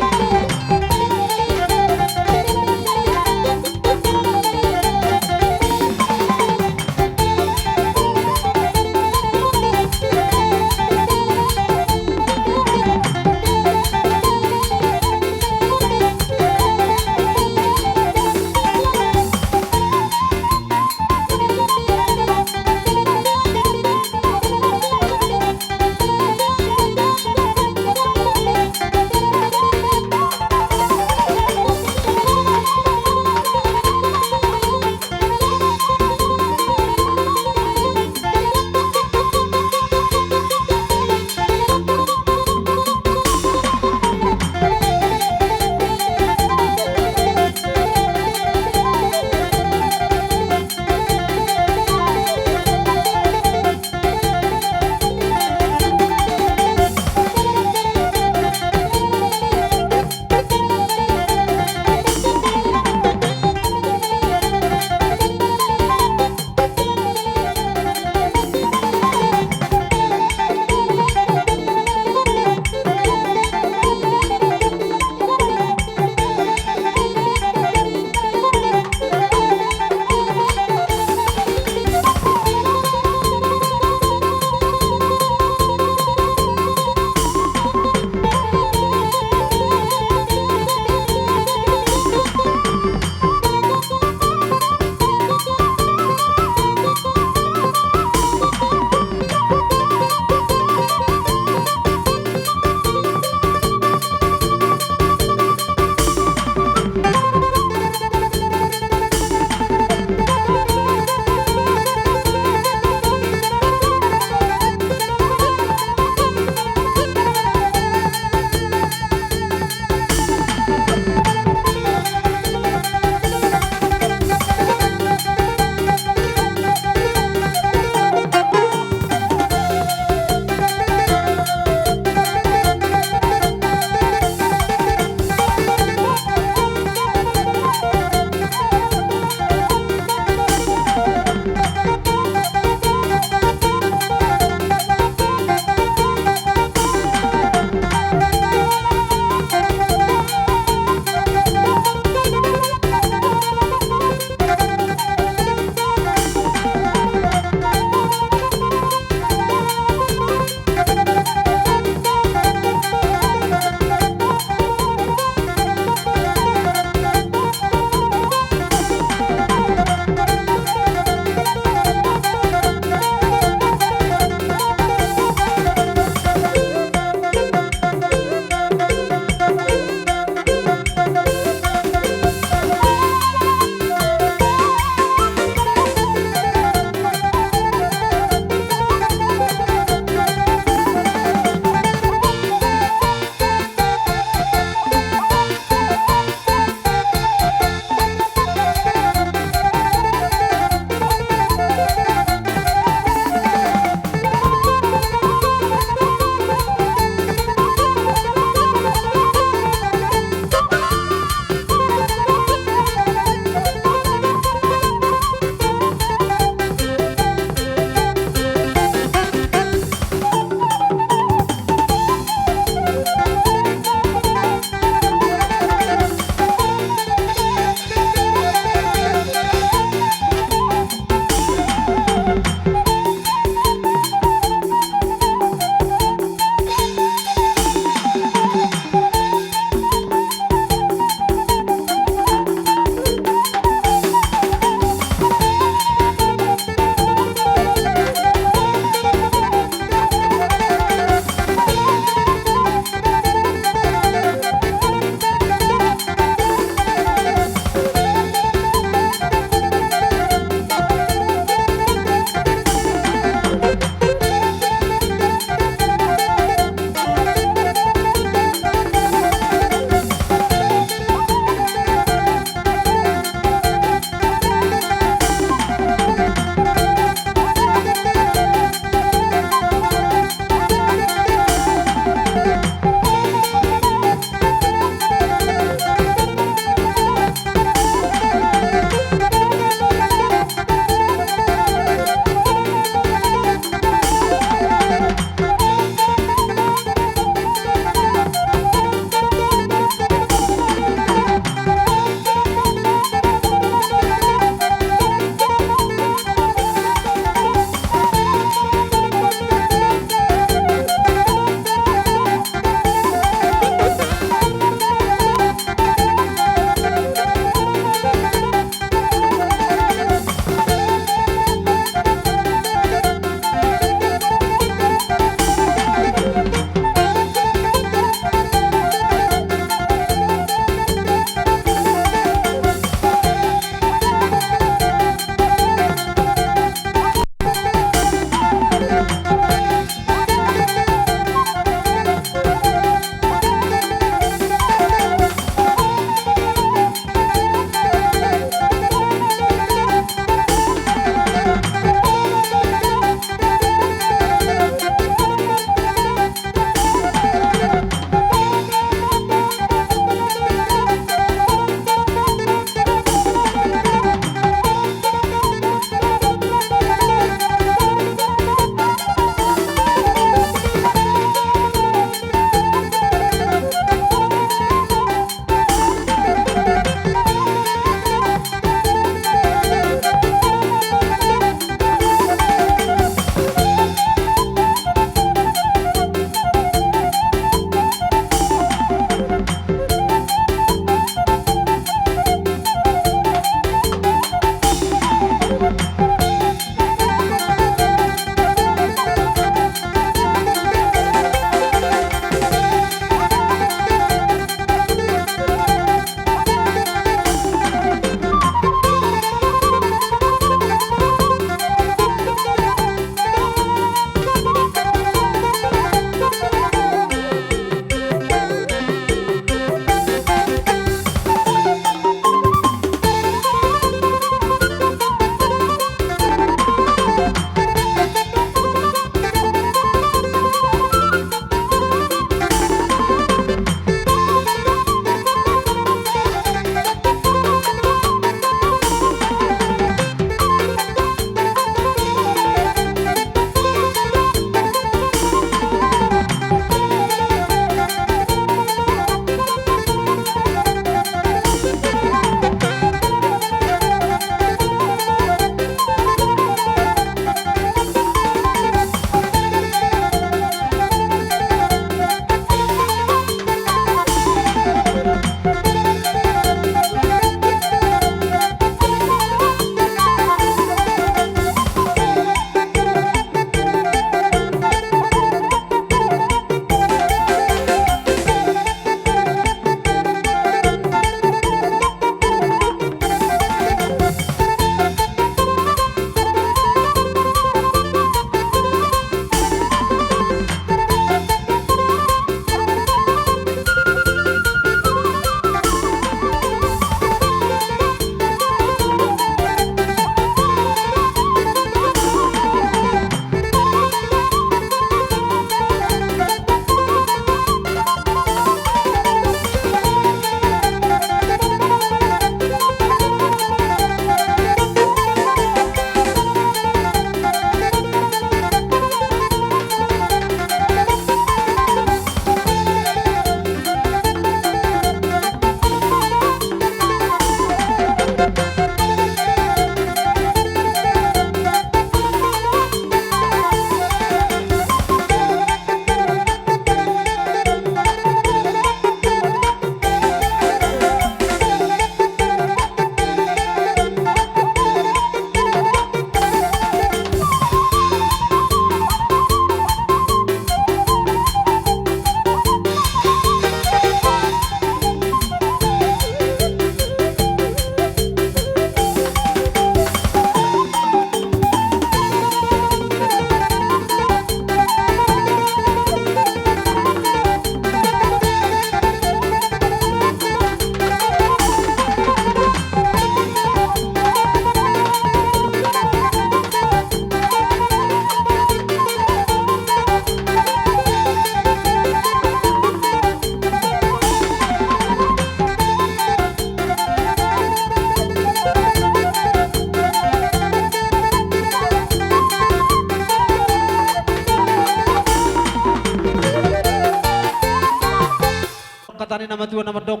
Hata ni na matua na mandok,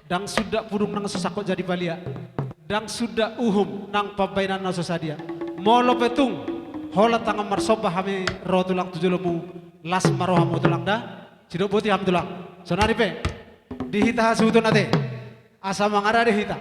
ndang suda pudung nang so sangkot jadi palia, ndang suda uhum nang pambahenan na so sadia. Molo pe tung holan tangan marsomba hami ro tulang tu jolomu, las ma rohamu tulang da. Sidok boti hamu tulang. Sonari pe di hita hasuhuton ate, asa mangarade hita.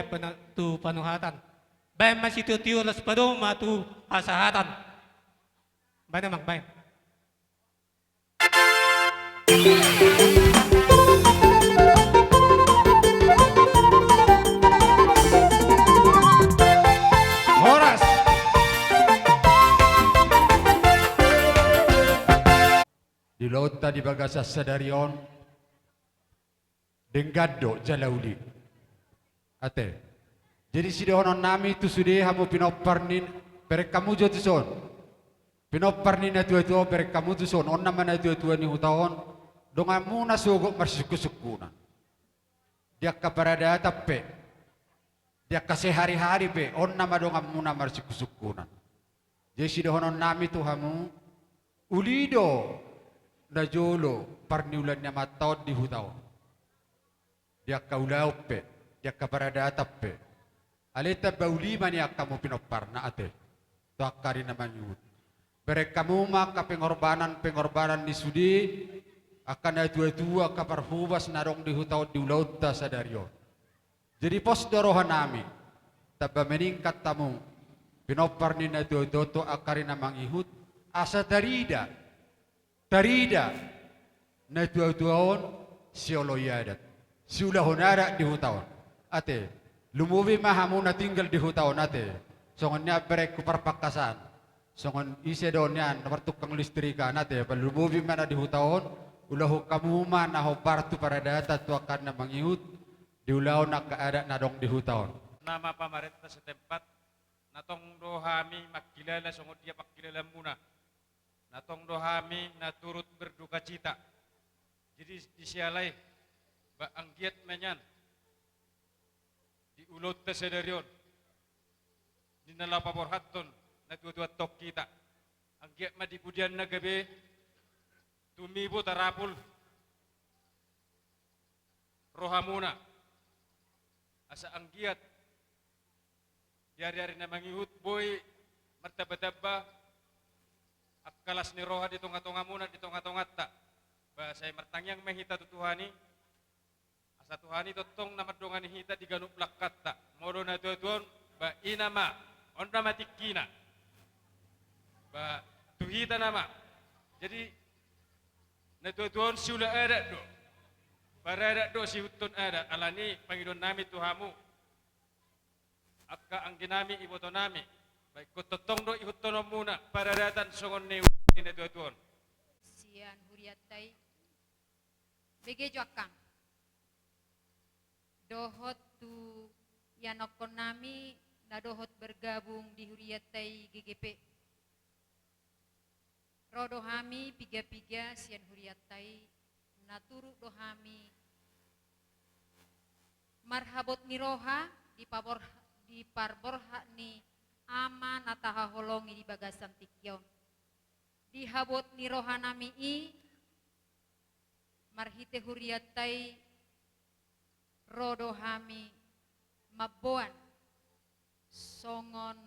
Panu-, tu panuhatan. Baen ma sitiotio laos padomu ma tu hasahatan. Baen, Amang, baen. Horas. Di ulaonta di bagasan sadari on, denggan do jala uli. Ate. Jadi sidohononnami tu sude hamu pinompar ni, bereng hamu jo tuson. Pinompar ni natuatua on, bereng hamu tuson. On nama natuatua ni huta on, donganmuna sogot marsungkunsungkunan. Di angka paradaton pe, di angka sehari-hari pe, on nama donganmuna marsungkunsungkunan. Jadi sidohononnami tu hamu, uli do najolo parniulan ni amanta on di huta on. Di angka ulaon pe, di angka paradaton pe. Alai tamba uli ma nian hamu pinomparna, ate. Tu angka ari na mangihut. Bereng hamu ma angka pengorbanan-pengorbanan ni sude, angka natuatua, angka parhobas na adong di huta on di ulaonta sadari on. Jadi pos do rohanami, tamba meningkat hamu pinompar ni natuatua on tu angka ari na mangihut, asa tarida, tarida natuatua on sioloi adat, siulahon adat di huta on. Ate, lumobi ma hamu na tinggal di huta on, ate. Songon nian berengku parpangkasan, songon ise do nian na martukang listrikan, ate, lumobi ma na di huta on, ulahon hamu ma na hombar tu paradaton tu angka ari na mangihut, di ulaon angka adat na adong di huta on. Nama pamarenta setempat, na tong do hami mangkilala songon dia pangkilalanmuna. Na tong do hami na turut berdukacita. Jadi di siala i, ba anggiat ma nian di ulaonta sadari on, di na laho paborhathon natuatuanta on hita. Anggiat ma di pudianna gabe tumibo tarapul rohamuna. Asa anggiat di ari-ari na mangihut boi martamba-tamba angka las ni roha di tonga-tongamuna, di tonga-tonganta. Ba sai martangiang ma hita tu Tuhan i, asa Tuhan i tongtong na mandongani hita di ganup langkanta. Molo natuatua on, ba i nama, on nama tingkina. Ba tu hita nama. Jadi natuatua on siula adat do. Paradat do, siihuthon adat. Alani i pangidoannami tu hamu, angka angginami, ibotonami, ba ingkon tongtong do ihuthononmuna paradaton songon na niula ni natuatua on. Sian hurianta i, bege jo angkang. Dohot tu ianakkonnami na dohot bergabung di hurianta i, G G P. Ro do hami piga-piga sian hurianta i, na turut do hami marhabot ni roha di paborha-, di parborhat ni Ama na tahaholongi di bagasan tingki on. Di habot ni rohanami i, marhite hurianta i, ro do hami mamboan songon,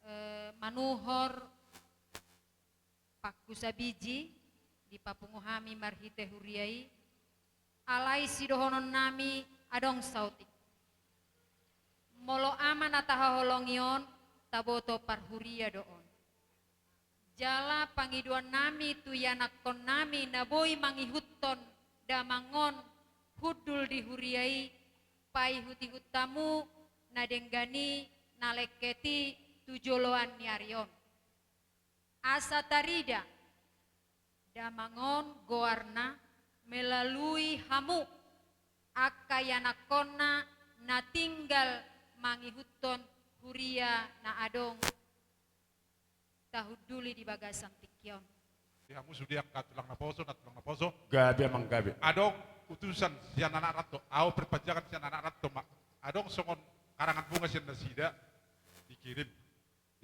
eh, manuhor pangku sabiji, dipapungu hami marhite huria i. Alai sidohononnami adong saotik. Molo Ama na tahaholongi on, taboto parhuria do on. Jala pangidoannami tu ianakkonnami na boi mangihuthon damang on hundul di huria i, paihut-ihut hamu na denggan i, na lengket i tu joloan ni ari on. Asa tarida damang on goarna melalui hamu angka ianakkonna na tinggal mangihuthon huria na adong tahunduli di bagasan tingki on. Di hamu sude angka tulang naposo, nantulang naposo. Gabe, Amang, gabe. Adong utusan sian anak rantau, ahu perpanjangan sian anak rantau ma. Adong songon karangan bunga sian nasida dikirim.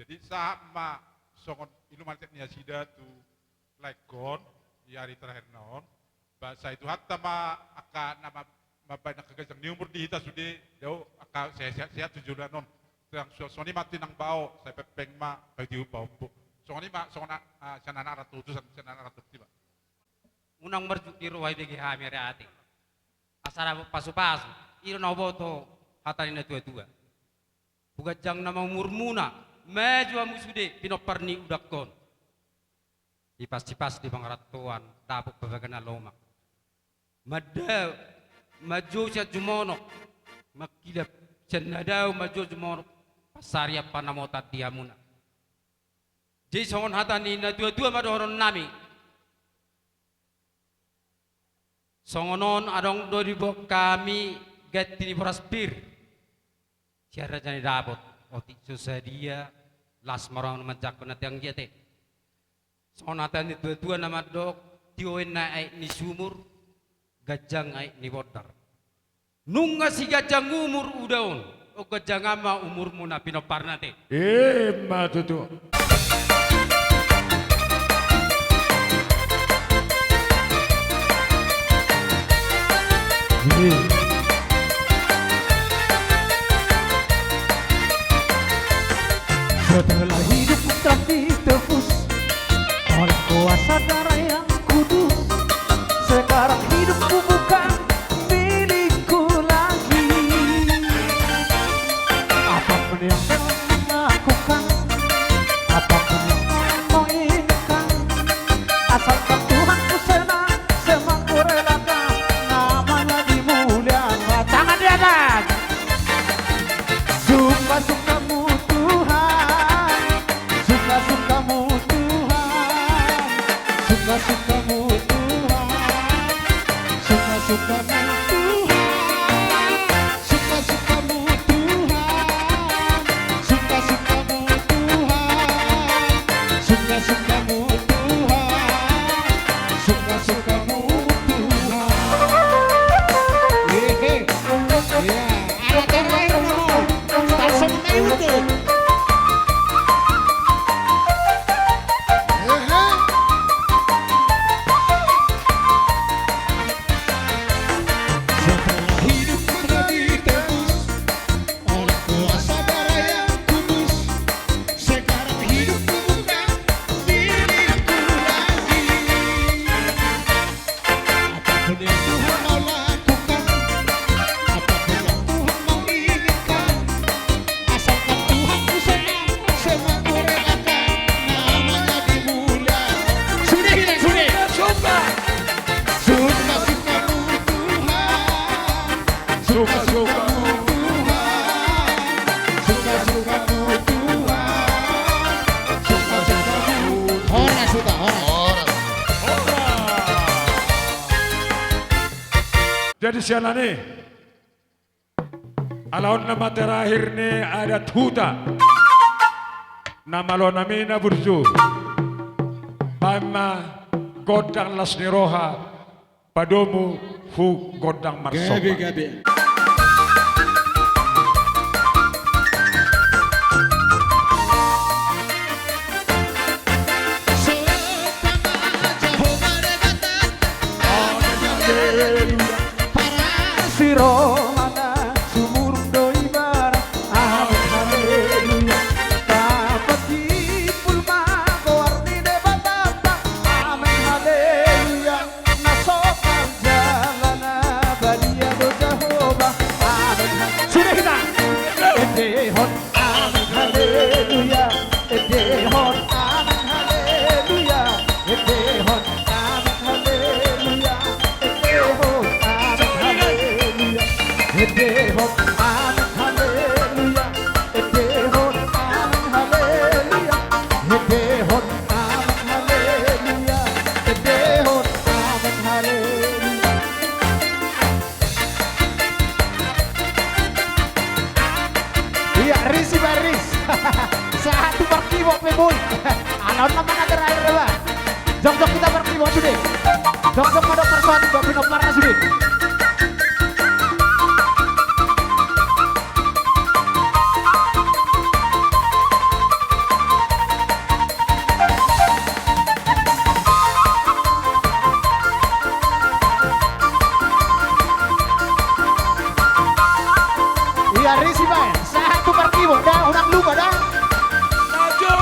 Jadi sahat ma songon ilumatek ni nasida tu laengkon di ari terakhirna on. Ba sai Tuhanta ma angka na ma-, mambahen angka ganjang ni umur di hita sude, dao angka sehat-sehat tu joloan on. Tulang, so-, songon i ma tu inang bao, sai pengpeng ma, paihut-ihut pahompu. Songon i ma, songon a-, a-, sian anak rantau, utusan sian anak rantau, tiba. Unang marjuk ni roha, ibege hami ari ate. Asa dapot pasu-pasu, i do na huboto hata ni na tua-tua. Huganjang nama umurmuna, maju hamu sude pinompar ni udangkon. Ipas-ipas di pangarantoan, dapot pabagana lomak. Mandao, manjou sian jumonok, mangkilap sian na dao manjou jumonok, pansarian panamotan di hamuna. Jadi songon hata ni na tua-tua ma dohonon nami. Songon on adong do diboan hami ganti ni boras pir. Sian raja ni dapot, otik so sadia, las ma roha manjangkon na tiang dia te. Songon hata ni tua-tua na mandok, tio na aek ni sumur, ganjang aek ni bondar. Nunga siganjang umur uda on, on ganjang ma umurmu na pinomparna te. Ima tutu. Setelah hidupku telah ditebus oleh kuasa darah yang kudus, sekarang hidupku bukan milikku lagi. Apapun yang kau lakukan, apapun yang kau inginkan, asalkan Tuhanku senang, semampu relakan, namanya dimuliakan. Tangan di atas. Suka-sukamu Tuhan, suka-sukamu Tuhan, suka-sukamu Tuhan, suka-sukamu Tuhan, suka-sukamu Tuhan, suka-sukamu Tuhan, suka-sukamu Tuhan, suka-sukamu Tuhan. Hehe. Iya, alat terakhir, Mama. Langsung main tuh. Hehe. Setelah hidup telah ditebus oleh kuasa darah yang kudus, sekarang hidupku bukan milikku lagi. Apapun yang Tuhan mau lakukan, apapun yang Tuhan mau inginkan, asalkan Tuhanku senang, semua kurelakan, namanya dimuliakan. Sudah, sudah. Suka, suka. Suka-sukamu Tuhan. Suka-sukamu Tuhan. Suka-sukamu Tuhan. Suka-sukamu. Horas, Huta, horas. Horas. Jadi sian na ni, ala on nama terakhir ni adat Huta. Na malo nami na burju. Baen ma gondang las ni roha. Padomu hu gondang marsopa. Gabe, gabe. Amen, haleluya. Parasi rohana sumurung do ibana. Amen, haleluya. Tapatimbul ma goar ni Debatanta. Amen, haleluya. Na sopan jalana badia do Jahowa. Amen. Sudah kita. Endehon. Amen. Haleluya. Endehon. Amen. Haleluya. Endehon. Amen. Haleluya. Endehon. Amen. Haleluya. Endehon. Amen. Haleluya. Endehon. Amen. Haleluya. Endehon. Amen, haleluya. Endehon. Amen, haleluya. Iya, ris iba, ris. Sahat tu parkibo pe boi. Ala on nama na terakhir, ba. Jongjong hita parkibo sude. Jongjong ma dohot parsoat, ba, pinomparna sude. Iya, ris iba, eh. Sahat tu parkibo, da, unang lupa, da. Maju.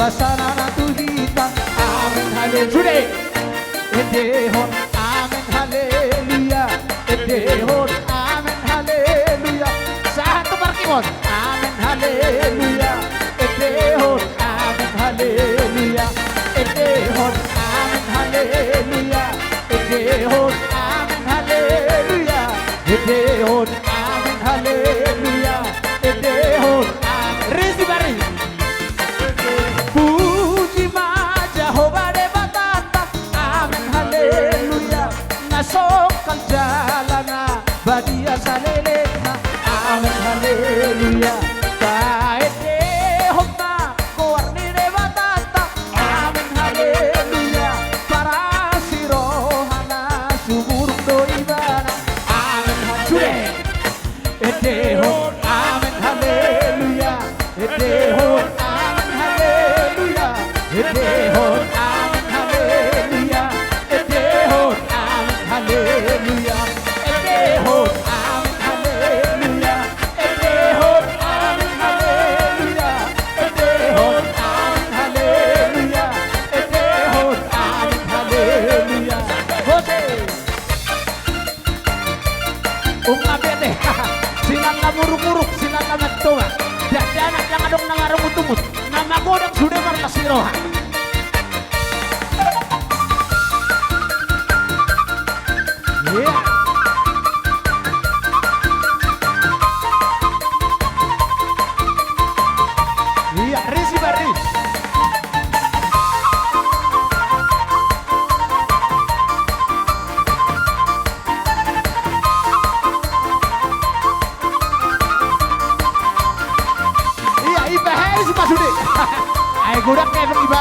Pasaran tu hita. Amen, haleluya. Sude. Endehon amen, haleluya. Endehon amen, haleluya. Sahat tu parkimon. Amen, haleluya. Endehon amen, haleluya. Endehon amen, haleluya. Endehon amen, haleluya. Endehon amen, haleluya. Endehon amen. Risi bari. Puji ma Jahowa Debatanta. Amen, haleluya. Na songkal jala na badia salelengna. Amen, haleluya. Taendehon ma goar ni Debatanta. Amen, haleluya. Parasi rohana sumurung do ibana. Amen, haleluya. Endehon amen, haleluya. Endehon amen, haleluya. Endehon amen, haleluya. Endehon amen, haleluya. Endehon amen, haleluya. Endehon amen, haleluya. Endehon amen, haleluya. Endehon amen, haleluya. Hose. Unang bete. Sinan na muruk-muruk, sinan na mantonga. Dakdanak nang adong na marungut-ungut. Na magodang sude marlas ni roha. Iya. Iya, risi bari. Iya, iba hei si pasude. Ai godang kepeng iba.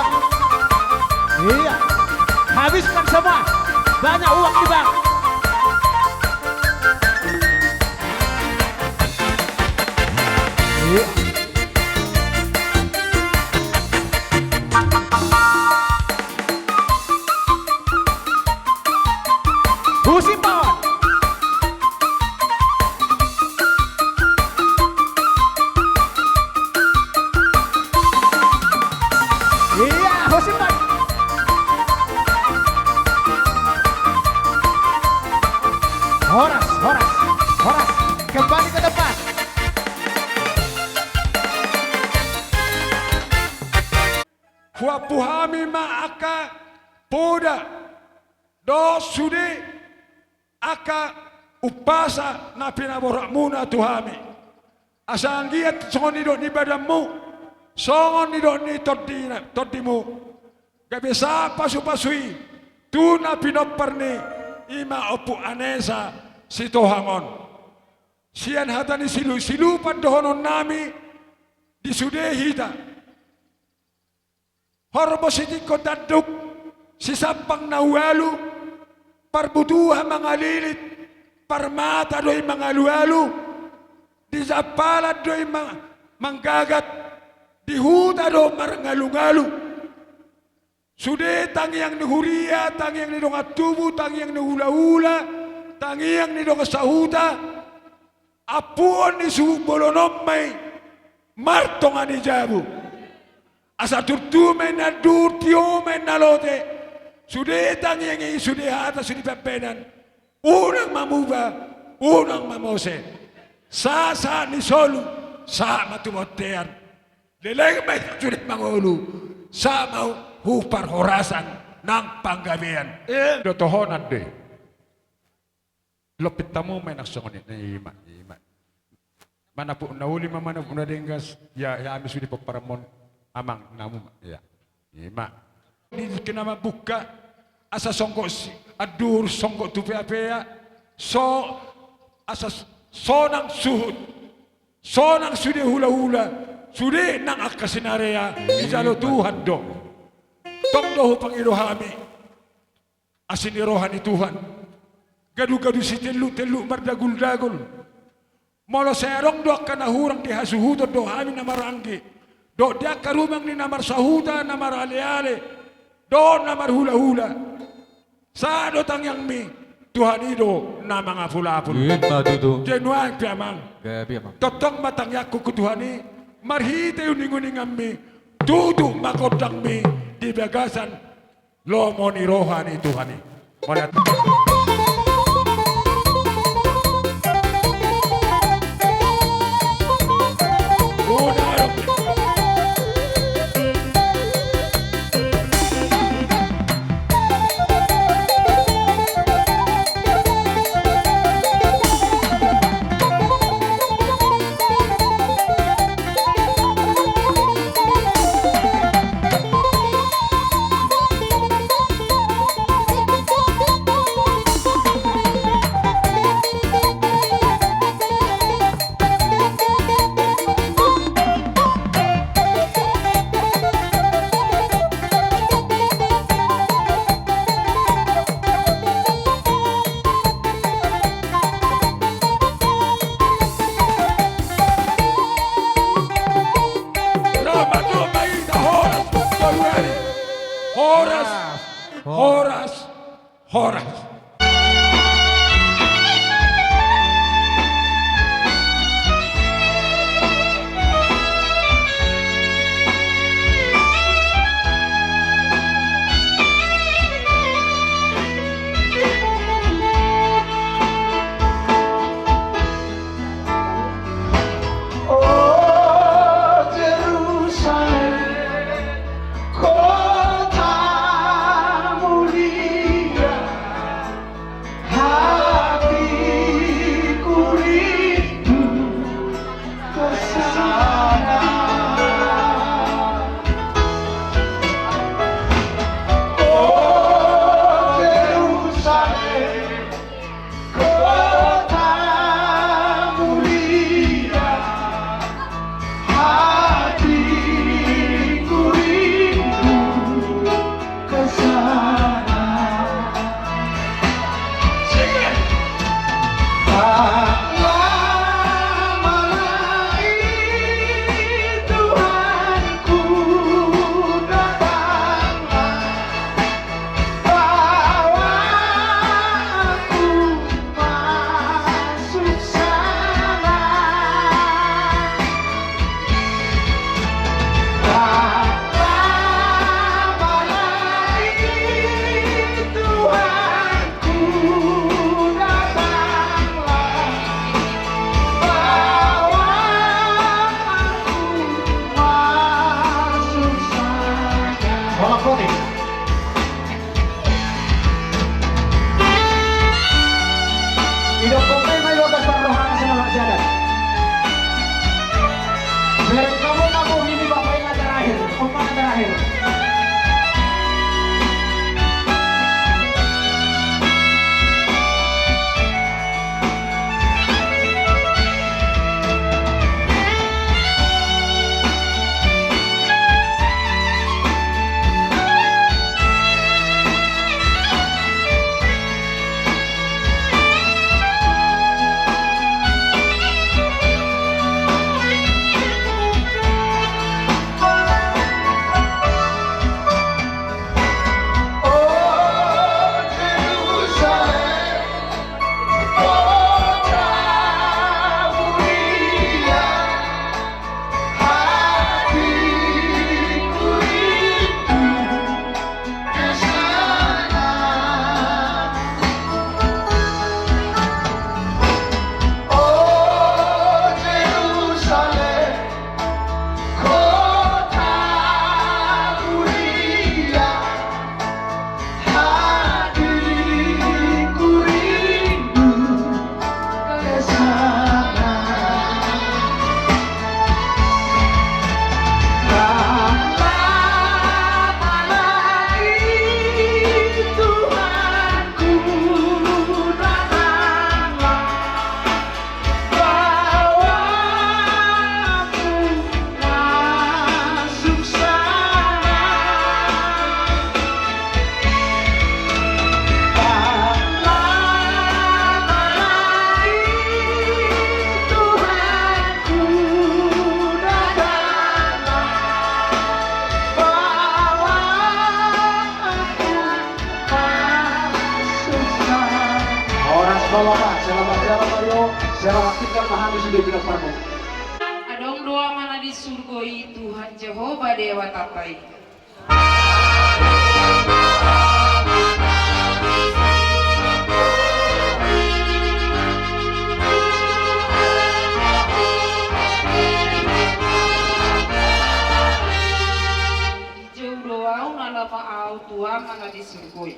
Iya. Habiskan semua. Banyak uang iba. Iya. Husi paon. Iya, husi paon. Horas, horas, horas. Kembali ke tempat. Huampu hami ma angka poda dohot sude angka umpasa na pinaborhatmuna tu hami. Asa anggiat songon nidok ni badanmu, songon nidok ni tondina, tondimu, gabe sahat pasupasu i tu na pinompar ni i ma Ompu Anesa Sitohang on. Sian hata ni silusilupan dohononnami di sude hita. Horbo sitingkon tanduk, sisampang na ualu, parbutuha mangalilit, parmata do i mangalualu, di jampalan do i ma-, manggagat, di huta do marngalungalu. Sude tangiang ni huria, tangiang ni dongan tubu, tangiang ni hulahula, tangiang ni dongan sahuta, ampuon ni suhut bolon on ma i martonga ni jabu. Asa turtu ma i na andur, tio ma i na lote. Sude tangiang i, sude hata, sude pambahenan. Unang ma muba, unang ma mose. Sahat-sahat ni solu, sahat ma tu bontean. Leleng ma i sude mangolu, sahat ma hu parhorasan nang panggabean. Eh, do tohonan do i. Lompit hamu ma i nang songon i, ima, ima. Manapuk na uli ma, manapuk na denggan, ya, ya, hami sude pomparanmon, amang, namu ma, ya. Ima. Di kena mambuka, asa songgop si, andur, songgop tu peapea, so, asa s-, sonang suhut, sonang sude hulahula, sude nang angka sinarea, dijalo Tuhan do. Tong do hupangido hami. Asi ni roha ni Tuhan. Gadugadu sitelluktellu mardaguldagul. Molo sai adong do angka na hurang di hasuhuton dohot hami na maranggi, dohot di angka rumang ni na marsahuta, na maraleale, dohot na marhulahula. Sahat do tangiangmi, Tuhan i do na mangapulapul. Ima tutu. Jadi nuaeng pe amang. Gabe amang. Tongtong ma tangiangku tu Tuhan i, marhite uninguninganmi, tutu ma gondangmi di bagasan lomo ni roha ni Tuhan i. Mauliate. Horas, horas, horas. O Jerusalem, kota mulia, hatiku rindu ke sana. O Jerusalem, kota mulia, hatiku rindu ke sana. Sing it. Datanglah, Tuhanku, datanglah. Bawa aku masuk sana. Datanglah, Tuhanku, datanglah. Bawa aku masuk sana. Hola, Poni. Idok kopi ma ibagas parrohana selamat jalan. Bereng kamu kamu ini bapak ingat terakhir, omongan terakhir. Horas ma Bapak, selamat jalan, Bapak. Selamat tinggal, Pak Hamis, sudah bilang parmu. Adong do amana Di surgo i Tuhan Jahowa Debata i. Dijou do ahu na lama ahu tu Ama na di surgo i.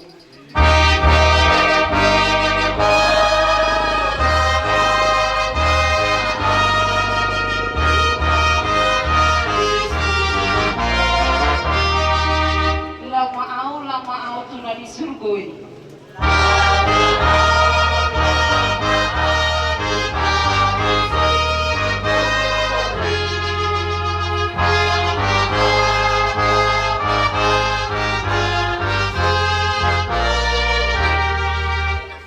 Lama ahu, lama ahu tu na di surgo i.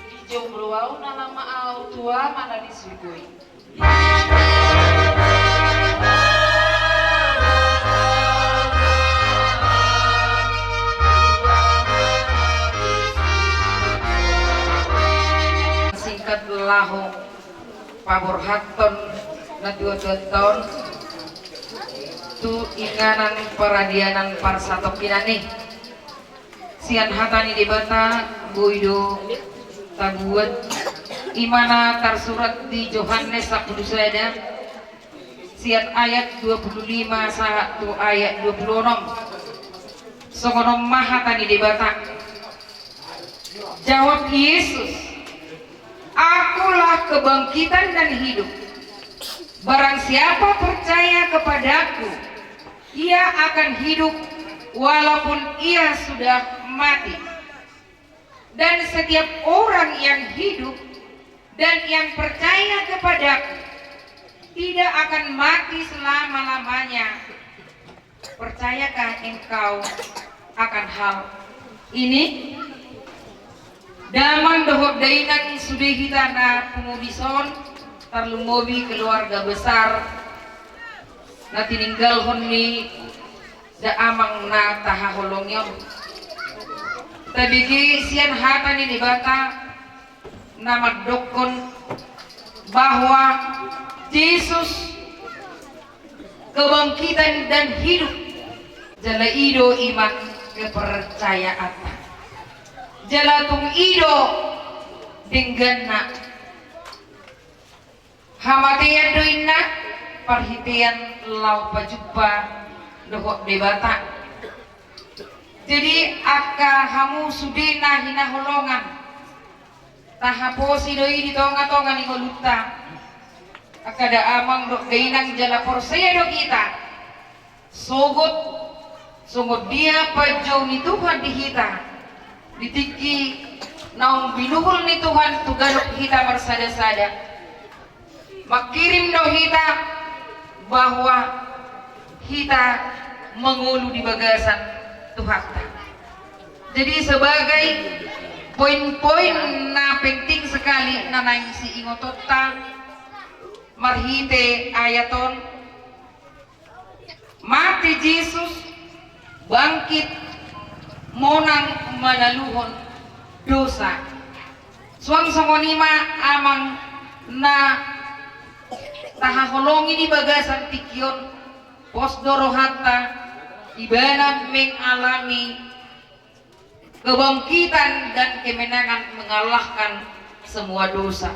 Dijou do ahu na lama ahu tu Ama na di surgo i. Singkat laho paborhathon na tuatua on tu inganan paradianan parsatongkinan i. Sian hata ni Debata boi do tabuat, i ma na tarsurat di Johannes sampulu sada, sian ayat dua pulu lima sahat tu ayat dua pulu onom. Songon on ma hata ni Debata. Jawab Yesus, "Akulah kebangkitan dan hidup. Barang siapa percaya kepadaku, ia akan hidup walaupun ia sudah mati. Dan setiap orang yang hidup dan yang percaya kepadaku tidak akan mati selama-lamanya. Percayakah engkau akan hal ini?" Damang dohot dainang sude hita na pungu dison, tarlumobi keluarga besar na tininggalhon ni da amang na tahaholongi on. Tabege sian hata ni Debata na mandokkon bahwa Jesus kebangkitan dan hidup. Jala i do iman kepercayaanta. Jala tung i do dengganna. Hamatean do inna parhitean laho pajumpa dohot Debata. Jadi angka hamu sude na hinaholongan, tahaposi do i di tongatonga ni ngolunta. Angka da amang dohot dainang, jala porsea do hita. Sogot songon dia panjou ni Tuhan di hita, di tingki naung binuhul ni Tuhan tu ganup hita marsadasada, mangkirim do hita bahwa hita mangolu di bagasan Tuhanta. Jadi sebagai poin-poin na penting sekali na naeng siingotonta marhite ayat on, mate Jesus, bangkit, monang manaluhon dosa. Suang songon i ma amang na tahaholongi di bagasan tingki on, pos do rohanta, ibana mengalami kebangkitan dan kemenangan mengalahkan semua dosa.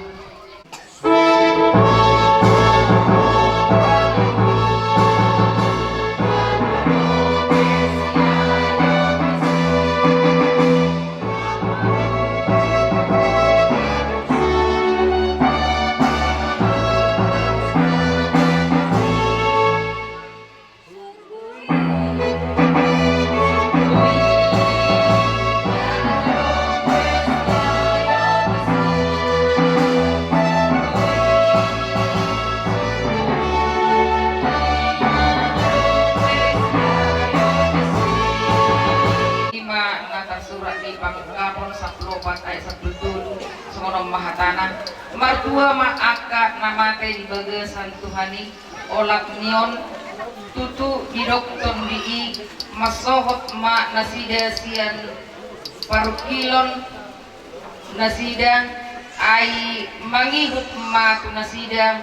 I ma na tarsurat di Pangungkapon sampulu opat ayat sampulu tolu, songon on ma hatana, martua ma angka na mate di bagasan Tuhan i, olat ni on, tutu didok Tondi i, mansohot ma nasida sian parungkilon nasida, ai mangihut ma tu nasida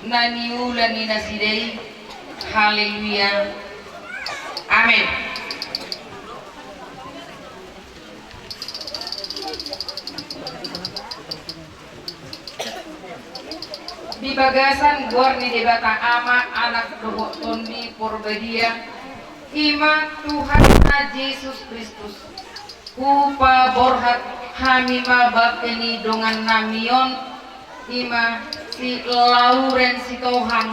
na niula ni nasida i, Haleluya. Amen. Di bagasan goar ni Debata Ama, Anak dohot Tondi Porbadia, i ma Tuhanta Jesus Kristus, hupaborhat hami ma bangke ni dongannami on, i ma si Lauren Sitohang,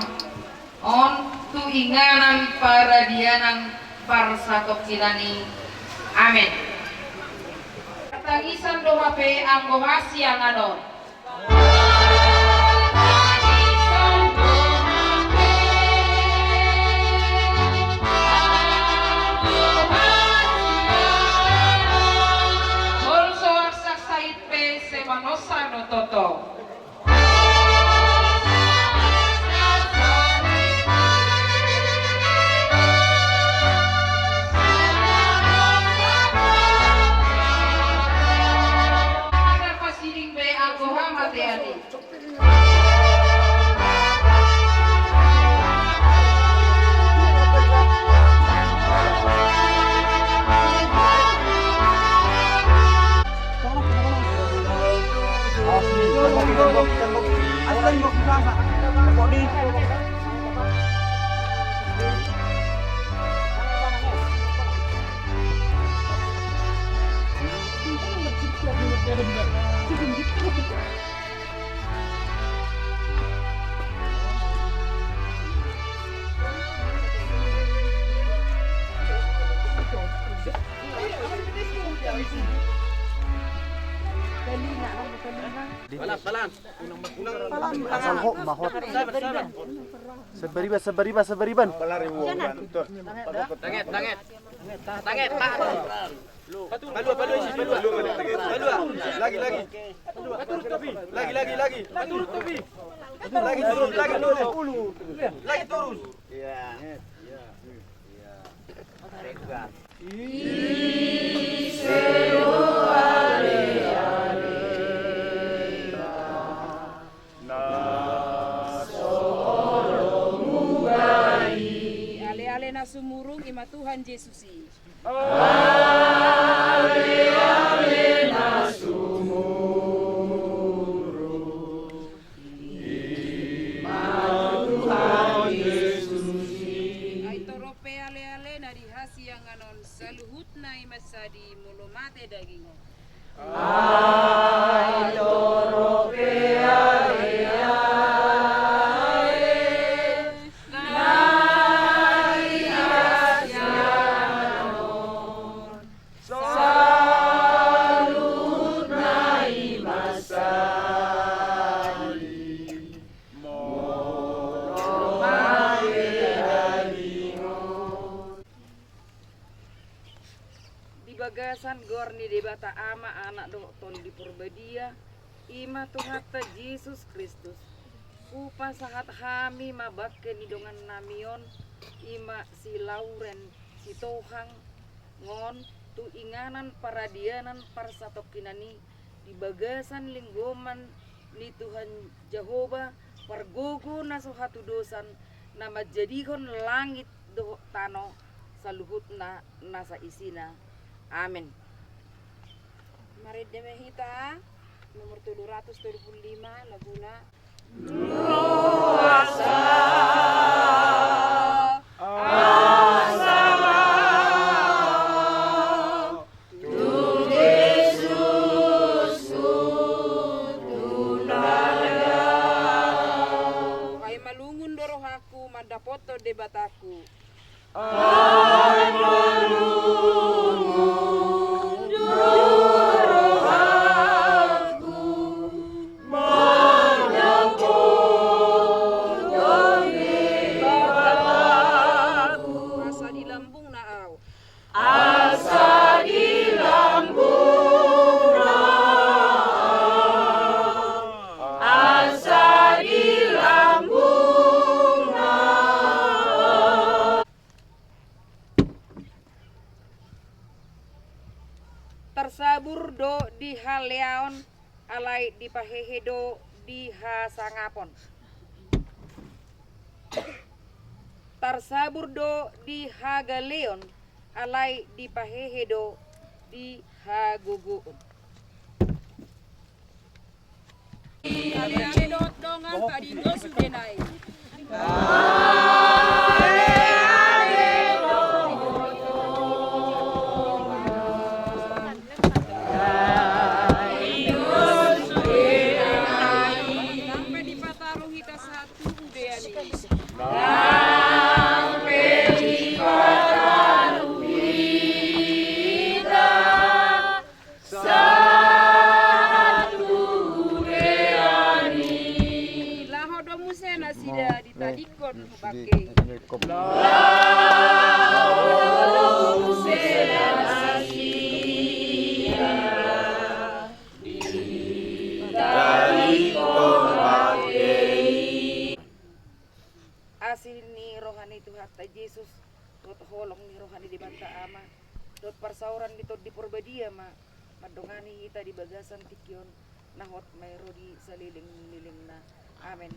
on tu inganan paradianan parsatongkinan i. Amen. Tangisan do hape anggo hasiangan on. Molo so arsak sahit pe, sai manosa do toto. Pasiding be anggo hamatean i. Balan, balan. Asal hot ma hot. Sabar, sabar. Sabar iban, sabar iban, sabar iban. Tanget, tanget. Tanget, tahan. Palua, palua isi, palua. Palua. Lagi, lagi. Lagi, lagi, lagi. Lagi turun, lagi turun. Lagi turun. Iya. Iya. Iya. Ale-ale na sumurung i ma Tuhan Jesus i. Ai torop pe ale-ale na di hasiangan on, saluhutna i ma sadi molo mate daging on. Ai torop pe ale-ale na di hasiangan on, saluhutna i ma sadi molo mate daging on. Di bagasan goar ni Debata Ama, Anak dohot Tondi Porbadia, i ma Tuhanta Jesus Kristus, hupasahat hami ma bangke ni dongannami on, i ma si Lauren Sitohang, on tu inganan paradianan parsatongkinan i, di bagasan linggoman ni Tuhan Jahowa, pargogo na so hatudosan, na manjadihon langit dohot tano, saluhutna na saisina. Amen. Marende ma hita, nomor tolu ratus tolu pulu lima, laguna. Ai malungun do rohangku mandapothon Debatangku. Ai malungun do rohangku mandapothon Debatangku. Asa di lambungna ahu. Asa di lambungna. Asa di lambungna. Tarsabur do di haleaon, alai dipahehe do di hasangapon. tarsabur do di hagaleon, alai dipahehe do di hagogoon. Ale ale dohot dongan, padinggo sudena i. Nang pe dipataru hita sahat tu udean i. Nang pe dipataru hita sahat tu udean i. Laho do muse nasida ditadingkon tu bangke i. Laho do muse nasida ditadingkon bangke i. Asi ni roha ni Tuhanta Jesus, dohot holong ni roha ni Debata Ama, dohot parsaoran ni Tondi Porbadia ma mandongani hita di bagasan tingki on, na hot ma i ro di saleleng ni lelengna. Amen.